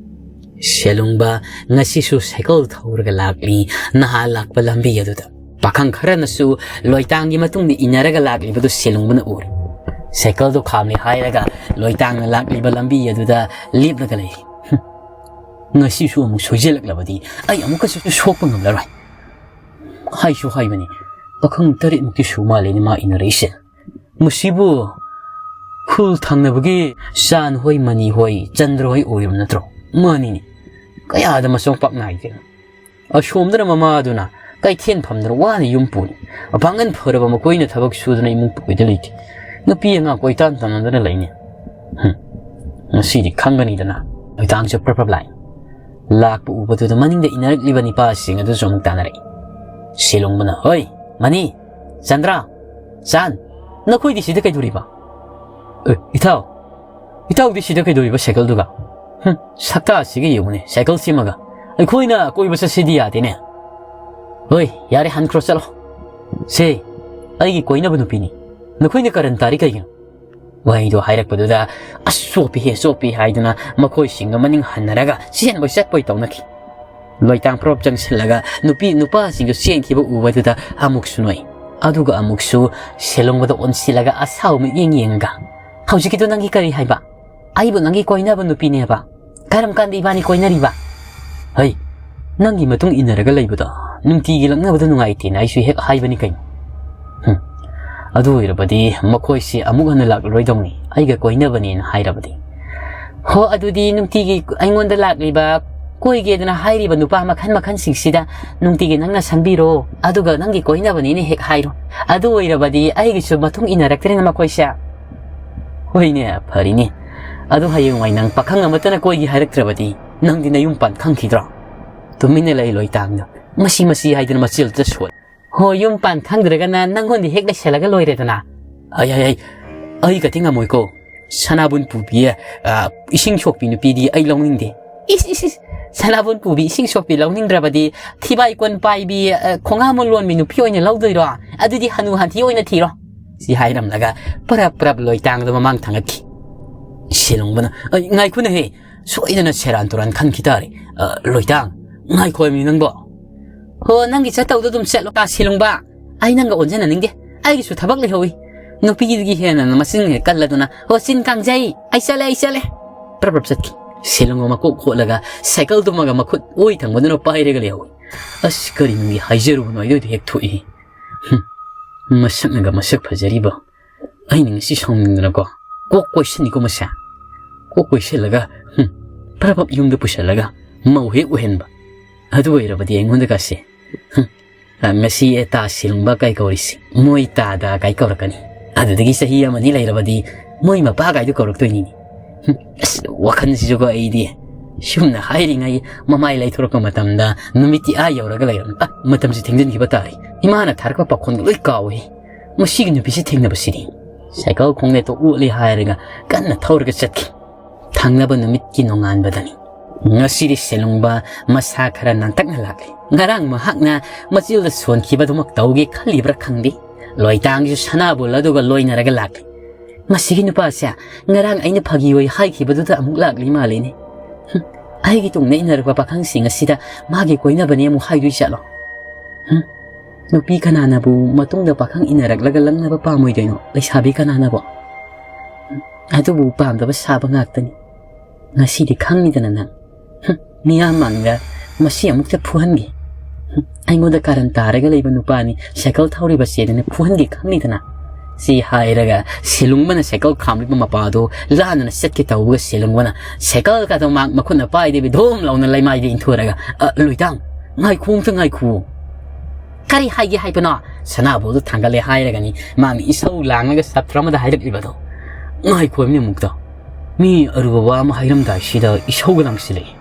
ꯁꯦꯂꯨꯡꯕ ꯉꯁꯤꯁꯨ ꯁꯥꯏꯀꯜ ꯊꯧꯔꯒ ꯂꯥꯛꯂꯤ꯫ ꯅꯍꯥꯟ ꯂꯥꯛꯄ ꯂꯝꯕꯤ ꯑꯗꯨꯗ ꯄꯥꯈꯪ ꯈꯔꯅꯁꯨ ꯂꯣꯏꯇꯥꯡꯒꯤ ꯃꯇꯨꯡꯗ ꯏꯟꯅꯔꯒ ꯂꯥꯛꯂꯤꯕꯗꯨ ꯁꯦꯂꯨꯡꯕꯅ ꯎꯔꯦ꯫ ꯁꯥꯏꯀꯜꯗꯣ ꯈꯥꯝꯂꯦ ꯍꯥꯏꯔꯒ ꯂꯣꯏꯇꯥꯡꯅ ꯂꯥꯛꯂꯤꯕ ꯂꯝꯕꯤ ꯑꯗꯨꯗ ꯂꯦꯞꯂꯒ ꯂꯩꯔꯤ꯫ "ꯍꯨꯝ, ꯉꯁꯤꯁꯨ ꯑꯃꯨꯛ ꯁꯣꯏꯖꯤꯜꯂꯛꯂꯕꯗꯤ ꯑꯩ ꯑꯃꯨꯛꯀꯁꯨ ꯁꯣꯛꯄ ꯉꯝꯂꯔꯣꯏ꯫ ꯍꯥꯏꯁꯨ ꯍꯥꯏꯕꯅꯤ, ꯄꯥꯈꯪ ꯇꯔꯦꯠꯃꯨꯛꯇꯤ ꯁꯨ ꯃꯥꯜꯂꯦꯅꯦ ꯃꯥ ꯏꯟꯅꯔꯛꯏꯁꯦ꯫ ꯃꯁꯤꯕꯨ ꯈꯨꯜ ꯊꯪꯅꯕꯒꯤ ꯆꯥꯟ ꯍꯣꯏ, ꯃꯅꯤ ꯍꯣꯏ, ꯆꯟꯗ꯭ꯔ ꯍꯣꯏ ꯑꯣꯏꯔꯕ ꯅꯠꯇ꯭ꯔꯣ?" "ꯃꯥꯅꯤꯅꯦ, ꯀꯌꯥꯗ ꯃꯆꯣꯡ ꯄꯥꯛ ꯅꯥꯏꯗꯦ꯫ ꯑꯁꯣꯝꯗꯅ ꯃꯃꯥꯗꯨꯅ ꯀꯩꯊꯦꯜ ꯐꯝꯗꯅ ꯋꯥꯅ ꯌꯨꯝ ꯄꯨꯔꯤ꯫ ꯃꯄꯥꯡꯒꯜ ꯐꯔꯕ ꯃꯈꯣꯏꯅ ꯊꯕꯛ ꯁꯨꯗꯅ ꯏꯃꯨꯡ ꯄꯨꯏꯗ ꯂꯩꯇꯦ꯫ ꯅꯨꯄꯤ ꯑꯉꯥꯡ ꯀꯣꯏꯇꯥꯟ ꯇꯥꯟꯅꯗꯅ ꯂꯩꯅꯤ꯫ ꯍꯨꯝ, ꯉꯁꯤꯗꯤ ꯈꯪꯒꯅꯤꯗꯅ꯫" ꯂꯣꯏꯇꯥꯡꯁꯨ ꯄ꯭ꯔꯞ ꯄ꯭ꯔꯞ ꯂꯥꯛꯏ꯫ ꯂꯥꯛꯄ ꯎꯕꯗꯨꯗ ꯃꯅꯤꯡꯗ ꯏꯟꯅꯔꯛꯂꯤꯕ ꯅꯤꯄꯥꯁꯤꯡ ꯑꯗꯨꯁꯨ ꯑꯃꯨꯛ ꯇꯥꯟꯅꯔꯛꯏ꯫ ꯁꯦꯂꯨꯡꯕꯅ, "ꯍꯣꯏ, ꯃꯅꯤ, ꯆꯟꯗ꯭ꯔ, ꯆꯥꯟ, ꯅꯈꯣꯏꯗꯤ ꯁꯤꯗ ꯀꯩꯗꯧꯔꯤꯕ?" "ꯑꯦ, ꯏꯇꯥꯎ, ꯏꯇꯥꯎꯗꯤ ꯁꯤꯗ ꯀꯩꯗꯧꯔꯤꯕ ꯁꯥꯏꯀꯜꯗꯨꯒ? ꯍꯨꯝ, ꯁꯛꯇꯥꯁꯤꯒ ꯌꯦꯡꯉꯨꯅꯦ, ꯁꯥꯏꯀꯜ ꯁꯦꯝꯃꯒ꯫ ꯑꯩꯈꯣꯏꯅ ꯀꯣꯏꯕ ꯆꯠꯁꯤꯗꯤ ꯌꯥꯗꯦꯅꯦ꯫ ꯍꯣꯏ, ꯌꯥꯔꯦ, ꯍꯟꯈ꯭ꯔꯣ, ꯆꯠꯂꯣ꯫ ꯁꯦ, ꯑꯩꯒꯤ ꯀꯣꯏꯅꯕ ꯅꯨꯄꯤꯅꯤ꯫ ꯅꯈꯣꯏꯅ ꯀꯔꯟ ꯇꯥꯔꯤ ꯀꯩꯒꯤꯅꯣ?" ꯋꯥꯍꯩꯗꯣ ꯍꯥꯏꯔꯛꯄꯗꯨꯗ, "ꯑꯁ, ꯆꯣꯞꯄꯤꯍꯦ, ꯆꯣꯞꯄꯤ" ꯍꯥꯏꯗꯨꯅ ꯃꯈꯣꯏꯁꯤꯡꯗꯣ ꯃꯅꯤꯡ ꯍꯟꯅꯔꯒ ꯆꯦꯟꯕꯣꯏ ꯆꯠꯄꯣꯏ ꯇꯧꯅꯈꯤ꯫ ꯂꯣꯏꯇꯥꯡ ꯄ꯭ꯔꯣꯞ ꯆꯪꯁꯤꯜꯂꯒ ꯅꯨꯄꯤ ꯅꯨꯄꯥꯁꯤꯡꯗꯨ ꯆꯦꯟꯈꯤꯕ ꯎꯕꯗꯨꯗ ꯑꯃꯨꯛꯁꯨ ꯅꯣꯛꯏ꯫ ꯑꯗꯨꯒ ꯑꯃꯨꯛꯁꯨ ꯁꯦꯂꯨꯡꯕꯗ ꯑꯣꯟꯁꯤꯜꯂꯒ ꯑꯁꯥꯎꯕ ꯃꯤꯠꯌꯦꯡ ꯌꯦꯡꯉꯒ, "ꯍꯧꯖꯤꯛꯀꯤꯗꯣ ꯅꯪꯒꯤ ꯀꯔꯤ ꯍꯥꯏꯕ? ꯑꯩꯕꯨ ꯅꯪꯒꯤ ꯀꯣꯏꯅꯕ ꯅꯨꯄꯤꯅꯦꯕ? ꯀꯔꯝ ꯀꯥꯟꯗ ꯏꯕꯥꯅꯤ ꯀꯣꯏꯅꯔꯤꯕ? ꯍꯩ, ꯅꯪꯒꯤ ꯃꯇꯨꯡ ꯏꯟꯅꯔꯒ ꯂꯩꯕꯗꯣ ꯅꯨꯡꯇꯤꯒꯤ ꯂꯛꯅꯕꯗ ꯅꯨꯡꯉꯥꯏꯇꯦꯅ ꯑꯩꯁꯨ ꯍꯦꯛ ꯍꯥꯏꯕꯅꯤ ꯀꯩꯅꯣ꯫ ꯍꯨꯝ, ꯑꯗꯨ ꯑꯣꯏꯔꯕꯗꯤ ꯃꯈꯣꯏꯁꯤ ꯑꯃꯨꯛ ꯍꯟꯅ ꯂꯥꯛꯂꯔꯣꯏꯗꯧꯅꯤ, ꯑꯩꯒ ꯀꯣꯏꯅꯕꯅꯦꯅ ꯍꯥꯏꯔꯕꯗꯤ꯫" "ꯍꯣ, ꯑꯗꯨꯗꯤ ꯅꯨꯡꯇꯤꯒꯤ ꯑꯩꯉꯣꯟꯗ ꯂꯥꯛꯂꯤꯕ, ꯀꯣꯏꯒꯦꯗꯅ ꯍꯥꯏꯔꯤꯕ ꯅꯨꯄꯥ ꯃꯈꯜ ꯃꯈꯜꯁꯤꯡꯁꯤꯗ ꯅꯨꯡꯇꯤꯒꯤ ꯅꯪꯅ ꯁꯪꯕꯤꯔꯣ, ꯑꯗꯨꯒ ꯅꯪꯒꯤ ꯀꯣꯏꯅꯕꯅꯦꯅ ꯍꯦꯛ ꯍꯥꯏꯔꯣ꯫ ꯑꯗꯨ ꯑꯣꯏꯔꯕꯗꯤ ꯑꯩꯒꯤꯁꯨ ꯃꯇꯨꯡ ꯏꯟꯅꯔꯛꯇ꯭ꯔꯦꯅ ꯃꯈꯣꯏꯁꯦ꯫" "ꯍꯣꯏꯅꯦ, ꯐꯔꯤꯅꯦ꯫ ꯑꯗꯨ ꯍꯌꯦꯡꯋꯥꯏ ꯅꯪ ꯄꯥꯈꯪ ꯑꯃꯠꯇꯅ ꯀꯣꯏꯒꯦ ꯍꯥꯏꯔꯛꯇ꯭ꯔꯕꯗꯤ ꯅꯪꯗꯤ ꯅꯌꯨꯝ ꯄꯥꯟ ꯈꯪꯈꯤꯗ꯭ꯔꯣ?" ꯇꯨꯃꯤꯟꯅ ꯂꯩ ꯂꯣꯏꯇꯥꯡꯗꯣ꯫ "ꯃꯁꯤ, ꯃꯁꯤ" ꯍꯥꯏꯗꯅ ꯃꯆꯦꯜꯗ ꯁꯣꯠ꯫ "ꯍꯣ, ꯌꯨꯝ ꯄꯥꯟ ꯈꯪꯗ꯭ꯔꯒꯅ ꯅꯪꯉꯣꯟꯗ ꯍꯦꯛ ꯂꯩꯁꯜꯂꯒ ꯂꯣꯏꯔꯦꯗꯅ꯫" "ꯑꯩ, ꯑꯩ, ꯑꯩ, ꯑꯩ ꯀꯗꯤ ꯉꯝꯃꯣꯏꯀꯣ꯫ ꯁꯅꯥꯕꯨꯟ ꯄꯨꯕꯤ, ꯑ, ꯏꯁꯤꯡ ꯁꯣꯛꯄꯤ ꯅꯨꯄꯤꯗꯤ ꯑꯩ ꯂꯧꯅꯤꯡꯗꯦ꯫" "ꯏꯁ, ꯏꯁ, ꯏꯁ, ꯁꯅꯥꯕꯨꯟ ꯄꯨꯕꯤ ꯏꯁꯤꯡ ꯁꯣꯛꯄꯤ ꯂꯧꯅꯤꯡꯗ꯭ꯔꯕꯗꯤ ꯊꯤꯕꯥꯏ ꯀꯣꯟ ꯄꯥꯏꯕꯤ, ꯑ, ꯈꯣꯡꯍꯥꯝ ꯂꯣꯟꯕꯤ ꯅꯨꯄꯤ ꯑꯣꯏꯅ ꯂꯧꯗꯣꯏꯔꯣ? ꯑꯗꯨꯗꯤ ꯍꯅꯨ ꯍꯟꯊꯤ ꯑꯣꯏꯅ ꯊꯤꯔꯣ꯫" ꯁꯤ ꯍꯥꯏꯔꯝꯂꯒ ꯄꯔꯞ ꯄꯔꯞ ꯂꯣꯏꯇꯥꯡꯗꯣ ꯃꯃꯥꯡ ꯊꯥꯡꯒꯠꯈꯤ꯫ ꯁꯦꯂꯨꯡꯕꯅ, "ꯑꯩ, ꯉꯥꯏꯈꯣꯅꯦꯍꯦ, ꯁꯣꯏꯗꯅ ꯁꯦꯔꯥꯟ ꯇꯨꯔꯥꯟ ꯈꯟꯈꯤ ꯇꯥꯔꯦ꯫ ꯑ, ꯂꯣꯏꯇꯥꯡ, ꯉꯥꯏꯈꯣ ꯍꯥꯏꯕꯅꯤ ꯅꯪꯕꯣ꯫ ꯍꯣ, ꯅꯪꯒꯤ ꯆꯠꯇꯧꯗꯣ ꯑꯗꯨꯝ ꯆꯠꯂꯣ꯫ ꯇꯥ ꯁꯤꯂꯨꯡꯕ, ꯑꯩ ꯅꯪꯒ ꯑꯣꯟꯖꯟꯅꯅꯤꯡꯗꯦ꯫ ꯑꯩꯒꯤꯁꯨ ꯊꯕꯛ ꯂꯩꯍꯧꯏ꯫ ꯅꯨꯄꯤꯒꯤ ꯍꯦꯟꯅ ꯃꯆꯤꯟ ꯍꯦꯛ ꯀꯜꯂꯗꯅ꯫ ꯍꯣ, ꯆꯤꯟ ꯀꯥꯡꯖꯩ, ꯑꯩ ꯆꯠꯂꯦ, ꯑꯩ ꯆꯠꯂꯦ꯫ ꯄ꯭ꯔꯞ ꯄ꯭ꯔꯞ ꯆꯠꯈꯤ꯫ ꯁꯤꯂꯨꯡꯕ ꯃꯀꯣꯛ ꯈꯣꯠꯂꯒ ꯁꯥꯏꯀꯜ ꯇꯨꯝꯃꯒ ꯃꯈꯨꯠ ꯑꯣꯏ ꯊꯪꯕꯗꯨꯅ ꯄꯥꯏꯔꯒ ꯂꯩꯍꯧꯏ꯫ ꯑꯁ, ꯀꯔꯤ ꯅꯨꯡꯒꯤ ꯍꯥꯏꯖꯔꯨꯕꯅꯣ, ꯑꯩꯗꯣꯏꯗ ꯍꯦꯛ ꯊꯣꯛꯏ꯫ ꯍꯨꯝ, ꯃꯁꯛꯅꯒ ꯃꯁꯛ ꯐꯖꯔꯤꯕ꯫ ꯑꯩꯅ ꯉꯁꯤ ꯁꯥꯎꯅꯤꯡꯗꯅꯀꯣ, ꯀꯣꯛ ꯀꯣꯏꯁꯟꯅꯤꯀꯣ ꯃꯁꯦ꯫ ꯀꯣꯛ ꯀꯣꯏꯁꯜꯂꯒ, ꯍꯨꯝ, ꯄ꯭ꯔꯞ ꯄ꯭ꯔꯞ ꯌꯨꯝꯗ ꯄꯨꯁꯜꯂꯒ ꯃꯧ ꯍꯦꯛ ꯑꯣꯏꯍꯟꯕ꯫ ꯑꯗꯨ ꯑꯣꯏꯔꯕꯗꯤ ꯑꯩꯉꯣꯟꯗꯒꯁꯦ, ꯍꯨꯝ, ꯑ, ꯉꯁꯤ ꯑꯦ ꯇꯥ ꯁꯤꯂꯨꯡꯕ ꯀꯥꯏ ꯀꯧꯔꯤꯁꯤ, ꯃꯣꯏ ꯇꯥꯗ ꯀꯥꯏ ꯀꯧꯔꯛꯀꯅꯤ꯫ ꯑꯗꯨꯗꯒꯤ ꯆꯍꯤ ꯑꯃꯅꯤ ꯂꯩꯔꯕꯗꯤ ꯃꯣꯏ ꯃꯄꯥ ꯀꯥꯏꯗꯨ ꯀꯧꯔꯛꯇꯣꯏꯅꯤꯅꯦ꯫ ꯍꯨꯝ, ꯑꯁ, ꯋꯥꯈꯜꯁꯤꯁꯨꯀꯣ ꯑꯩꯗꯤ ꯁꯨꯝꯅ ꯍꯥꯏꯔꯤꯉꯩ ꯃꯃꯥꯏ ꯂꯩꯊꯣꯔꯛꯄ ꯃꯇꯝꯗ ꯅꯨꯃꯤꯠꯇꯤ ꯑꯥ ꯌꯧꯔꯒ ꯂꯩꯔꯝꯃꯦ꯫ ꯑ, ꯃꯇꯝꯁꯤ ꯊꯦꯡꯖꯤꯟꯈꯤꯕ ꯇꯥꯔꯦ꯫ ꯏꯃꯥꯅ ꯊꯥꯔꯛꯄ ꯄꯥꯈꯣꯟꯒ ꯂꯣꯏ ꯀꯥꯎꯏ꯫ ꯃꯁꯤꯒꯤ ꯅꯨꯄꯤꯁꯤ ꯊꯦꯡꯅꯕꯁꯤꯗꯤ꯫ ꯁꯥꯏꯀꯜ ꯈꯣꯡꯅꯦꯠꯇꯣ ꯑꯣꯠꯂꯤ ꯍꯥꯏꯔꯒ ꯀꯟꯅ ꯊꯧꯔꯒ ꯆꯠꯈꯤ꯫ ꯊꯪꯅꯕ ꯅꯨꯃꯤꯠꯀꯤ ꯅꯣꯡꯉꯥꯟꯕꯗꯅꯤ꯫ ꯉꯁꯤꯗꯤ ꯁꯦꯂꯨꯡꯕ ꯃꯁꯥ ꯈꯔ ꯅꯥꯟꯇꯛꯅ ꯂꯥꯛꯂꯦ꯫ ꯉꯔꯥꯡ ꯃꯍꯥꯛꯅ ꯃꯆꯤꯜꯗ ꯁꯣꯟꯈꯤꯕꯗꯨꯃꯛ ꯇꯧꯒꯦ ꯈꯜꯂꯤꯕ꯭ꯔꯥ ꯈꯪꯗꯦ꯫ ꯂꯣꯏꯇꯥꯡꯁꯨ ꯁꯅꯥꯕꯨꯜ ꯑꯗꯨꯒ ꯂꯣꯏꯅꯔꯒ ꯂꯥꯛꯂꯦ꯫ ꯃꯁꯤꯒꯤ ꯅꯨꯄꯥꯁꯦ ꯉꯔꯥꯡ ꯑꯩꯅ ꯐꯥꯒꯤ ꯑꯣꯏ ꯍꯥꯏꯈꯤꯕꯗꯨꯗ ꯑꯃꯨꯛ ꯂꯥꯛꯂꯤ ꯃꯥꯜꯂꯤꯅꯦ꯫ ꯍꯨꯝ, ꯑꯩꯒꯤ ꯇꯨꯡꯗ ꯏꯟꯅꯔꯛꯄ ꯄꯥꯈꯪꯁꯤꯡ ꯑꯁꯤꯗ ꯃꯥꯒꯤ ꯀꯣꯏꯅꯕꯅꯦ ꯑꯃꯨꯛ ꯍꯥꯏꯗꯣꯏ ꯖꯥꯠꯂꯣ? ꯍꯨꯝ, ꯅꯨꯄꯤ ꯀꯅꯥꯅꯕꯨ ꯃꯇꯨꯡꯗ ꯄꯥꯈꯪ ꯏꯟꯅꯔꯛꯂꯒ ꯂꯪꯅꯕ ꯄꯥꯝꯃꯣꯏꯗꯣꯏꯅꯣ? ꯂꯩꯁꯥꯕꯤ ꯀꯅꯥꯅꯕꯨ? ꯍꯨꯝ, ꯑꯗꯨꯕꯨ ꯄꯥꯝꯗꯕ ꯁꯥꯕ ꯉꯥꯛꯇꯅꯤ꯫ ꯉꯁꯤꯗꯤ ꯈꯪꯉꯤꯗꯅ ꯅꯪ꯫ ꯍꯨꯝ, ꯃꯤꯌꯥꯝ ꯃꯥꯡꯗ ꯃꯁꯤ ꯑꯃꯨꯛꯇ ꯐꯨꯍꯟꯒꯦ꯫ ꯍꯨꯝ, ꯑꯩꯉꯣꯟꯗ ꯀꯥꯔꯟ ꯇꯥꯔꯒ ꯂꯩꯕ ꯅꯨꯄꯥꯅꯤ, ꯁꯥꯏꯀꯜ ꯊꯧꯔꯤꯕ ꯆꯦꯗꯅ ꯐꯨꯍꯟꯒꯦ ꯈꯪꯉꯤꯗꯅ꯫ ꯁꯤ ꯍꯥꯏꯔꯒ ꯁꯦꯂꯨꯡꯕꯅ ꯁꯥꯏꯀꯜ ꯈꯥꯝꯂꯤꯕ ꯃꯄꯥꯗꯣ ꯂꯥꯟꯗꯨꯅ ꯆꯠꯀꯦ ꯇꯧꯕꯒ ꯁꯦꯂꯨꯡꯕꯅ ꯁꯥꯏꯀꯜ ꯀꯥꯗꯣ ꯃꯥ ꯃꯈꯨꯠꯅ ꯄꯥꯏꯗꯕꯤ ꯙꯣꯝ ꯂꯥꯎꯅ ꯂꯩꯃꯥꯏꯗ ꯏꯟꯊꯣꯔꯒ, "ꯑ, ꯂꯣꯏꯇꯥꯡ, ꯉꯥꯏꯈꯨ ꯑꯝꯇ ꯉꯥꯏꯈꯨ꯫ ꯀꯔꯤ ꯍꯥꯏꯒꯦ ꯍꯥꯏꯕꯅꯣ?" ꯁꯅꯥꯕꯨꯜꯗꯨ ꯊꯥꯡꯒꯠꯂꯦ ꯍꯥꯏꯔꯒꯅꯤ ꯃꯥꯅ ꯏꯁꯧ ꯂꯥꯡꯉꯒ ꯁꯥꯇ꯭ꯔ ꯑꯃꯗ ꯍꯥꯏꯔꯛꯂꯤꯕꯗꯣ꯫ "ꯉꯥꯏꯈꯣ ꯍꯥꯏꯕꯅꯤ ꯑꯃꯨꯛꯇ꯫ ꯃꯤ ꯑꯔꯨꯕ ꯋꯥ ꯑꯃ ꯍꯥꯏꯔꯝꯗꯥꯏꯁꯤꯗ ꯏꯁꯧꯒ ꯂꯥꯡꯁꯤꯜꯂꯛꯏ꯫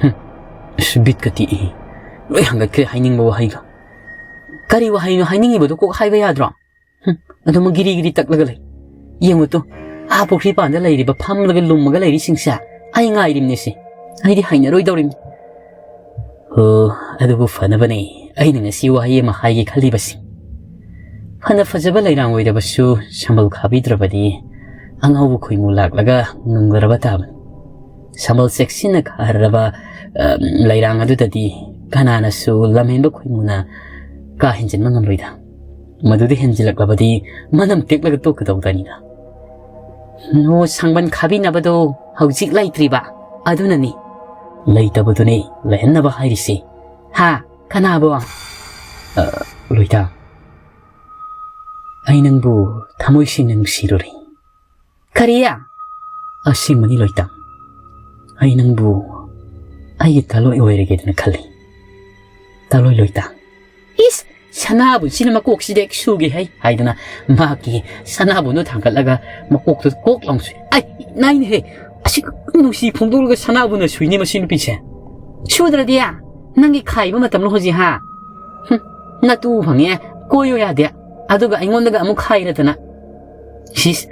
ꯍꯨꯝ, ꯑꯁ, ꯕꯤꯠꯀ ꯇꯦꯛꯏ꯫ ꯂꯣꯏ ꯍꯪꯒꯠꯈ꯭ꯔꯦ ꯍꯥꯏꯅꯤꯡꯕ ꯋꯥꯍꯩꯒ꯫ ꯀꯔꯤ ꯋꯥꯍꯩꯅꯣ ꯍꯥꯏꯅꯤꯡꯉꯤꯕꯗꯣ ꯀꯣꯛ ꯍꯥꯏꯕ ꯌꯥꯗ꯭ꯔꯣ?" ꯍꯨꯝ, ꯑꯗꯨꯃꯛ ꯒꯤꯔꯤ ꯒꯤꯔꯤ ꯇꯛꯂꯒ ꯂꯩ꯫ ꯌꯦꯡꯉꯨ ꯇꯨ, ꯑꯥ ꯄꯨꯈ꯭ꯔꯤ ꯄꯥꯟꯗ ꯂꯩꯔꯤꯕ ꯐꯝꯂꯒ ꯂꯨꯝꯃꯒ ꯂꯩꯔꯤꯁꯤꯡꯁꯦ ꯑꯩ ꯉꯥꯏꯔꯤꯕꯅꯤ ꯁꯤ꯫ ꯑꯩꯗꯤ ꯍꯩꯅꯔꯣꯏꯗꯧꯔꯤꯕꯅꯤ꯫ ꯍꯣ, ꯑꯗꯨꯕꯨ ꯐꯅꯕꯅꯦ ꯑꯩꯅ ꯉꯁꯤ ꯋꯥꯍꯩ ꯑꯃ ꯍꯥꯏꯒꯦ ꯈꯜꯂꯤꯕꯁꯤ꯫ ꯐꯅ ꯐꯖꯕ ꯂꯩꯔꯥꯡ ꯑꯣꯏꯔꯕꯁꯨ ꯁꯝꯕꯜ ꯈꯥꯕꯤꯗ꯭ꯔꯕꯗꯤ ꯑꯉꯥꯎꯕ ꯈꯣꯏꯃꯨ ꯂꯥꯛꯂꯒ ꯉꯝꯒꯗ꯭ꯔꯕ ꯇꯥꯕꯅꯤ꯫ ꯁꯝꯕꯜ ꯆꯦꯛꯁꯤꯟꯅ ꯈꯥꯔꯔꯕ, ꯑ, ꯂꯩꯔꯥꯡ ꯑꯗꯨꯗꯗꯤ ꯀꯅꯥꯅꯁꯨ ꯂꯝꯍꯦꯟꯕ ꯈꯣꯏꯃꯨꯅ ꯀꯥ ꯍꯦꯟꯖꯤꯟꯕ ꯉꯝꯂꯣꯏꯗ꯫ ꯃꯗꯨꯗ ꯍꯦꯟꯖꯤꯜꯂꯛꯂꯕꯗꯤ ꯃꯅꯝ ꯇꯦꯛꯂꯒ ꯇꯣꯛꯀꯗꯧꯗꯅꯤꯗ꯫ ꯅꯣ, ꯁꯪꯕꯟ ꯈꯥꯕꯤꯅꯕꯗꯣ ꯍꯧꯖꯤꯛ ꯂꯩꯇ꯭ꯔꯤꯕ ꯑꯗꯨꯅꯅꯤ꯫ ꯂꯩꯇꯕꯗꯨꯅꯦ ꯂꯩꯍꯟꯅꯕ ꯍꯥꯏꯔꯤꯁꯦ꯫ ꯍꯥ? ꯀꯅꯥꯕꯨ? ꯑ, ꯂꯣꯏꯇꯥ꯫ ꯑꯩ ꯅꯪꯕꯨ ꯊꯃꯣꯏ ꯁꯦꯡꯅ ꯅꯨꯡꯁꯤꯔꯨꯔꯦ꯫ ꯀꯔꯤ? ꯑꯁꯦꯡꯕꯅꯤ ꯂꯣꯏꯇꯥ꯫ ꯑꯩ ꯅꯪꯕꯨ ꯑꯩꯒꯤ ꯊꯂꯣꯏ ꯑꯣꯏꯔꯒꯦꯗꯅ ꯈꯜꯂꯤ꯫ ꯊꯂꯣꯏ ꯂꯣꯏꯇꯥ꯫ ꯏꯁ! ꯁꯅꯥꯕꯨꯟꯁꯤꯅ ꯃꯀꯣꯛꯁꯤꯗ ꯍꯦꯛ ꯁꯨꯒꯦ ꯍꯩ ꯍꯥꯏꯗꯅ ꯃꯍꯥꯛꯀꯤ ꯁꯅꯥꯕꯨꯟꯗꯨ ꯊꯥꯡꯒꯠꯂꯒ ꯃꯀꯣꯛꯇꯨ ꯀꯣꯛ ꯂꯥꯎ ꯁꯨꯏ꯫ ꯑꯩ, ꯅꯥꯏꯅꯦꯍꯦ! ꯑꯁꯤ ꯅꯨꯡꯁꯤ ꯐꯣꯡꯗꯣꯛꯂꯒ ꯁꯅꯥꯕꯨꯟꯅ ꯁꯨꯏꯅꯦ ꯃꯁꯤ ꯅꯨꯄꯤꯁꯦ꯫ ꯁꯨꯗ꯭ꯔꯗꯤ? ꯅꯪꯒꯤ ꯈꯥꯏꯕ ꯃꯇꯝꯂꯣ ꯍꯧꯖꯤꯛ, ꯍꯥ? ꯍꯨꯝ, ꯅꯇꯨ ꯐꯪꯉꯦ, ꯀꯣꯏꯌꯨ ꯌꯥꯗꯦ꯫ ꯑꯗꯨꯒ ꯑꯩꯉꯣꯟꯗꯒ ꯑꯃꯨꯛ ꯈꯥꯏꯔꯗꯅ꯫ ꯁꯤꯁ,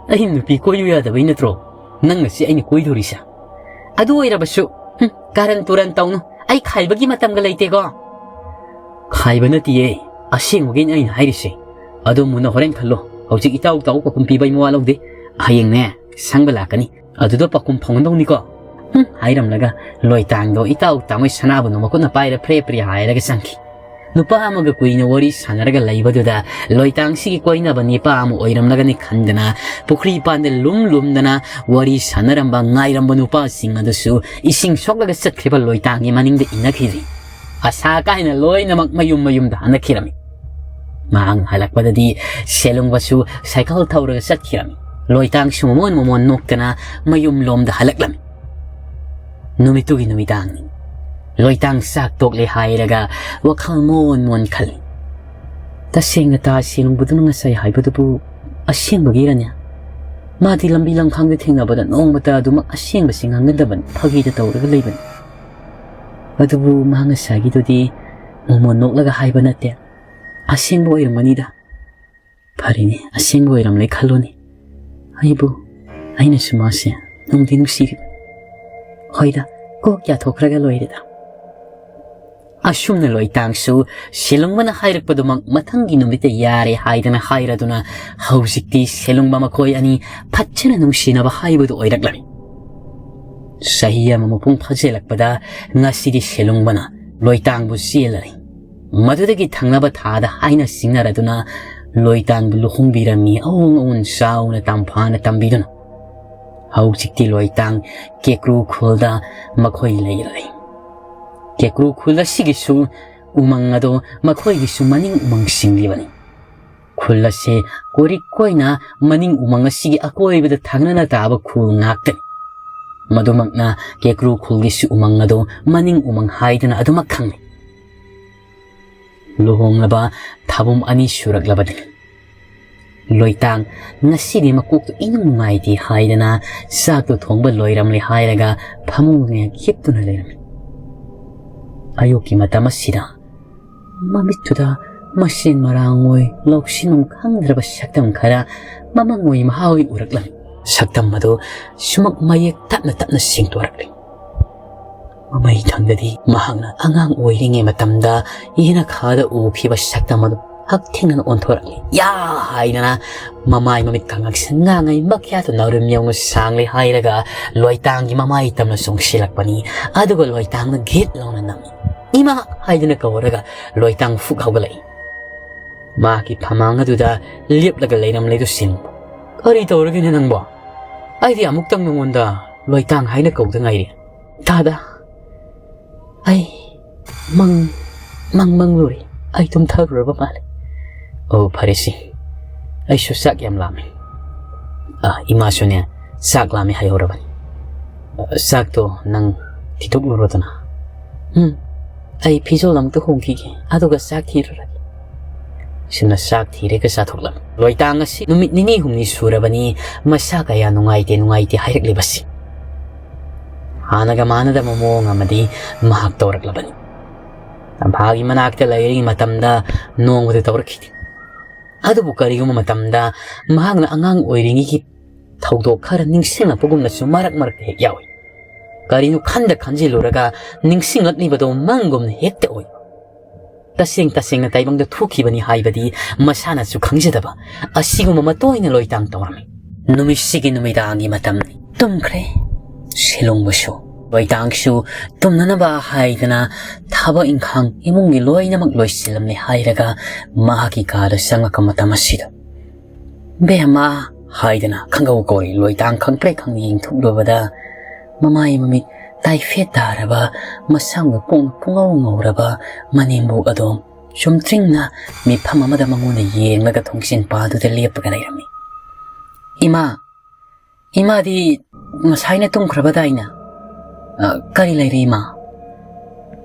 ꯑꯩ ꯅꯨꯄꯤ ꯀꯣꯏꯌꯨ ꯌꯥꯗꯕꯩ ꯅꯠꯇ꯭ꯔꯣ ꯅꯪ ꯉꯁꯤ ꯑꯩꯅ ꯀꯣꯏꯗꯧꯔꯤꯁꯦ? ꯑꯗꯨ ꯑꯣꯏꯔꯕꯁꯨ, ꯍꯨꯝ, ꯀꯥꯔꯟ ꯇꯨꯔꯟ ꯇꯧꯅꯨ꯫ ꯑꯩ ꯈꯥꯏꯕꯒꯤ ꯃꯇꯝꯒ ꯂꯩꯇꯦꯀꯣ꯫ ꯈꯥꯏꯕ ꯅꯠꯇꯤꯌꯦ, ꯑꯁꯦꯡꯕꯒꯤꯅꯦ ꯑꯩꯅ ꯍꯥꯏꯔꯤꯁꯦ꯫ ꯑꯗꯣ ꯃꯨꯟꯅ ꯍꯣꯔꯦꯟ ꯈꯜꯂꯣ, ꯍꯧꯖꯤꯛ ꯏꯇꯥꯎ ꯇꯥꯎ ꯄꯥꯎꯈꯨꯝ ꯄꯤꯕ ꯑꯩ ꯃꯋꯥ ꯂꯧꯗꯦ꯫ ꯍꯌꯦꯡꯅꯦ ꯁꯪꯕ ꯂꯥꯛꯀꯅꯤ, ꯑꯗꯨꯗ ꯄꯥꯎꯈꯨꯝ ꯐꯪꯒꯗꯧꯅꯤꯀꯣ꯫ ꯍꯨꯝ, ꯍꯥꯏꯔꯝꯂꯒ ꯂꯣꯏꯇꯥꯡꯗꯣ ꯏꯇꯥꯎ ꯇꯥꯎꯉꯩ ꯁꯅꯥꯕꯨꯟꯗꯣ ꯃꯈꯨꯠꯅ ꯄꯥꯏꯔ ꯐ꯭ꯔꯦ ꯐ꯭ꯔꯦ ꯍꯥꯏꯔꯒ ꯆꯪꯈꯤ꯫ ꯅꯨꯄꯥ ꯑꯃꯒ ꯀꯨꯏꯅ ꯋꯥꯔꯤ ꯁꯥꯟꯅꯔꯒ ꯂꯩꯕꯗꯨꯗ ꯂꯣꯏꯇꯥꯡꯁꯤꯒꯤ ꯀꯣꯏꯅꯕ ꯅꯤꯄꯥ ꯑꯃ ꯑꯣꯏꯔꯝꯂꯒꯅꯤ ꯈꯟꯗꯅ ꯄꯨꯈ꯭ꯔꯤ ꯄꯥꯟꯗ ꯂꯨꯝ ꯂꯨꯝꯗꯅ ꯋꯥꯔꯤ ꯁꯥꯟꯅꯔꯝꯕ ꯉꯥꯏꯔꯝꯕ ꯅꯨꯄꯥꯁꯤꯡ ꯑꯗꯨꯁꯨ ꯏꯁꯤꯡ ꯁꯣꯛꯂꯒ ꯆꯠꯈ꯭ꯔꯤꯕ ꯂꯣꯏꯇꯥꯡꯒꯤ ꯃꯅꯤꯡꯗ ꯏꯟꯅꯈꯤꯗ꯭ꯔꯤ꯫ ꯑꯁꯥ ꯀꯥꯏꯅ ꯂꯣꯏꯅꯃꯛ ꯃꯌꯨꯝ ꯃꯌꯨꯝꯗ ꯍꯟꯅꯈꯤꯔꯝꯃꯤ꯫ ꯃꯍꯥꯛꯅ ꯍꯜꯂꯛꯄꯗꯗꯤ ꯁꯦꯂꯨꯡꯕꯁꯨ ꯁꯥꯏꯀꯜ ꯊꯧꯔꯒ ꯆꯠꯈꯤꯔꯝꯃꯤ꯫ ꯂꯣꯏꯇꯥꯡꯁꯨ ꯃꯃꯣꯟ ꯃꯃꯣꯟ ꯅꯣꯛꯇꯅ ꯃꯌꯨꯝ ꯂꯣꯝꯗ ꯍꯜꯂꯛꯂꯝꯃꯤ꯫ ꯅꯨꯃꯤꯠꯇꯨꯒꯤ ꯅꯨꯃꯤꯗꯥꯡꯅꯤ꯫ ꯂꯣꯏꯇꯥꯡ ꯆꯥꯛ ꯇꯣꯛꯂꯦ ꯍꯥꯏꯔꯒ ꯋꯥꯈꯜ ꯃꯣꯟ ꯃꯣꯟ ꯈꯜꯂꯤ꯫ ꯇꯁꯦꯡꯅ ꯇꯥ ꯁꯦꯡꯕꯗꯨꯅ ꯉꯁꯥꯏ ꯍꯥꯏꯕꯗꯨꯕꯨ ꯑꯁꯦꯡꯕꯒꯤꯔꯅꯦ? ꯃꯥꯗꯤ ꯂꯝꯕꯤ ꯂꯝꯈꯥꯡꯗ ꯊꯦꯡꯅꯕꯗ ꯅꯣꯡꯃꯇ ꯑꯗꯨꯃꯛ ꯑꯁꯦꯡꯕꯁꯤ ꯉꯥꯡꯒꯟꯗꯕꯅꯤ, ꯐꯥꯒꯤꯗ ꯇꯧꯔꯒ ꯂꯩꯕꯅꯤ꯫ ꯑꯗꯨꯕꯨ ꯃꯥ ꯉꯁꯥꯏꯒꯤꯗꯨꯗꯤ ꯃꯣꯃꯣꯟ ꯅꯣꯛꯂꯒ ꯍꯥꯏꯕ ꯅꯠꯇꯦ, ꯑꯁꯦꯡꯕ ꯑꯣꯏꯔꯝꯒꯅꯤꯗ꯫ ꯐꯔꯦꯅꯦ, ꯑꯁꯦꯡꯕ ꯑꯣꯏꯔꯝꯂꯦ ꯈꯜꯂꯣꯅꯦ꯫ ꯑꯩꯕꯨ, ꯑꯩꯅꯁꯨ ꯃꯥꯁꯦ ꯅꯨꯡꯗꯤ ꯅꯨꯡꯁꯤꯔꯤꯕꯅꯤ꯫ ꯍꯣꯏꯗ, ꯀꯣꯛ ꯌꯥꯊꯣꯛꯈ꯭ꯔꯒ ꯂꯣꯏꯔꯦꯗ꯫ ꯑꯁꯨꯝꯅ ꯂꯣꯏꯇꯥꯡꯁꯨ ꯁꯦꯂꯨꯡꯕꯅ ꯍꯥꯏꯔꯛꯄꯗꯨꯃꯛ ꯃꯊꯪꯒꯤ ꯅꯨꯃꯤꯠꯇ ꯌꯥꯔꯦ ꯍꯥꯏꯗꯅ ꯍꯥꯏꯔꯗꯨꯅ ꯍꯧꯖꯤꯛꯇꯤ ꯁꯦꯂꯨꯡꯕ ꯃꯈꯣꯏ ꯑꯅꯤ ꯐꯠꯖꯅ ꯅꯨꯡꯁꯤꯅꯕ ꯍꯥꯏꯕꯗꯨ ꯑꯣꯏꯔꯛꯂꯝꯃꯤ꯫ ꯆꯍꯤ ꯑꯃ ꯃꯄꯨꯡ ꯐꯥꯖꯤꯜꯂꯛꯄꯗ ꯉꯁꯤꯗꯤ ꯁꯦꯂꯨꯡꯕꯅ ꯂꯣꯏꯇꯥꯡꯕꯨ ꯆꯦꯜꯂꯔꯦ꯫ ꯃꯗꯨꯗꯒꯤ ꯊꯪꯅꯕ ꯊꯥꯗ ꯍꯥꯏꯅ ꯁꯤꯡꯅꯔꯗꯨꯅ ꯂꯣꯏꯇꯥꯡꯕꯨ ꯂꯨꯍꯣꯡꯕꯤꯔꯝꯃꯤ꯫ ꯑꯋꯣꯡ ꯑꯋꯣꯟ ꯆꯥꯎꯅ ꯇꯝꯐꯥꯅ ꯇꯝꯕꯤꯗꯨꯅ ꯍꯧꯖꯤꯛꯇꯤ ꯂꯣꯏꯇꯥꯡ ꯀꯦꯀ꯭ꯔꯨ ꯈꯨꯜꯗ ꯃꯈꯣꯏ ꯂꯩꯔꯔꯦ꯫ ꯀꯦꯀ꯭ꯔꯨ ꯈꯨꯜ ꯑꯁꯤꯒꯤꯁꯨ ꯎꯃꯪ ꯑꯗꯣ ꯃꯈꯣꯏꯒꯤꯁꯨ ꯃꯅꯤꯡ ꯎꯃꯪ ꯁꯤꯡꯂꯤꯕꯅꯤ꯫ ꯈꯨꯜ ꯑꯁꯤ ꯀꯣꯔꯤꯛ ꯀꯣꯏꯅ ꯃꯅꯤꯡ ꯎꯃꯪ ꯑꯁꯤꯒꯤ ꯑꯀꯣꯏꯕꯗ ꯊꯪꯅꯅ ꯇꯥꯕ ꯈꯨꯜ ꯉꯥꯛꯇꯅꯤ꯫ ꯃꯗꯨꯃꯛꯅ ꯀꯦꯀ꯭ꯔꯨ ꯈꯨꯜꯒꯤꯁꯨ ꯎꯃꯪ ꯑꯗꯨ ꯃꯅꯤꯡ ꯎꯃꯪ ꯍꯥꯏꯗꯨꯅ ꯑꯗꯨꯃꯛ ꯈꯪꯅꯩ꯫ ꯂꯨꯍꯣꯡꯂꯕ ꯊꯥꯕꯨꯝ ꯑꯅꯤ ꯁꯨꯔꯛꯂꯕꯗꯤ ꯂꯣꯏꯇꯥꯡ ꯉꯁꯤꯗꯤ ꯃꯀꯣꯛꯇꯨ ꯏꯅꯨꯡ ꯅꯨꯡꯉꯥꯏꯇꯦ ꯍꯥꯏꯗꯅ ꯆꯥꯛꯇꯨ ꯊꯣꯡꯕ ꯂꯣꯏꯔꯝꯂꯦ ꯍꯥꯏꯔꯒ ꯐꯃꯨꯡꯗ ꯉꯥꯏꯍꯥꯛ ꯍꯤꯞꯇꯨꯅ ꯂꯩꯔꯝꯃꯤ꯫ ꯑꯌꯨꯛꯀꯤ ꯃꯇꯝ ꯑꯁꯤꯗ ꯃꯃꯤꯠꯇꯨꯗ ꯃꯁꯦꯟ ꯃꯔꯥꯡ ꯑꯣꯏ ꯂꯧꯁꯤꯟꯐꯝ ꯈꯪꯗ꯭ꯔꯕ ꯁꯛꯇꯝ ꯈꯔ ꯃꯃꯪ ꯑꯣꯏ ꯃꯍꯥ ꯑꯣꯏ ꯎꯔꯛꯂꯝꯃꯤ꯫ ꯁꯛꯇꯝ ꯑꯗꯨ ꯁꯨꯃꯛ ꯃꯌꯦꯛ ꯇꯞꯅ ꯇꯞꯅ ꯁꯦꯡꯗꯣꯔꯛꯂꯤ꯫ ꯃꯃꯩ ꯊꯪꯗꯗꯤ ꯃꯍꯥꯛꯅ ꯑꯉꯥꯡ ꯑꯣꯏꯔꯤꯉꯩ ꯃꯇꯝꯗ ꯌꯦꯅꯈꯥꯗ ꯎꯈꯤꯕ ꯁꯛꯇꯝ ꯑꯗꯨ ꯍꯛꯊꯦꯡꯅꯅ ꯑꯣꯟꯊꯣꯔꯛꯂꯤ꯫ "ꯌꯥ!" ꯍꯥꯏꯗꯅ ꯃꯃꯥꯏ ꯃꯃꯤꯠ ꯀꯥꯡꯉꯛꯁꯦ ꯉꯥꯡꯉꯩ ꯃꯈ꯭ꯌꯥꯠꯇꯨ ꯅꯥꯎꯔꯦꯝ ꯌꯧꯅ ꯁꯥꯡꯂꯤ ꯍꯥꯏꯔꯒ ꯂꯣꯏꯇꯥꯡꯒꯤ ꯃꯃꯥꯏ ꯇꯝꯅ ꯆꯣꯡꯁꯤꯜꯂꯛꯄꯅꯤ꯫ ꯑꯗꯨꯒ ꯂꯣꯏꯇꯥꯡꯅ ꯒꯤꯠ ꯂꯥꯎꯅ ꯅꯝꯃꯤ꯫ "ꯏꯃꯥ!" ꯍꯥꯏꯗꯨꯅ ꯀꯧꯔꯒ ꯂꯣꯏꯇꯥꯡ ꯐꯨꯛ ꯍꯧꯒꯠꯂꯛꯏ꯫ ꯃꯍꯥꯛꯀꯤ ꯐꯃꯥꯡ ꯑꯗꯨꯗ ꯂꯦꯞꯂꯒ ꯂꯩꯔꯝꯂꯦꯗꯨ ꯁꯤꯡꯕ꯫ "ꯀꯔꯤ ꯇꯧꯔꯒꯦꯅꯦ ꯅꯪꯕꯣ? ꯑꯩꯗꯤ ꯑꯃꯨꯛꯇꯪ ꯅꯉꯣꯟꯗ ꯂꯣꯏꯇꯥꯡ ꯍꯥꯏꯅ ꯀꯧꯗ ꯉꯥꯏꯔꯤ꯫ ꯇꯥꯗ, ꯑꯩ ꯃꯪ, ꯃꯪ ꯃꯪꯂꯨꯔꯦ꯫ ꯑꯩ ꯇꯨꯝꯊꯔꯨꯔꯕ ꯃꯥꯜꯂꯦ꯫ ꯑꯣ, ꯐꯔꯦꯁꯤ꯫ ꯑꯩꯁꯨ ꯆꯥꯛ ꯌꯥꯝ ꯂꯥꯝꯃꯦ꯫ ꯑ, ꯏꯃꯥꯁꯨꯅꯦ, ꯆꯥꯛ ꯂꯥꯝꯃꯦ ꯍꯥꯏꯍꯧꯔꯕꯅꯤ꯫ ꯑ, ꯆꯥꯛꯇꯣ ꯅꯪ ꯊꯤꯗꯣꯛꯂꯨꯔꯣꯗꯅ꯫" "ꯎꯝ, ꯑꯩ ꯐꯤꯖꯣꯜ ꯑꯃꯨꯛꯇ ꯍꯣꯡꯈꯤꯒꯦ, ꯑꯗꯨꯒ ꯆꯥꯛ ꯊꯤꯔꯨꯔꯒꯦ꯫" ꯁꯤꯅ ꯆꯥꯛ ꯊꯤꯔꯒ ꯆꯥꯊꯣꯛꯂꯝꯃꯤ꯫ ꯂꯣꯏꯇꯥꯡ ꯑꯁꯤ ꯅꯨꯃꯤꯠ ꯅꯤꯅꯤ ꯍꯨꯝꯅꯤ ꯁꯨꯔꯕꯅꯤ ꯃꯁꯥ ꯀꯌꯥ ꯅꯨꯡꯉꯥꯏꯇꯦ, ꯅꯨꯡꯉꯥꯏꯇꯦ ꯍꯥꯏꯔꯛꯂꯤꯕꯁꯤ꯫ ꯍꯥꯟꯅꯒ ꯃꯥꯟꯅꯗꯕ ꯃꯑꯣꯡ ꯑꯃꯗꯤ ꯃꯍꯥꯛ ꯇꯧꯔꯛꯂꯕꯅꯤ꯫ ꯇꯝꯐꯥꯒꯤ ꯃꯅꯥꯛꯇ ꯂꯩꯔꯤꯉꯩ ꯃꯇꯝꯗ ꯅꯣꯡꯃꯗ ꯇꯧꯔꯛꯈꯤꯗꯦ꯫ ꯑꯗꯨꯕꯨ ꯀꯔꯤꯒꯨꯝꯕ ꯃꯇꯝꯗ ꯃꯍꯥꯛꯅ ꯑꯉꯥꯡ ꯑꯣꯏꯔꯤꯉꯩꯒꯤ ꯊꯧꯗꯣꯛ ꯈꯔ ꯅꯤꯡꯁꯤꯡꯂꯛꯄꯒꯨꯝꯅꯁꯨ ꯃꯔꯛ ꯃꯔꯛꯇ ꯍꯦꯛ ꯌꯥꯎꯏ꯫ ꯀꯔꯤꯅꯣ ꯈꯟꯗ ꯈꯟꯖꯤꯜꯂꯨꯔꯒ ꯅꯤꯡꯁꯤꯡꯂꯛꯂꯤꯕꯗꯣ ꯃꯪꯒꯨꯝꯅ ꯍꯦꯛꯇ ꯑꯣꯏ꯫ ꯇꯁꯦꯡ ꯇꯁꯦꯡꯅ ꯇꯥꯏꯕꯪꯗ ꯊꯣꯛꯈꯤꯕꯅꯤ ꯍꯥꯏꯕꯗꯤ ꯃꯁꯥꯅꯁꯨ ꯈꯪꯖꯗꯕ ꯑꯁꯤꯒꯨꯝꯕ ꯃꯇꯣꯏꯅ ꯂꯣꯏꯇꯥꯡ ꯇꯧꯔꯝꯃꯤ꯫ ꯅꯨꯃꯤꯠꯁꯤꯒꯤ ꯅꯨꯃꯤꯗꯥꯡꯒꯤ ꯃꯇꯝꯅꯤ꯫ ꯇꯨꯝꯈ꯭ꯔꯦ꯫ ꯁꯤꯂꯨꯡꯕꯁꯨ, ꯂꯣꯏꯇꯥꯡꯁꯨ ꯇꯨꯝꯅꯅꯕ ꯍꯥꯏꯗꯅ ꯊꯕꯛ ꯏꯪꯈꯥꯡ ꯏꯃꯨꯡꯒꯤ ꯂꯣꯏꯅꯃꯛ ꯂꯣꯏꯁꯤꯜꯂꯝꯂꯦ ꯍꯥꯏꯔꯒ ꯃꯍꯥꯛꯀꯤ ꯀꯥꯗ ꯆꯪꯂꯛꯄ ꯃꯇꯝ ꯑꯁꯤꯗ, "ꯕꯦꯝꯃ" ꯍꯥꯏꯗꯅ ꯈꯪꯒꯧ ꯀꯧꯔꯤ ꯂꯣꯏꯇꯥꯡ ꯈꯪꯄ꯭ꯔꯦꯛ ꯈꯪꯅ ꯌꯦꯡꯊꯣꯛꯂꯨꯕꯗ, ꯃꯃꯥꯏ ꯃꯃꯤꯠ ꯇꯥꯏꯐꯦꯠ ꯇꯥꯔꯕ, ꯃꯁꯝꯒ ꯄꯣꯡ ꯄꯨꯡꯉꯧ ꯉꯧꯔꯕ ꯃꯅꯦꯝꯕꯣꯛ ꯑꯗꯣ ꯆꯨꯝꯇ꯭ꯔꯤꯡꯅ ꯃꯤꯐꯝ ꯑꯃꯗ ꯃꯉꯣꯟꯗ ꯌꯦꯡꯂꯒ ꯊꯣꯡꯖꯤꯟ ꯄꯥꯗꯨꯗ ꯂꯦꯞꯄꯒ ꯂꯩꯔꯝꯃꯤ꯫ "ꯏꯃꯥ, ꯏꯃꯥꯗꯤ ꯉꯁꯥꯏꯅ ꯇꯨꯝꯈ꯭ꯔꯕꯗꯥꯏꯅ?" "ꯑ, ꯀꯔꯤ ꯂꯩꯔꯦ, ꯏꯃꯥ?"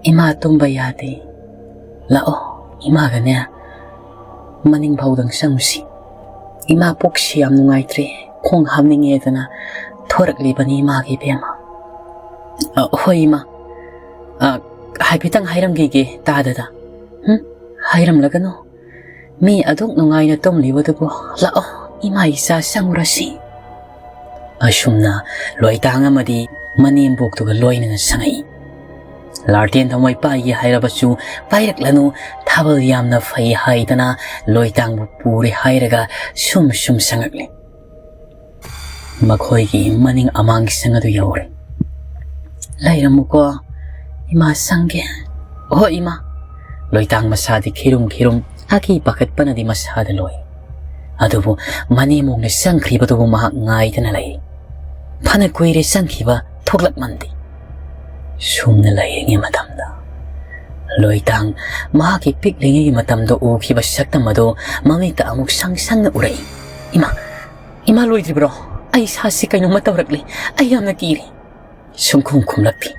"ꯏꯃꯥ ꯇꯨꯝꯕ ꯌꯥꯗꯦ꯫ ꯂꯥꯛꯑꯣ, ꯏꯃꯥꯒꯅꯦ ꯃꯅꯤꯡ ꯐꯥꯎꯗꯪ ꯆꯪꯉꯨꯁꯤ꯫ ꯏꯃꯥ ꯄꯨꯛꯁꯤ ꯌꯥꯝ ꯅꯨꯡꯉꯥꯏꯇ꯭ꯔꯦ, ꯈꯣꯡ ꯍꯥꯝꯅꯤꯡꯉꯦꯗꯅ ꯊꯣꯔꯛꯂꯤꯕꯅꯤ ꯏꯃꯥꯒꯤ ꯏꯕꯦꯝꯃ꯫" "ꯑ, ꯍꯣꯏ, ꯏꯃꯥ꯫ ꯑ, ꯍꯥꯏꯐꯦꯠꯇꯪ ꯍꯥꯏꯔꯝꯈꯤꯒꯦ ꯇꯥꯗꯗ꯫" "ꯍꯨꯝ, ꯍꯥꯏꯔꯝꯂꯒꯅꯨ꯫ ꯃꯤ ꯑꯗꯨꯛ ꯅꯨꯡꯉꯥꯏꯅ ꯇꯨꯝꯂꯤꯕꯗꯨꯕꯨ꯫ ꯂꯥꯛꯑꯣ, ꯏꯃꯥ ꯏꯆꯥ ꯆꯪꯉꯨꯔꯁꯤ꯫" ꯑꯁꯨꯝꯅ ꯂꯣꯏꯇꯥꯡ ꯑꯃꯗꯤ ꯃꯅꯦꯝꯕꯣꯛꯇꯨꯒ ꯂꯣꯏꯅꯅ ꯆꯪꯉꯛꯏ꯫ ꯂꯥꯔꯇꯦꯟ ꯊꯃꯣꯏ ꯄꯥꯏꯒꯦ ꯍꯥꯏꯔꯕꯁꯨ ꯄꯥꯏꯔꯛꯂꯅꯨ, ꯊꯥꯕꯜ ꯌꯥꯝꯅ ꯐꯩ ꯍꯥꯏꯗꯅ ꯂꯣꯏꯇꯥꯡꯕꯨ ꯄꯨꯔꯦ ꯍꯥꯏꯔꯒ ꯁꯨꯝ ꯁꯨꯝ ꯆꯪꯉꯛꯂꯤ꯫ ꯃꯈꯣꯏꯒꯤ ꯃꯅꯤꯡ ꯑꯃꯥꯡ ꯁꯪ ꯑꯗꯨ ꯌꯧꯔꯦ꯫ "ꯂꯩꯔꯝꯃꯨꯀꯣ, ꯏꯃꯥ ꯆꯪꯒꯦ꯫" "ꯍꯣꯏ, ꯏꯃꯥ꯫" ꯂꯣꯏꯇꯥꯡ ꯃꯁꯥꯗꯤ ꯈꯤꯔꯨꯝ ꯈꯤꯔꯨꯝ, ꯑꯀꯤ ꯄꯥꯈꯠꯄꯅꯗꯤ ꯃꯁꯥꯗ ꯂꯣꯏ꯫ ꯑꯗꯨꯕꯨ ꯃꯅꯦꯝꯕꯣꯛꯅ ꯆꯪꯈ꯭ꯔꯤꯕꯗꯨꯕꯨ ꯃꯍꯥꯛ ꯉꯥꯏꯗꯅ ꯂꯩ꯫ ꯐꯅ ꯀꯨꯏꯔꯦ ꯆꯪꯈꯤꯕ, ꯊꯣꯛꯂꯛꯃꯟꯗꯦ꯫ ꯁꯨꯝꯅ ꯂꯩꯔꯤꯉꯩ ꯃꯇꯝꯗ ꯂꯣꯏꯇꯥꯡ ꯃꯍꯥꯛꯀꯤ ꯄꯤꯛꯂꯤꯉꯩꯒꯤ ꯃꯇꯝꯗ ꯎꯈꯤꯕ ꯁꯛꯇꯝ ꯑꯗꯨ ꯃꯃꯤꯠꯇ ꯑꯃꯨꯛ ꯁꯪ ꯁꯪꯅ ꯎꯔꯛꯏ꯫ "ꯏꯃꯥ, ꯏꯃꯥ ꯂꯣꯏꯗ꯭ꯔꯤꯕ꯭ꯔꯣ? ꯑꯩ ꯏꯁꯥꯁꯤ ꯀꯩꯅꯣꯝꯃ ꯇꯧꯔꯛꯂꯦ꯫ ꯑꯩ ꯌꯥꯝꯅ ꯀꯤꯔꯦ꯫" ꯁꯨꯝꯈꯨꯝ ꯈꯨꯝꯂꯛꯇꯦ꯫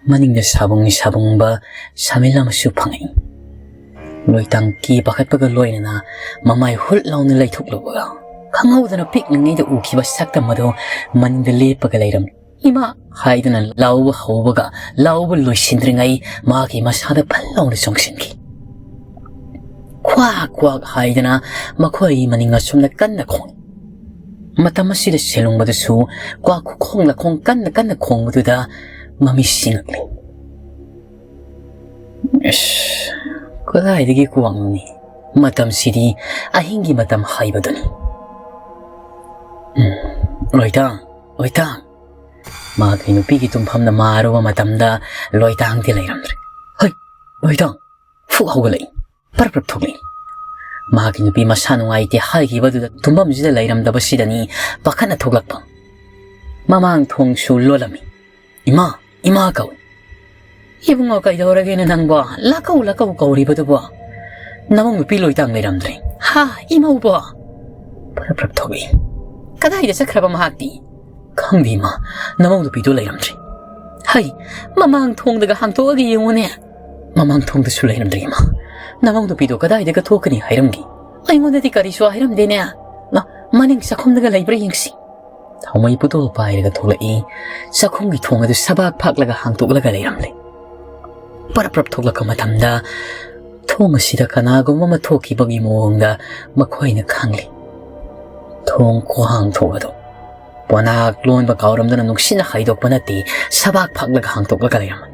ꯃꯅꯤꯡꯗ ꯁꯥꯕꯨꯡ ꯁꯥꯕꯨꯡꯕ ꯁꯥꯃꯤꯜ ꯑꯃꯁꯨ ꯐꯪꯉꯛꯏ꯫ ꯂꯣꯏꯇꯥꯡ ꯀꯤ ꯄꯥꯈꯠꯄꯒ ꯂꯣꯏꯅꯅ ꯃꯃꯥꯏ ꯍꯨꯠ ꯂꯥꯎꯅ ꯂꯩꯊꯣꯛꯂꯨꯕꯒ, ꯈꯪꯍꯧꯗꯅ ꯄꯤꯛꯂꯤꯉꯩꯗ ꯎꯈꯤꯕ ꯁꯛꯇꯝ ꯑꯗꯨ ꯃꯅꯤꯡꯗ ꯂꯦꯞꯄꯒ ꯂꯩꯔꯝꯃꯤ꯫ "ꯏꯃꯥ!" ꯍꯥꯏꯗꯨꯅ ꯂꯥꯎꯕ ꯍꯧꯕꯒ, ꯂꯥꯎꯕ ꯂꯣꯏꯁꯤꯟꯗ꯭ꯔꯤꯉꯩ ꯃꯍꯥꯛꯀꯤ ꯃꯁꯥꯗ ꯐꯟ ꯂꯥꯎꯅ ꯆꯣꯡꯁꯤꯟꯈꯤ꯫ ꯈ꯭ꯋꯥꯛ ꯈ꯭ꯋꯥꯛ ꯍꯥꯏꯗꯅ ꯃꯈꯣꯏ ꯃꯅꯤꯡ ꯑꯁꯣꯝꯗ ꯀꯟꯅ ꯈꯣꯡꯏ꯫ ꯃꯇꯝ ꯑꯁꯤꯗ ꯁꯦꯂꯨꯡꯕꯗꯁꯨ ꯀ꯭ꯋꯥꯛ ꯈꯨꯈꯣꯡ ꯂꯈꯣꯡ ꯀꯟꯅ ꯀꯟꯅ ꯈꯣꯡꯕꯗꯨꯗ ꯃꯃꯤꯠ ꯁꯤꯡꯉꯛꯂꯤ꯫ ꯑꯁ, ꯀꯗꯥꯏꯗꯒꯤ ꯀ꯭ꯋꯥꯛꯅꯣꯅꯦ? ꯃꯇꯝꯁꯤꯗꯤ ꯑꯍꯤꯡꯒꯤ ꯃꯇꯝ ꯍꯥꯏꯕꯗꯨꯅꯤ꯫ ꯎꯝ, ꯂꯣꯏꯇꯥꯡ, ꯂꯣꯏꯇꯥꯡ, ꯃꯍꯥꯛꯀꯤ ꯅꯨꯄꯤꯒꯤ ꯇꯨꯝꯐꯝꯗ ꯃꯥꯔꯨꯕ ꯃꯇꯝꯗ ꯂꯣꯏꯇꯥꯡꯗꯤ ꯂꯩꯔꯝꯗ꯭ꯔꯦ꯫ "ꯍꯩ, ꯂꯣꯏꯇꯥꯡ!" ꯐꯨꯛ ꯍꯧꯒꯠꯂꯛꯏ꯫ ꯄꯔꯞ ꯄꯔꯞ ꯊꯣꯛꯂꯛꯏ꯫ ꯃꯍꯥꯛꯀꯤ ꯅꯨꯄꯤ ꯃꯁꯥ ꯅꯨꯡꯉꯥꯏꯇꯦ ꯍꯥꯏꯈꯤꯕꯗꯨꯗ ꯇꯨꯝꯐꯝꯁꯤꯗ ꯂꯩꯔꯝꯗꯕꯁꯤꯗꯅꯤ ꯄꯥꯈꯠꯅ ꯊꯣꯛꯂꯛꯄ꯫ ꯃꯃꯥꯡ ꯊꯣꯡꯁꯨ ꯂꯣꯜꯂꯝꯃꯤ꯫ "ꯏꯃꯥ, ꯏꯃꯥ" ꯀꯧꯏ꯫ "ꯏꯕꯨꯡꯉꯣ, ꯀꯩꯗꯧꯔꯒꯦꯅꯦ ꯅꯪꯕꯣ? ꯂꯥꯛꯀꯧ ꯂꯥꯛꯀꯧ ꯀꯧꯔꯤꯕꯗꯨꯕꯣ? ꯅꯃꯧ ꯅꯨꯄꯤ ꯂꯣꯏꯇꯥꯡ ꯂꯩꯔꯝꯗ꯭ꯔꯦ꯫ ꯍꯥ, ꯏꯃꯧꯕꯣ?" ꯄꯔꯞ ꯄꯔꯞ ꯊꯣꯛꯂꯛꯏ꯫ "ꯀꯗꯥꯏꯗ ꯆꯠꯈ꯭ꯔꯕ ꯃꯍꯥꯛꯇꯤ?" "ꯈꯪꯗꯦ ꯏꯃꯥ, ꯅꯃꯧ ꯅꯨꯄꯤꯗꯣ ꯂꯩꯔꯝꯗ꯭ꯔꯦ꯫" "ꯍꯩ, ꯃꯃꯥꯡ ꯊꯣꯡꯗꯒ ꯍꯥꯡꯇꯣꯛꯑꯒ ꯌꯦꯡꯉꯨꯅꯦ꯫" "ꯃꯃꯥꯡ ꯊꯣꯡꯗꯁꯨ ꯂꯩꯔꯝꯗ꯭ꯔꯦ ꯏꯃꯥ꯫ ꯅꯃꯧ ꯅꯨꯄꯤꯗꯣ ꯀꯗꯥꯏꯗꯒ ꯊꯣꯛꯀꯅꯤ ꯍꯥꯏꯔꯝꯒꯦ? ꯑꯩꯉꯣꯟꯗꯗꯤ ꯀꯔꯤꯁꯨ ꯍꯥꯏꯔꯝꯗꯦꯅꯦ꯫ ꯃ-, ꯃꯅꯤꯡ ꯆꯥꯛꯈꯨꯝꯗꯒ ꯂꯩꯕ꯭ꯔꯥ ꯌꯦꯡꯁꯤ꯫" ꯊꯥꯎꯃꯩ ꯄꯨꯇꯣꯜ ꯄꯥꯏꯔꯒ ꯊꯣꯛꯂꯛꯏ꯫ ꯆꯥꯛꯈꯨꯝꯒꯤ ꯊꯣꯡ ꯑꯗꯨ ꯁꯕꯥꯛ ꯐꯥꯛꯂꯒ ꯍꯥꯡꯇꯣꯛꯂꯒ ꯂꯩꯔꯝꯂꯦ꯫ ꯄꯔꯞ ꯄꯔꯞ ꯊꯣꯛꯂꯛꯄ ꯃꯇꯝꯗ ꯊꯣꯡ ꯑꯁꯤꯗ ꯀꯅꯥꯒꯨꯝꯕ ꯑꯃ ꯊꯣꯛꯈꯤꯕꯒꯤ ꯃꯑꯣꯡꯗ ꯃꯈꯣꯏꯅ ꯈꯪꯂꯤ꯫ ꯊꯣꯡ ꯈꯨꯍꯥꯡ ꯊꯣꯛ ꯑꯗꯨ ꯄꯣꯅꯥꯛ ꯂꯣꯟꯕ ꯀꯥꯎꯔꯝꯗꯅ ꯅꯨꯡꯁꯤꯠꯅ ꯍꯥꯏꯗꯣꯛꯄ ꯅꯠꯇꯦ, ꯁꯕꯥꯛ ꯐꯥꯛꯂꯒ ꯍꯥꯡꯇꯣꯛꯂꯒ ꯂꯩꯔꯝꯃꯤ꯫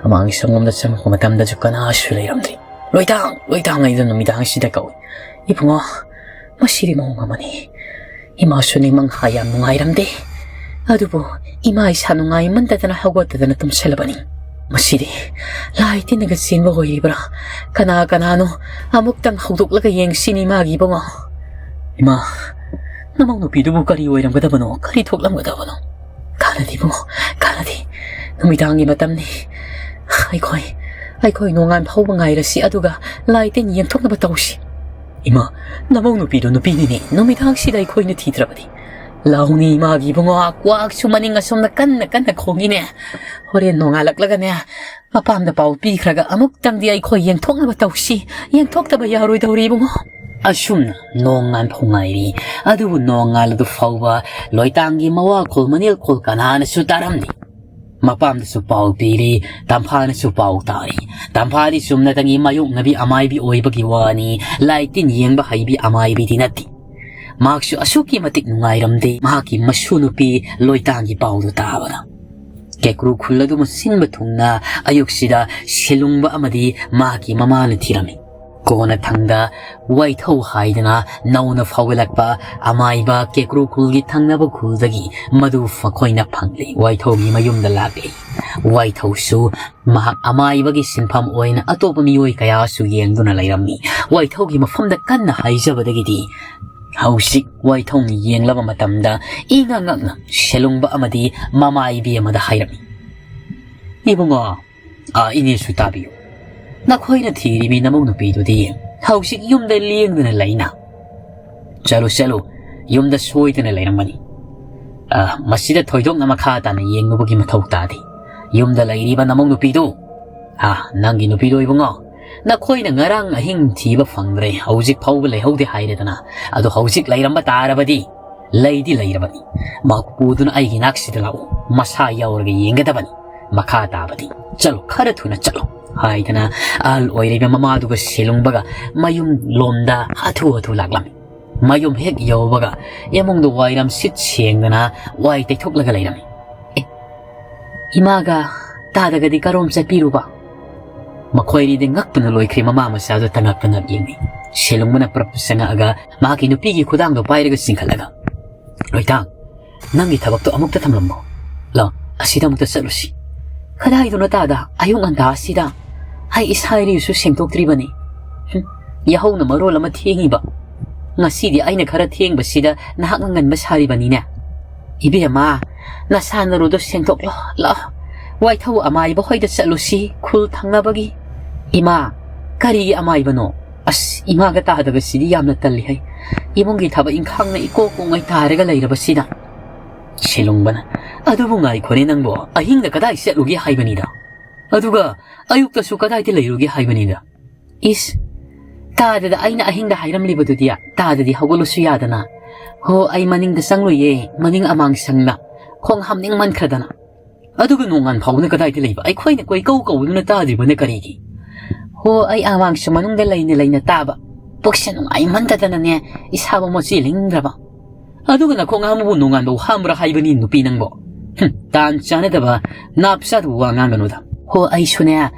ꯑꯃꯥꯡꯒꯤ ꯁꯪꯒꯣꯝꯗ ꯆꯪꯂꯛꯄ ꯃꯇꯝꯗꯁꯨ ꯀꯅꯥꯁꯨ ꯂꯩꯔꯝꯗ꯭ꯔꯤ꯫ "ꯂꯣꯏꯇꯥꯡ! ꯂꯣꯏꯇꯥꯡ!" ꯍꯥꯏꯗꯨꯅ ꯅꯨꯃꯤꯗꯥꯡꯁꯤꯗ ꯀꯧꯏ꯫ "ꯏꯕꯨꯡꯉꯣ, ꯃꯁꯤꯗꯤ ꯃꯑꯣꯡ ꯑꯃꯅꯤ꯫ ꯏꯃꯥꯁꯨ ꯅꯤꯡꯃꯪ ꯍꯥ ꯌꯥꯝ ꯅꯨꯡꯉꯥꯏꯔꯝꯗꯦ꯫ ꯑꯗꯨꯕꯨ ꯏꯃꯥ ꯏꯁꯥ ꯅꯨꯡꯉꯥꯏꯃꯟꯗꯗꯅ ꯍꯧꯒꯠꯇꯗꯅ ꯇꯨꯝꯁꯜꯂꯕꯅꯤ꯫ ꯃꯁꯤꯗꯤ ꯂꯥꯏ ꯇꯤꯟꯅꯒ ꯆꯦꯟꯕ ꯑꯣꯏꯔꯤꯕ꯭ꯔꯥ? ꯀꯅꯥ ꯀꯅꯥꯅꯣ? ꯑꯃꯨꯛꯇꯪ ꯍꯧꯗꯣꯛꯂꯒ ꯌꯦꯡꯁꯤꯅꯤ ꯏꯃꯥꯒꯤ ꯏꯕꯨꯡꯉꯣ꯫" "ꯏꯃꯥ, ꯅꯃꯧ ꯅꯨꯄꯤꯗꯨꯕꯨ ꯀꯔꯤ ꯑꯣꯏꯔꯝꯒꯗꯕꯅꯣ? ꯀꯔꯤ ꯊꯣꯛꯂꯝꯒꯗꯕꯅꯣ?" "ꯀꯥꯟꯅꯗꯦ ꯏꯕꯨꯡꯉꯣ, ꯀꯥꯟꯅꯗꯦ꯫ ꯅꯨꯃꯤꯗꯥꯡꯒꯤ ꯃꯇꯝꯅꯤ꯫ ꯑꯩꯈꯣꯏ, ꯑꯩꯈꯣꯏ ꯅꯣꯡꯉꯥꯟ ꯐꯥꯎꯕ ꯉꯥꯏꯔꯁꯤ, ꯑꯗꯨꯒ ꯂꯥꯏ ꯇꯤꯟ ꯌꯦꯡꯊꯣꯛꯅꯕ ꯇꯧꯁꯤ꯫" "ꯏꯃꯥ, ꯅꯃꯧ ꯅꯨꯄꯤꯗꯣ ꯅꯨꯄꯤꯅꯤꯅꯦ, ꯅꯨꯃꯤꯗꯥꯡꯁꯤꯗ ꯑꯩꯈꯣꯏꯅ ꯊꯤꯗ꯭ꯔꯕꯗꯤ꯫" "ꯂꯥꯎꯅꯤ ꯏꯃꯥꯒꯤ ꯏꯕꯨꯡꯉꯣ, ꯀ꯭ꯋꯥꯛꯁꯨ ꯃꯅꯤꯡ ꯑꯁꯣꯝꯗ ꯀꯟꯅ ꯀꯟꯅ ꯈꯣꯡꯉꯤꯅꯦ꯫ ꯍꯣꯔꯦꯟ ꯅꯣꯡꯉꯥꯜꯂꯛꯂꯒꯅꯦ, ꯃꯄꯥꯝꯗ ꯄꯥꯎ ꯄꯤꯈ꯭ꯔꯒ ꯑꯃꯨꯛꯇꯪꯗꯤ ꯑꯩꯈꯣꯏ ꯌꯦꯡꯊꯣꯛꯅꯕ ꯇꯧꯁꯤ꯫ ꯌꯦꯡꯊꯣꯛꯇꯕ ꯌꯥꯔꯣꯏꯗꯧꯔꯤ ꯏꯕꯨꯡꯉꯣ꯫" ꯑꯁꯨꯝꯅ ꯅꯣꯡꯉꯥꯟ ꯐꯥꯎ ꯉꯥꯏꯔꯤ꯫ ꯑꯗꯨꯕꯨ ꯅꯣꯡꯉꯥꯜꯂꯗꯨ ꯐꯥꯎꯕ ꯂꯣꯏꯇꯥꯡꯒꯤ ꯃꯋꯥꯈꯣꯜ ꯃꯅꯦꯜꯈꯣꯜ ꯀꯅꯥꯅꯁꯨ ꯇꯥꯔꯝꯗꯦ꯫ ꯃꯄꯥꯝꯗꯁꯨ ꯄꯥꯎ ꯄꯤꯔꯤ, ꯇꯝꯐꯥꯅꯁꯨ ꯄꯥꯎ ꯇꯥꯔꯤ꯫ ꯇꯝꯐꯥꯗꯤ ꯆꯨꯝꯅꯇꯪꯒꯤ ꯃꯥꯌꯣꯛꯅꯕꯤ ꯑꯃꯥꯏꯕꯤ ꯑꯣꯏꯕꯒꯤ ꯋꯥꯅꯤ, ꯂꯥꯏ ꯇꯤꯟ ꯌꯦꯡꯕ ꯍꯩꯕꯤ ꯑꯃꯥꯏꯕꯤꯗꯤ ꯅꯠꯇꯦ꯫ ꯃꯍꯥꯛꯁꯨ ꯑꯁꯨꯛꯀꯤ ꯃꯇꯤꯛ ꯅꯨꯡꯉꯥꯏꯔꯝꯗꯦ ꯃꯍꯥꯛꯀꯤ ꯃꯁꯨ ꯅꯨꯄꯤ ꯂꯣꯏꯇꯥꯡꯒꯤ ꯄꯥꯎꯗꯨ ꯇꯥꯕꯗ꯫ ꯀꯦꯀ꯭ꯔꯨ ꯈꯨꯜ ꯑꯗꯨꯃ ꯁꯤꯟꯕ ꯊꯨꯡꯅ ꯑꯌꯨꯛꯁꯤꯗ ꯁꯤꯂꯨꯡꯕ ꯑꯃꯗꯤ ꯃꯍꯥꯛꯀꯤ ꯃꯃꯥꯅ ꯊꯤꯔꯝꯃꯤ꯫ ꯀꯣꯟꯅꯊꯪꯗ ꯋꯥꯏꯊꯧ ꯍꯥꯏꯗꯅ ꯅꯧꯅ ꯐꯥꯎꯒꯠꯂꯛꯄ ꯑꯃꯥꯏꯕ ꯀꯦꯀ꯭ꯔꯨ ꯈꯨꯜꯒꯤ ꯊꯪꯅꯕ ꯈꯨꯜꯗꯒꯤ ꯃꯗꯨ ꯃꯈꯣꯏꯅ ꯐꯪꯂꯦ꯫ ꯋꯥꯏꯊꯧꯒꯤ ꯃꯌꯨꯝꯗ ꯂꯥꯛꯂꯦ꯫ ꯋꯥꯏꯊꯧꯁꯨ ꯃꯍꯥꯛ ꯑꯃꯥꯏꯕꯒꯤ ꯁꯤꯟꯐꯝ ꯑꯣꯏꯅ ꯑꯇꯣꯞꯄ ꯃꯤꯑꯣꯏ ꯀꯌꯥꯁꯨ ꯌꯦꯡꯗꯨꯅ ꯂꯩꯔꯝꯃꯤ꯫ ꯋꯥꯏꯊꯧꯒꯤ ꯃꯐꯝꯗ ꯀꯟꯅ ꯍꯥꯏꯖꯕꯗꯒꯤꯗꯤ ꯍꯧꯖꯤꯛ ꯋꯥꯏꯊꯧꯅ ꯌꯦꯡꯂꯕ ꯃꯇꯝꯗ ꯏꯉꯛ ꯉꯛꯅ ꯁꯦꯂꯨꯡꯕ ꯑꯃꯗꯤ ꯃꯃꯥꯏꯕꯤ ꯑꯃꯗ ꯍꯥꯏꯔꯝꯃꯤ, "ꯏꯕꯨꯡꯉꯣ, ꯑꯥ, ꯏꯅꯦꯁꯨ ꯇꯥꯕꯤꯌꯨ꯫ ꯅꯈꯣꯏꯅ ꯊꯤꯔꯤꯕꯤ ꯅꯃꯧ ꯅꯨꯄꯤꯗꯨꯗꯤ ꯍꯧꯖꯤꯛ ꯌꯨꯝꯗ ꯂꯦꯡꯗꯅ ꯂꯩꯅ? ꯆꯠꯂꯨ, ꯆꯠꯂꯨ, ꯌꯨꯝꯗ ꯁꯣꯏꯗꯅ ꯂꯩꯔꯝꯒꯅꯤ꯫ ꯑꯥ, ꯃꯁꯤꯗ ꯊꯣꯏꯗꯣꯛꯅ ꯃꯈꯥ ꯇꯥꯅ ꯌꯦꯡꯂꯨꯕꯒꯤ ꯃꯊꯧ ꯇꯥꯗꯦ꯫ ꯌꯨꯝꯗ ꯂꯩꯔꯤꯕ ꯅꯃꯧ ꯅꯨꯄꯤꯗꯨ, ꯑꯥ, ꯅꯪꯒꯤ ꯅꯨꯄꯤꯗꯣ ꯏꯕꯨꯡꯉꯣ, ꯅꯈꯣꯏꯅ ꯉꯔꯥꯡ ꯑꯍꯤꯡ ꯊꯤꯕ ꯐꯪꯗ꯭ꯔꯦ, ꯍꯧꯖꯤꯛ ꯐꯥꯎꯕ ꯂꯩꯍꯧꯗꯦ ꯍꯥꯏꯔꯦꯗꯅ꯫ ꯑꯗꯣ ꯍꯧꯖꯤꯛ ꯂꯩꯔꯝꯕ ꯇꯥꯔꯕꯗꯤ ꯂꯩꯗꯤ ꯂꯩꯔꯕꯅꯤ꯫ ꯃꯍꯥꯛ ꯄꯨꯗꯨꯅ ꯑꯩꯒꯤ ꯅꯥꯛꯁꯤꯗ ꯂꯥꯛꯎ, ꯃꯁꯥ ꯌꯥꯎꯔꯒ ꯌꯦꯡꯒꯗꯕꯅꯤ꯫ ꯃꯈꯥ ꯇꯥꯕꯗꯤ ꯆꯠꯂꯨ, ꯈꯔ ꯊꯨꯅ ꯆꯠꯂꯨ" ꯍꯥꯏꯗꯅ ꯑꯍꯜ ꯑꯣꯏꯔꯤꯕ ꯃꯃꯥꯗꯨꯒ ꯁꯦꯂꯨꯡꯕꯒ ꯃꯌꯨꯝ ꯂꯣꯝꯗ ꯍꯥꯊꯨ ꯍꯥꯊꯨ ꯂꯥꯛꯂꯝꯃꯤ꯫ ꯃꯌꯨꯝ ꯍꯦꯛ ꯌꯧꯕꯒ ꯏꯃꯨꯡꯗ ꯋꯥꯏꯔꯝ ꯁꯤꯠ ꯁꯦꯡꯗꯅ ꯋꯥꯏ ꯇꯩꯊꯣꯛꯂꯒ ꯂꯩꯔꯝꯃꯤ꯫ "ꯑꯦ, ꯏꯃꯥꯒ ꯇꯥꯗꯒꯗꯤ ꯀꯔꯣꯝ ꯆꯠꯄꯤꯔꯨꯕ?" ꯃꯈꯣꯏ ꯑꯅꯤꯗꯤ ꯉꯛꯄꯅ ꯂꯣꯏꯈ꯭ꯔꯦ, ꯃꯃꯥ ꯃꯆꯥꯗꯨ ꯇꯉꯛ ꯇꯉꯛ ꯌꯦꯡꯅꯩ꯫ ꯁꯦꯂꯨꯡꯕꯅ ꯄ꯭ꯔꯞ ꯆꯪꯉꯛꯑꯒ ꯃꯍꯥꯛꯀꯤ ꯅꯨꯄꯤꯒꯤ ꯈꯨꯗꯥꯡꯗꯣ ꯄꯥꯏꯔꯒ ꯆꯤꯡꯈꯠꯂꯒ, "ꯂꯣꯏꯇꯥꯡ, ꯅꯪꯒꯤ ꯊꯕꯛꯇꯣ ꯑꯃꯨꯛꯇ ꯊꯝꯂꯝꯃꯣ꯫ ꯂꯥꯎ, ꯑꯁꯤꯗ ꯑꯃꯨꯛꯇ ꯆꯠꯂꯨꯁꯤ꯫" "ꯀꯗꯥꯏꯗꯅꯣ ꯇꯥꯗ? ꯑꯌꯨꯛ ꯉꯟꯇꯥ ꯑꯁꯤꯗ? ꯑꯩ ꯏꯁꯥ ꯏꯔꯨꯁꯨ ꯁꯦꯡꯗꯣꯛꯇ꯭ꯔꯤꯕꯅꯤ꯫ ꯍꯨꯝ, ꯌꯥꯍꯧꯅ ꯃꯔꯣꯜ ꯑꯃ ꯊꯦꯡꯉꯤꯕ꯫ ꯉꯁꯤꯗꯤ ꯑꯩꯅ ꯈꯔ ꯊꯦꯡꯕꯁꯤꯗ ꯅꯍꯥꯛꯅ ꯉꯟꯕ ꯁꯥꯔꯤꯕꯅꯤꯅꯦ꯫ ꯏꯕꯦꯝꯃ, ꯅꯁꯥ ꯅꯔꯨꯗꯣ ꯁꯦꯡꯗꯣꯛꯂꯣ, ꯂꯥꯎ꯫ ꯋꯥꯏꯊꯧ ꯑꯃꯥꯏꯕ ꯍꯣꯏꯗ ꯆꯠꯂꯨꯁꯤ, ꯈꯨꯜ ꯊꯪꯅꯕꯒꯤ꯫" "ꯏꯃꯥ, ꯀꯔꯤꯒꯤ ꯑꯃꯥꯏꯕꯅꯣ? ꯑꯁ, ꯏꯃꯥꯒ ꯇꯥꯗꯕꯁꯤꯗꯤ ꯌꯥꯝꯅ ꯇꯜꯂꯤ ꯍꯩ꯫ ꯏꯃꯨꯡꯒꯤ ꯊꯕꯛ ꯏꯪꯈꯥꯡꯅ ꯏꯀꯣꯛ ꯀꯣꯡꯉꯩ ꯇꯥꯔꯒ ꯂꯩꯔꯕꯁꯤꯗ꯫" ꯁꯦꯂꯨꯡꯕꯅ, "ꯑꯗꯨꯕꯨ ꯉꯥꯏꯈꯣꯅꯦ ꯅꯪꯕꯣ, ꯑꯍꯤꯡꯗ ꯀꯗꯥꯏ ꯆꯠꯂꯨꯒꯦ ꯍꯥꯏꯕꯅꯤꯗ? ꯑꯗꯨꯒ ꯑꯌꯨꯛꯇꯁꯨ ꯀꯗꯥꯏꯗ ꯂꯩꯔꯨꯒꯦ ꯍꯥꯏꯕꯅꯤꯗ?" "ꯏꯁ, ꯇꯥꯗꯗ ꯑꯩꯅ ꯑꯍꯤꯡꯗ ꯍꯥꯏꯔꯝꯂꯤꯕꯗꯨꯗꯤ, ꯇꯥꯗꯗꯤ ꯍꯧꯒꯠꯂꯨꯁꯨ ꯌꯥꯗꯅ꯫" "ꯍꯣ, ꯑꯩ ꯃꯅꯤꯡꯗ ꯆꯪꯂꯨꯏꯌꯦ, ꯃꯅꯤꯡ ꯑꯃꯥꯡ ꯁꯪꯅ꯫ ꯈꯣꯡ ꯍꯥꯝꯅꯤꯡꯃꯟꯈ꯭ꯔꯗꯅ꯫" "ꯑꯗꯨꯒ ꯅꯣꯡꯉꯥꯟ ꯐꯥꯎꯕꯅ ꯀꯗꯥꯏꯗ ꯂꯩꯕ? ꯑꯩꯈꯣꯏꯅ ꯀꯣꯏꯀꯧ ꯀꯧꯗꯨꯅ ꯇꯥꯗ꯭ꯔꯤꯕꯅ ꯀꯔꯤꯒꯤ?" "ꯍꯣ, ꯑꯩ ꯑꯃꯥꯡꯁꯪ ꯃꯅꯨꯡꯗ ꯂꯩꯅ ꯂꯩꯅ ꯇꯥꯕ꯫ ꯄꯨꯛꯁꯦ ꯅꯨꯡꯉꯥꯏꯃꯟꯗꯗꯅꯅꯦ, ꯏꯁꯥꯕꯨ ꯃꯣꯠꯁꯤꯜꯂꯤꯡꯗ꯭ꯔꯕ꯫" "ꯑꯗꯨꯒ ꯅꯈꯣꯡ ꯍꯥꯝꯕꯕꯨ ꯅꯣꯡꯉꯥꯟꯕꯧ ꯍꯥꯝꯕ꯭ꯔꯥ ꯍꯥꯏꯕꯅꯤ, ꯅꯨꯄꯤ ꯅꯪꯕꯣ? ꯍꯨꯝ, ꯇꯥꯟ ꯆꯥꯅꯗꯕ, ꯅꯥꯞ ꯆꯥꯗꯕ ꯋꯥ ꯉꯥꯡꯒꯅꯨꯗ꯫" "ꯍꯣ, ꯑꯩꯁꯨꯅꯦ,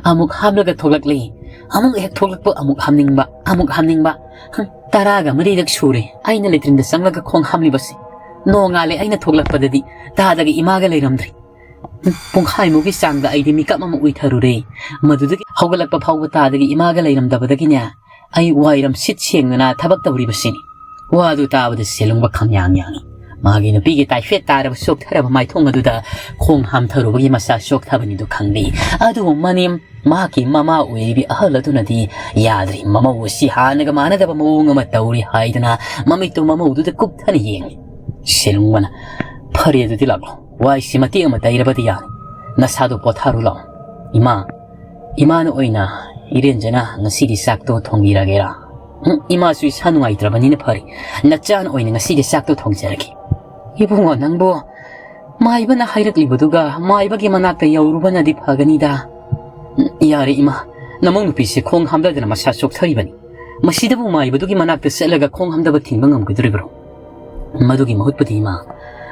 ꯑꯃꯨꯛ ꯍꯥꯝꯂꯒ ꯊꯣꯛꯂꯛꯂꯤ꯫ ꯑꯃꯨꯛ ꯍꯦꯛ ꯊꯣꯛꯂꯛꯄ, ꯑꯃꯨꯛ ꯍꯥꯝꯅꯤꯡꯕ, ꯑꯃꯨꯛ ꯍꯥꯝꯅꯤꯡꯕ꯫ ꯍꯝ, ꯇꯔꯥꯒ ꯃꯔꯤꯔꯛ ꯁꯨꯔꯦ ꯑꯩꯅ ꯂꯦꯇ꯭ꯔꯤꯟꯗ ꯆꯪꯂꯒ ꯈꯣꯡ ꯍꯥꯝꯂꯤꯕꯁꯤ꯫ ꯅꯣꯡꯉꯥꯜꯂꯦ ꯑꯩꯅ ꯊꯣꯛꯂꯛꯄꯗꯗꯤ ꯇꯥꯗꯒꯤ ꯏꯃꯥꯒ ꯂꯩꯔꯝꯗ꯭ꯔꯦ꯫ ꯍꯝ, ꯄꯨꯡꯈꯥꯏꯃꯨꯛꯀꯤ ꯆꯥꯡꯗ ꯑꯩꯗꯤ ꯃꯤꯀꯞ ꯑꯃ ꯎꯏꯊꯔꯨꯔꯦ꯫ ꯃꯗꯨꯗꯒꯤ ꯍꯧꯒꯠꯂꯛꯄ ꯐꯥꯎꯕ ꯇꯥꯗꯒꯤ ꯏꯃꯥꯒ ꯂꯩꯔꯝꯗꯕꯗꯒꯤꯅꯦ, ꯑꯩ ꯋꯥꯏꯔꯝ ꯁꯤꯠ ꯁꯦꯡꯗꯅ ꯊꯕꯛ ꯇꯧꯔꯤꯕꯁꯤꯅꯤ꯫ ꯋꯥꯗꯨ ꯇꯥꯕꯗ ꯁꯦꯂꯨꯡꯕ ꯈꯪꯌꯥꯡ ꯌꯥꯡꯏ꯫ ꯃꯥꯒꯤ ꯅꯨꯄꯤꯒꯤ ꯇꯥꯏꯐꯦꯠ ꯇꯥꯔꯕ ꯆꯣꯛꯊꯔꯕ ꯃꯥꯏꯊꯣꯡ ꯑꯗꯨꯗ ꯈꯣꯡ ꯍꯥꯝꯊꯔꯨꯕꯒꯤ ꯃꯆꯥ ꯆꯣꯛꯊꯕꯅꯤꯗꯨ ꯈꯪꯂꯤ꯫ ꯑꯗꯨꯕꯨ ꯃꯅꯦꯝ, ꯃꯍꯥꯛꯀꯤ ꯃꯃꯥ ꯑꯣꯏꯔꯤꯕꯤ ꯑꯍꯜ ꯑꯗꯨꯅꯗꯤ ꯌꯥꯗ꯭ꯔꯤ꯫ ꯃꯃꯧ ꯑꯁꯤ ꯍꯥꯟꯅꯒ ꯃꯥꯟꯅꯗꯕ ꯃꯑꯣꯡ ꯑꯃ ꯇꯧꯔꯤ ꯍꯥꯏꯗꯨꯅ ꯃꯃꯤꯠꯇꯨ ꯃꯃꯧꯗꯨꯗ ꯀꯨꯞꯊꯅ ꯌꯦꯡꯂꯤ꯫ ꯁꯦꯂꯨꯡꯕꯅ, "ꯐꯔꯦ, ꯑꯗꯨꯗꯤ ꯂꯥꯛꯂꯣ꯫ ꯋꯥꯏꯁꯤ ꯃꯇꯦꯛ ꯑꯃ ꯇꯩꯔꯕꯗꯤ ꯌꯥꯔꯦ꯫ ꯅꯁꯥꯗꯣ ꯄꯣꯊꯥꯔꯨ ꯂꯥꯛꯑꯣ꯫ ꯏꯃꯥ, ꯏꯃꯥꯅ ꯑꯣꯏꯅ ꯏꯔꯦꯟꯖꯅ ꯉꯁꯤꯒꯤ ꯆꯥꯛꯇꯣ ꯊꯣꯡꯕꯤꯔꯒꯦꯔꯥ?" "ꯎꯝ, ꯏꯃꯥꯁꯨ ꯏꯁꯥ ꯅꯨꯡꯉꯥꯏꯇ꯭ꯔꯕꯅꯤꯅ ꯐꯔꯦ꯫ ꯅꯆꯥꯅ ꯑꯣꯏꯅ ꯉꯁꯤꯒꯤ ꯆꯥꯛꯇꯣ ꯊꯣꯡꯖꯔꯒꯦ꯫" "ꯏꯕꯨꯡꯉꯣ, ꯅꯪꯕꯨ ꯃꯥꯏꯕꯅ ꯍꯥꯏꯔꯛꯂꯤꯕꯗꯨꯒ ꯃꯥꯏꯕꯒꯤ ꯃꯅꯥꯛꯇ ꯌꯧꯔꯨꯕꯅꯗꯤ ꯐꯒꯅꯤꯗ꯫" "ꯎꯝ, ꯌꯥꯔꯦ ꯏꯃꯥ, ꯅꯃꯧ ꯅꯨꯄꯤꯁꯦ ꯈꯣꯡ ꯍꯥꯝꯗꯗꯅ ꯃꯁꯥ ꯆꯣꯛꯊꯔꯤꯕꯅꯤ꯫ ꯃꯁꯤꯗꯕꯨ ꯃꯥꯏꯕꯗꯨꯒꯤ ꯃꯅꯥꯛꯇ ꯆꯠꯂꯒ ꯈꯣꯡ ꯍꯥꯝꯗꯕ ꯊꯤꯡꯕ ꯉꯝꯒꯗꯧꯔꯤꯕ꯭ꯔꯣ?" "ꯃꯗꯨꯒꯤ ꯃꯍꯨꯠꯄꯨꯗꯤ ꯏꯃꯥ,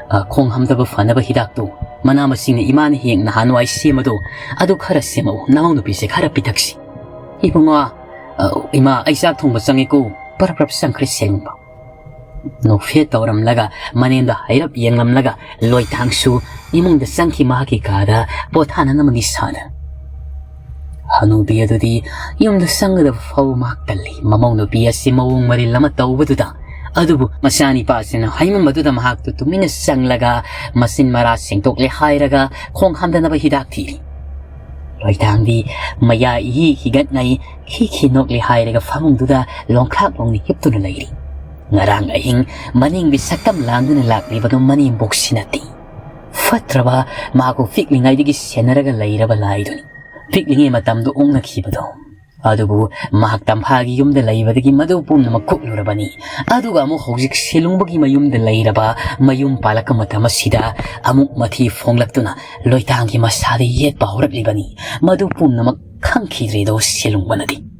ꯑ, ꯈꯣꯡ ꯍꯥꯝꯗꯕ ꯐꯅꯕ ꯍꯤꯗꯥꯛꯇꯨ ꯃꯅꯥ ꯃꯁꯤꯡꯅ ꯏꯃꯥꯅ ꯍꯦꯛ ꯅꯍꯥꯟꯋꯥꯏ ꯁꯦꯝꯕꯗꯣ, ꯑꯗꯨ ꯈꯔ ꯁꯦꯝꯃꯛꯎ, ꯅꯃꯧ ꯅꯨꯄꯤꯁꯦ ꯈꯔ ꯄꯤꯊꯛꯁꯤ꯫" "ꯏꯕꯨꯡꯉꯣ, ꯑ, ꯏꯃꯥ, ꯑꯩ ꯆꯥꯛ ꯊꯣꯡꯕ ꯆꯪꯉꯦꯀꯣ꯫" ꯄꯔꯞ ꯄꯔꯞ ꯆꯪꯈ꯭ꯔꯦ ꯁꯦꯂꯨꯡꯕ꯫ ꯅꯣꯛꯐꯦꯠ ꯇꯧꯔꯝꯂꯒ ꯃꯅꯦꯝꯗ ꯍꯥꯏꯔꯞ ꯌꯦꯡꯂꯝꯂꯒ ꯂꯣꯏꯇꯥꯡꯁꯨ ꯏꯃꯨꯡꯗ ꯆꯪꯈꯤ꯫ ꯃꯍꯥꯛꯀꯤ ꯀꯥꯗ ꯄꯣꯊꯥꯅꯅꯕ ꯅꯤꯁꯥꯗ꯫ ꯍꯅꯨꯕꯤ ꯑꯗꯨꯗꯤ ꯌꯨꯝꯗ ꯆꯪꯒꯗꯕ ꯐꯥꯎꯕ ꯃꯍꯥꯛ ꯇꯜꯂꯤ꯫ ꯃꯃꯧ ꯅꯨꯄꯤ ꯑꯁꯤ ꯃꯑꯣꯡ ꯃꯔꯤꯜ ꯑꯃ ꯇꯧꯕꯗꯨꯗ, ꯑꯗꯨꯕꯨ ꯃꯆꯥꯅꯤꯄꯥꯁꯤꯅ ꯍꯥꯏꯃꯟꯕꯗꯨꯗ ꯃꯍꯥꯛꯇꯨ ꯇꯨꯃꯤꯟꯅ ꯆꯪꯂꯒ ꯃꯆꯤꯟ ꯃꯔꯥ ꯁꯦꯡꯗꯣꯛꯂꯦ ꯍꯥꯏꯔꯒ ꯈꯣꯡ ꯍꯥꯝꯗꯅꯕ ꯍꯤꯗꯥꯛ ꯊꯤꯔꯤ꯫ ꯂꯣꯏꯇꯥꯡꯗꯤ ꯃꯌꯥ ꯏꯍꯤ ꯍꯤꯒꯠꯅꯩ, ꯈꯤ ꯈꯤ ꯅꯣꯛꯂꯦ ꯍꯥꯏꯔꯒ ꯐꯃꯨꯡꯗꯨꯗ ꯂꯣꯡꯈ꯭ꯔꯥꯛ ꯂꯣꯡꯅ ꯍꯤꯞꯇꯨꯅ ꯂꯩꯔꯤ꯫ ꯉꯔꯥꯡ ꯑꯍꯤꯡ ꯃꯅꯦꯝꯕꯤ ꯁꯛꯇꯝ ꯂꯥꯡꯗꯨꯅ ꯂꯥꯛꯂꯤꯕꯗꯨ ꯃꯅꯦꯝꯕꯣꯛꯁꯤ ꯅꯠꯇꯦ꯫ ꯐꯠꯇ꯭ꯔꯕ, ꯃꯍꯥꯛꯄꯨ ꯄꯤꯛꯂꯤꯉꯩꯗꯒꯤ ꯁꯦꯟꯅꯔꯒ ꯂꯩꯔꯕ ꯂꯥꯏꯗꯨꯅꯤ꯫ ꯄꯤꯛꯂꯤꯉꯩ ꯃꯇꯝꯗ ꯑꯣꯛꯅꯈꯤꯕꯗꯣ, ꯑꯗꯨꯕꯨ ꯃꯍꯥꯛ ꯇꯝꯐꯥꯒꯤ ꯌꯨꯝꯗ ꯂꯩꯕꯗꯒꯤ ꯃꯗꯨ ꯄꯨꯝꯅꯃꯛ ꯀꯨꯞꯂꯨꯔꯕꯅꯤ꯫ ꯑꯗꯨꯒ ꯑꯃꯨꯛ ꯍꯧꯖꯤꯛ ꯁꯦꯂꯨꯡꯕꯒꯤ ꯃꯌꯨꯝꯗ ꯂꯩꯔꯕ, ꯃꯌꯨꯝ ꯄꯥꯜꯂꯛꯄ ꯃꯇꯝ ꯑꯁꯤꯗ ꯑꯃꯨꯛ ꯃꯊꯤ ꯐꯣꯡꯂꯛꯇꯨꯅ ꯂꯣꯏꯇꯥꯡꯒꯤ ꯃꯁꯥꯗ ꯌꯦꯠꯄ ꯍꯧꯔꯛꯂꯤꯕꯅꯤ꯫ ꯃꯗꯨ ꯄꯨꯝꯅꯃꯛ ꯈꯪꯈꯤꯗ꯭ꯔꯤꯗꯣ ꯁꯦꯂꯨꯡꯕꯅꯗꯤ꯫